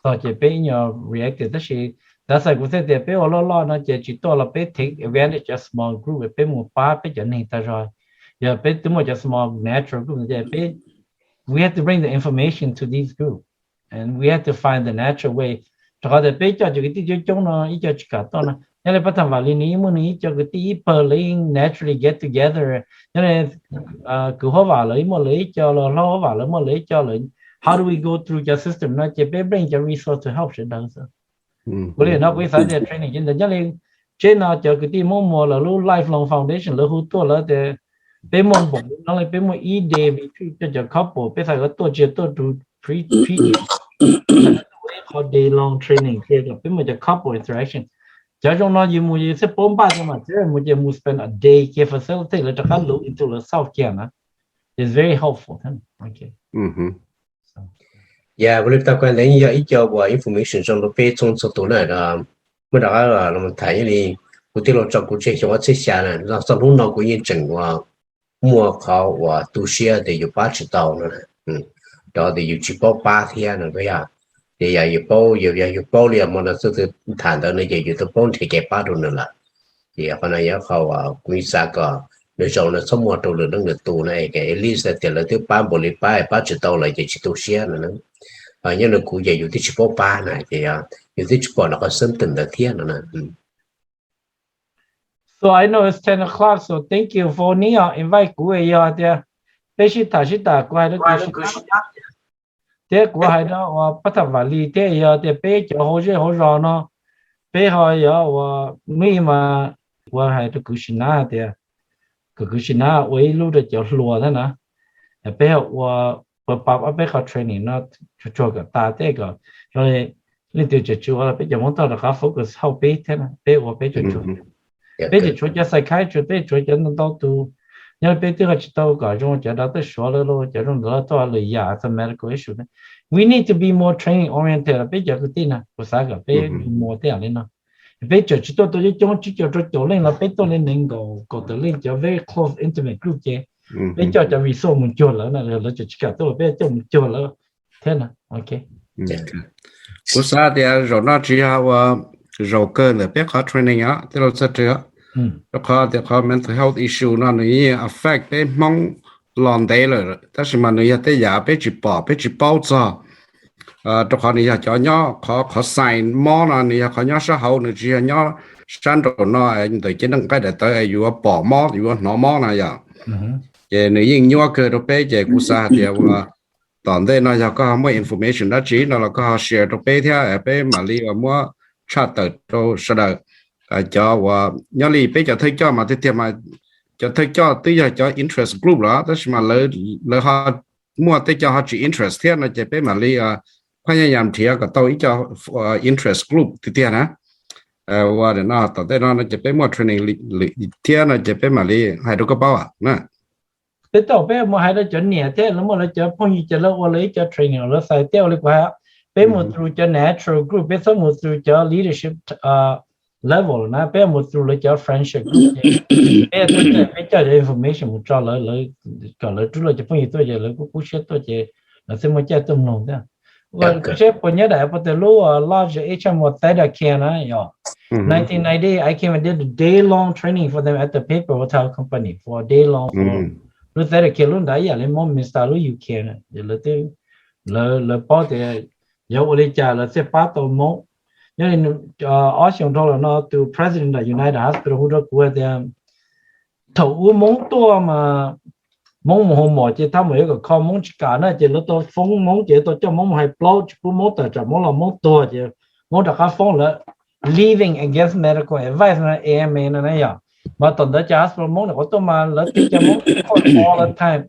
txog ces peb ib nyuag reactive, tab sis that's why kuv thiaj tias peb ua loj loj no ces tsis tuaj los peb take advantage of small group, peb mus pab peb cov neeg tag zog. Yog peb twb muaj cov small natural group no ces peb we have to bring the information to these groups and we have to find the natural way. Rau qhov tias peb coj cov kwv tij coob coob no ib co tsis kam tuaj no, nyob li pab tham Vam li nws yeej muaj nws ib co kwv tij ib pawg lawv yeej naturally get together. Nyob li kwv Huab Vam lawv muaj lawv ib co, los Hlob Huab Vam lawv muaj lawv ib co lawm. How do we go through cov system no ces peb bring cov resource to help sawv daws. Kuv li no kuv xav tias training ces ntawd nyob li tsheb no cov kwv tij Hmoob Muas lawv lub Lifelong Foundation lawv hu tuaj lawv tias peb muaj npaum li no li, peb muaj ib day retreat coj cov couple, peb xav kom tuaj tsis tuaj tus pre pre qhov day long training kiag kom peb muaj cov couple interaction. Cov zoo no yus mus yus thiaj paub npaj cov mas thiab mus ces mus spend a day kiag facilitate lawv rov qab luv into lawv self kiag na. It's very helpful. Yog ua li tau kuv ntawd yog ib co uas information zoo rau peb txhua txhua tus na. Muab rov qab los tham ib li, kuv tij laug tso kuv tseg xyoo ob txhiab xya na, txog hnub no kuv yeej tseem uas muaj qhov uas tu siab tias yus pab tsis tau no, rau tias yus tsis paub pab thiab no yog. Ces yog yus paub, yog yus paub li hmo no xwb twb tham ntawd no ces yus twb paub nrhiav kev pab rau nws lawm. Ces qhov no yog qhov uas kuv xav kom nws zoo no txhob muaj rau lwm leej lwm tus no, at least tias lawv twb pab npaum li pab, pab tsis tau lawm ces tsis tu siab no. Nyob nws kuv ces yus twb tsis paub pab na ces yus twb tsis pom nws qhov symptom ntawd thiab no na. So I know it's ten o'clock, so thank you for Neil invite kuv. Yog tias peb sib tham sib tham, kuv hais rau kuv sib nab, thiab kuv hais rau uas pab tham vam li thiab, yog tias peb cov hauv zej hauv zos no, peb ho yog uas ib mas kuv hais rau kuv sib nab hais tias kom kuv sib nab ua ib lub rau cov hluas thiab na, peb ua, ua pab peb qhov training no tsuag tsuag kom tas thiab kom zoo li leej twg tseem tsis ua los peb cov Hmoob toj rov qab focus help peb thiab na, peb ua peb tsuag tsuag. Peb tsis tshuav cov psychiatrist, peb tshuav cov ntau ntau tus, nyob peb twb ho tsis tau kom zoo cov doctor Suav lawv los cov zoo ntawd los tuaj lwm yam as medical issue. We need to be more training oriented los peb cov kwv tij na, kuv xav kom peb mus tej yam li no. Peb tseem tsis tuaj tau coob coob tsib caug rau caum leej los peb tuaj li nees nkaum kaum tawm leej cov very close intimate group ces peb coj cov resource mus cuag lawv na, lawv tseem tsis kam tuaj los peb coj mus cuag lawv thiab na. Ok. Kuv xav tias zaum no tsis yog ua zaum kawg ntawm peb qhov training os tij laug Txawj Tswv, rau qhov tias qhov mental health issue no nws yeej affect peb Hmoob los ntev lawm tab sis mas nws yog tej yam peb tsis pom peb tsis paub txog. Rau qhov nws yog cov nyob qhov, qhov sign mob no nws yog qhov nyob sab hauv, nws tsis yog nyob sab nraum no ntawm cev nqaij daim tawv es yuav pom mob yuav hnov mob no yom. Ces nws yeej nyuaj kawg rau peb ces kuv xav hais tias ua tom ntej no yog koj ho muaj information dab tsi no los koj ho share rau peb thiab peb mam li muab tshaj tawm rau sawv daws. Cov uas nyob li peb cov thawj coj mas tiag tiag mas cov thawj coj twb yog cov interest group los tab sis mas lawv ho muaj tej cov ho tsis interest thiab no ces peb mam li phaj nyaj yam nrhiav kom tau ib co interest group tiag tiag na. Ua no tom ntej no ces peb muaj training lwm thiab no ces peb mam li hais rau koj paub na. Peb tau peb mus hais rau cov niam thiab lawv muaj lawv cov phooj ywg ces lawv ua lawv ib co training lawv xaiv tias ua li kuv hais, peb mus through cov natural group, peb txhob mus through cov leadership level na, peb mus through lawv cov friendship group ces peb, peb coj cov information mus tso lawv, kom lawv rub lawv cov phooj ywg tuaj ces lawv kuj kub siab tuaj ces lawv thiaj muaj caij tuaj mloog thiab. Seb puas nyob daim puas tias lub lodge ib tsam muas Theta Care na yom. Nineteen ninety, I came and did a day long training for them at the paper hotel company for a day long for lub Theta Care, lub ntawd ib yam li Hmoob Mr lub U K na, lawv paub tias yuav ua li cas lawv thiaj pab tau Hmoob. Nyob li ob xyoos dhau los no tus president of United Hospital hu rau kuv tias thaum ub Hmoob tuaj mas Hmoob mus hu mom ces thaj mus yuav kom kho Hmoob tsis kam na ces lawv tau foob Hmoob ces tau coj Hmoob mus hais plaub tsis pub Hmoob tawm tsam Hmoob los Hmoob tuag ces Hmoob rov qab foob lawv living against medical advice na, A M A no na yom. Mas thaum ntawd cov hospital Hmoob nyuam qhuav tuaj mas lawv twb cov Hmoob court all the time.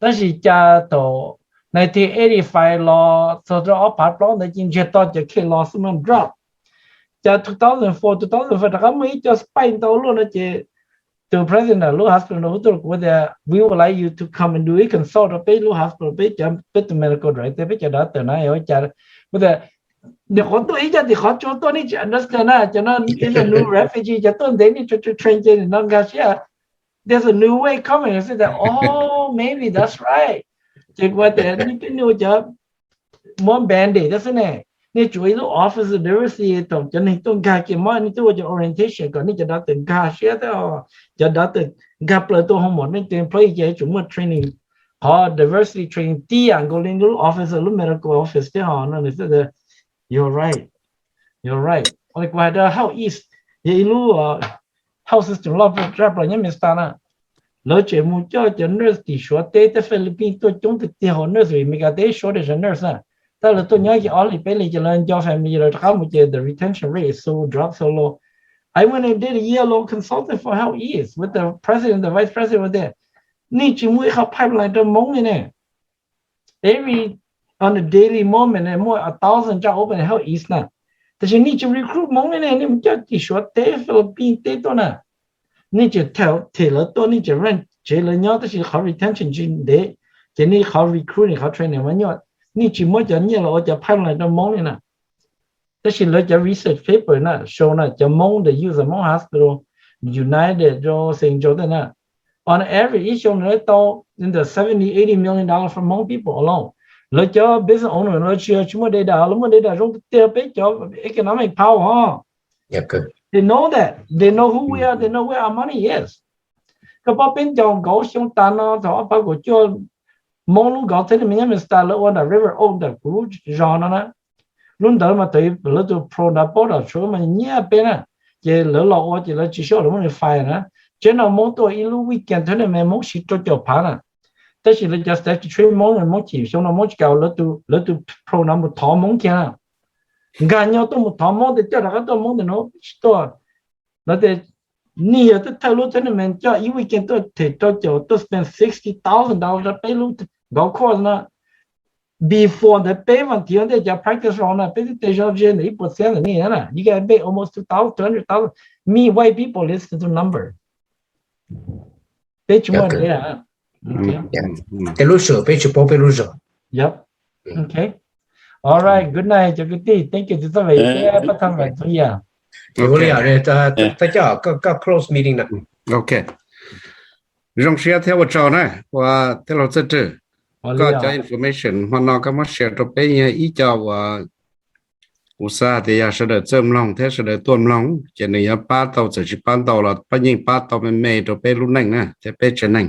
Tab sis cas thaum nineteen eighty-five los txog rau ob phav plaub ntawd ces ntsiag to cov case los xwb no drop. Cas two thousand four, two thousand five rov qab muaj ib co spike ntau luaj no ces tus president lub hospital no hu tuaj rau kuv tias we would like you to come and do a consult rau peb lub hospital, peb cov, peb tus medical director, peb cov doctor na ua cas. Kuv tias nyuam qhuav tuaj ib co tim qhov tsua tuaj nej tsis understand na, cov no is a new refugee, cov tuaj ntev nej tsuas train ces no nkag siab. There's a new way coming. I said that, oh, maybe that's right. Ces kuv tias nej peb nej ua cov muab band-aid thiab xwb ne. Nej tsuas ua ib lub office diversity, thaum cov neeg tuaj nkag kiag mas nej twb ua cov orientation kom nej cov doctor nkag siab thiab, cov doctor nkag plaws tuaj hu mom, nej cov employee ces yuav tsum muaj training, qhov diversity training tib yam nkaus li lub office, lub medical office thiab ho no nws thiaj tias you're right, you're right. Kuv hais rau Health East, yog ib lub health system loj tshaj plaws nyob Minnesota na. Lawv tseem mus coj cov nurse tim Suav teb, tej Philippines tuaj coob tiag tiag hauv nurse, Meskas teb shortage of nurse na. Tab lawv tuaj nyob kiag ob hlis peb hlis ces lawv nco family lawv rov qab mus ces the retention rate is so, drop so low. I went and did a year long consulting for Health East with the president, the vice president ua tias nej tsis muaj ib qho pipeline rau Hmoob li ne. Every, on a daily moment ne muaj a thousand job open in Health East na. Tab sis nej tsis recruit Hmoob li ne, nej mus coj tim Suav teb, Philippines teb tuaj na. Nej tseem them lawv tuaj, nej tseem rent tsev lawv nyob tab sis qhov retention tsis ntev, ces nej qhov recruiting, qhov training mas nyuaj. Nej tsis muab cov nyiaj los ua cov pipeline rau Hmoob li na. Tab sis lawv cov research paper na show na cov Hmoob, the use of Hmoob hospital, United rau Saint Joe tej na, on average ib xyoo lawv tau in the seventy, eighty million dollar from Hmong people alone. Lawv cov business owner lawv tsis, tsis muaj data, lawv muaj data zoo tiag tiag peb cov economic power. They know that, they know who we are, they know where our money is. Koj paub peb ncaus nkaum xyoo tas no thaum ob phav kaum cuaj Hmoob lub golf tournament nyob Minnesota lawv ua nram River Oaks ntawm kuv lub zos no na. Lub ntawd mas thaum lawv tus pro ntawd paub dam tshuav mas nyiaj peb na. ces lawv los ua ces lawv tsis sib haum lawv muab notify na. Tsev no Hmoob tuaj ib lub weekend thiab ne, Hmoob siv rau caum phav na. Tab sis lawv cov statutory Hmoob, Hmoob chim xyoo no Hmoob tsis kam ua lawv tus, lawv tus pro no mus thov Hmoob kiag na. Nkag nyo tuaj mus thov Hmoob tias coj rov qab tuaj, Hmoob tias no tsis tuaj. Lawv tias nej yog thawj lub thiab ne, coj ib weekend tuaj them rau caum tuaj spend sixty thousand dollars rau peb lub golf course no. Before ntawd peb vas thiv ntej cov practice round na peb twb tau zov ze ntawm ib puas txhiab ntawm nej na, you guys pay almost two thousand, two hundred thousand. Me, white people, listen to number. Peb tsis muaj data. Tej lub zog peb tsis paub peb lub zog. Yep. Okay. All right. Good night cov kwv tij. Thank you tus txoj vem peb pab tham vam txhua yam. Ua li, thawj coj, koj close meeting na. Okay. Zoo siab thiab ua tsaug na, ua tij laug Txawj Rwg. Koj cov information hmo no koj muab share rau peb yog ib co uas kuv xav hais tias yog sawv daws txawj mloog thiab sawv daws tuaj mloog ces nws yuav pab tau, txawm tsis pab ntau los pab yeej pab tau me me rau peb lub neej na thiab peb tsev neeg.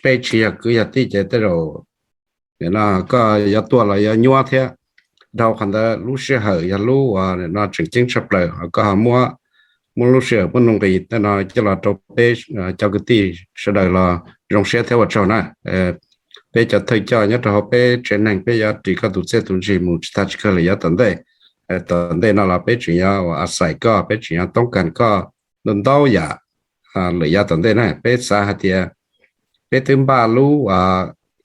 Peb tsis yog kwv yog tij ces tej zaum no koj yuav tuaj los yuav nyuaj thiab. Dhau qhov ntawd lub sij hawm yog lub uas no tseem ceeb tshaj plaws, koj ho muab, muab lub sij hawm muab nuj nqis tej no coj los rau peb cov kwv tij sawv daws los zoo siab thiab ua tsaug na. Peb cov thawj coj nyob rau hauv peb tsev neeg peb yuav ris koj tus txiaj tus ntsig mus tsis tag tsis kawg lawm yav tom ntej. Tom ntej no los peb tseem yuav ua xais koj, peb tseem yuav toob kas koj ntau ntau yam lawm yav tom ntej na. Peb xav hais tias peb twb npaj lub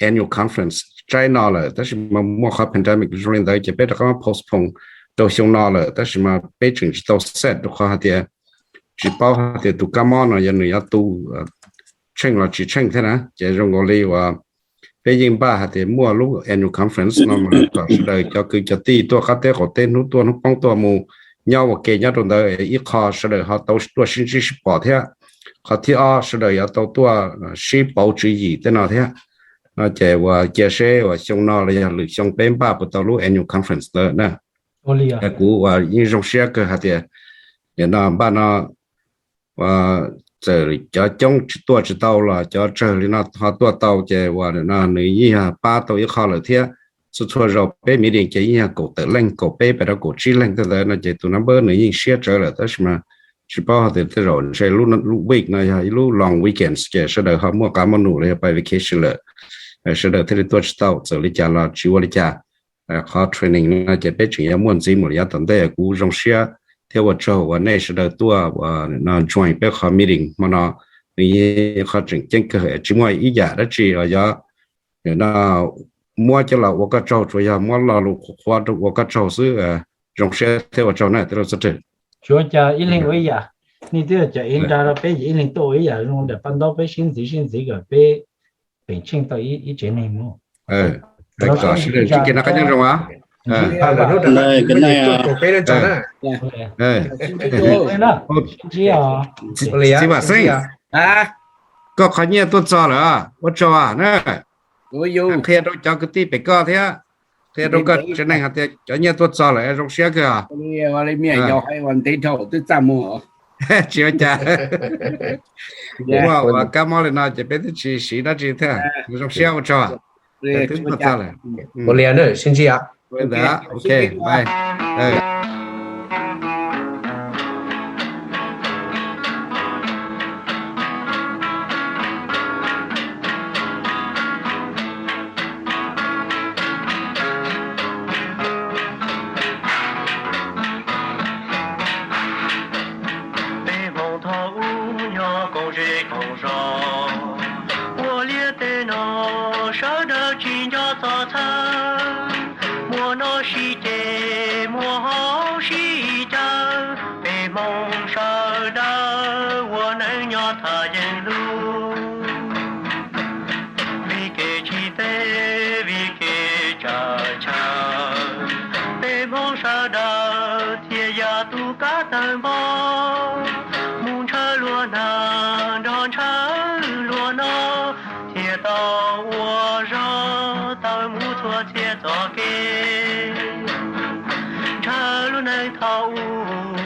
annual conference tsaib no lawm tab sis mas muaj qhov pandemic zoo li ntawd ces peb rov qab postpone rau xyoo no lawm, tab sis mas peb tseem tsis tau set rau qhov hais tias tsis paub hais tias tus kab mob no yog nws yuav tu tsheej los tsis tsheej thiab na. Ces zoo nkaus li uas peb yeej npaj hais tias muaj lub annual conference no mas kom sawv daws cov kwv cov tij tuaj qab teb qaum teb, hnub tuaj hnub poob tuaj mus nyob ua ke nyob rau ntawd, ib qho sawv daws ho tau tuaj sib ntsib sib pom thiab, qhov thib ob sawv daws yuav tau tuaj sib pauv tswv yim tej no thiab. No ces uas cia seb uas xyoo no los yog lwm xyoo peb npaj puas tau lub annual conference ntawd na. Kuv uas yeej zoo siab kawg hais tias nim no npaj no txawm cov coob tsis tuaj tsis tau los cov tsawg li no ho tuaj tau ces uas no nws yeej yog pab tau ib qho lawm thiab. Txhua txhua zaus peb meeting ces yeej yog kaum tawm leej, kaum peb pes rau kaum tsib leej tej ntawd no ces tus number nws yeej siab tsawv lawm, tab sis mas tsis paub hais tias tej zaum ntshe lub week no yog ib lub long weekends ces sawv daws ho muaj qab muaj num los yog pais vacation lawm, sawv daws thiaj li tuaj tsis tau. Txawm li cas los tsis ua li cas, qhov training no ces peb tseem yuav muaj ntxiv mus li yav tom ntej. Kuv zoo siab thiab ua tsaug uas nej sawv daws tuaj uas no join peb qhov meeting hmo no, nws yeej qhov tseem ceeb kawg, tsis muaj ib yam dab tsi uas yog no muab coj los ua koj tsaug, tsuas yog muab lo lus qhuav qhuav rau ua koj tsaug xwb. Zoo siab thiab ua tsaug na tij laug Txawj Rwg. Tsis ua cas, ib leeg ua ib yam. Nej twb yog cov ib nra rau peb ces ib leeg tuaj ua ib yam zoo ntawm paj ntaub, peb sib ntxiv sib ntxiv kom peb peem tsheej tau ib tsev neeg mus. Tsis kiag no qab nyob zoo as. Txiv Vam Xeeb, koj qhov nyiaj tuaj txog lawm, ua tsaug na. Qhia rau cov kwv tij pem koj thiab qhia rau koj tsev neeg hais tias cov nyiaj tuaj txog lawm, zoo siab kawg. Tsis ua cas. Muaj uas kab mob li no ces peb twb tsis siv dab tsi thiab. Zoo siab ua tsaug. Twb tuaj txog lawm. Ua li na, sib ntsib. Ok, bye. Peb Hmoob thaum ub nyob koom zej koom zos, ua liaj teb no sawv daws tsis nco txog txhawj. Muaj noj sib ceg, muaj haus sib caw, peb Hmoob sawv daws ua neej nyob thaj yeeb lug. Vim kev tsim teb, vim kev tsav chaw, peb Hmoob sawv daws thiaj yam tus kab tawg npog. Mus ntshaw luag nag, nrog ntshaw luag no, thiaj tau ua zog tawm mus txhua txhia txoj kev. Ntshaw lub neej thaum ub,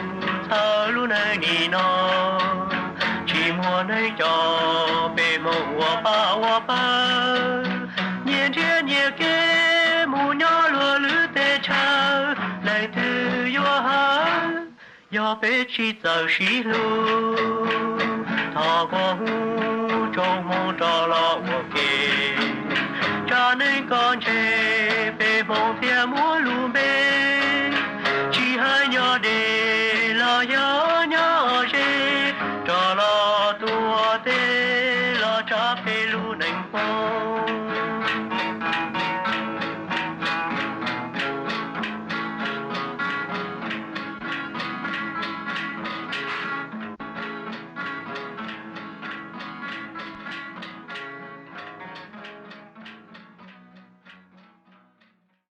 txhawj lub neej nim no, tsis muaj neeg coj peb Hmoob ua pab ua pawg. Nyias nrhiav nyias kev mus nyob luag lwm teb chaws, leej twg yuav hawv Yog peb tsis txawj sib hlub, thov koj hu tsoom hmoob rov los ua ke. Tsa neej koj ntshe peb hmoob thiaj muaj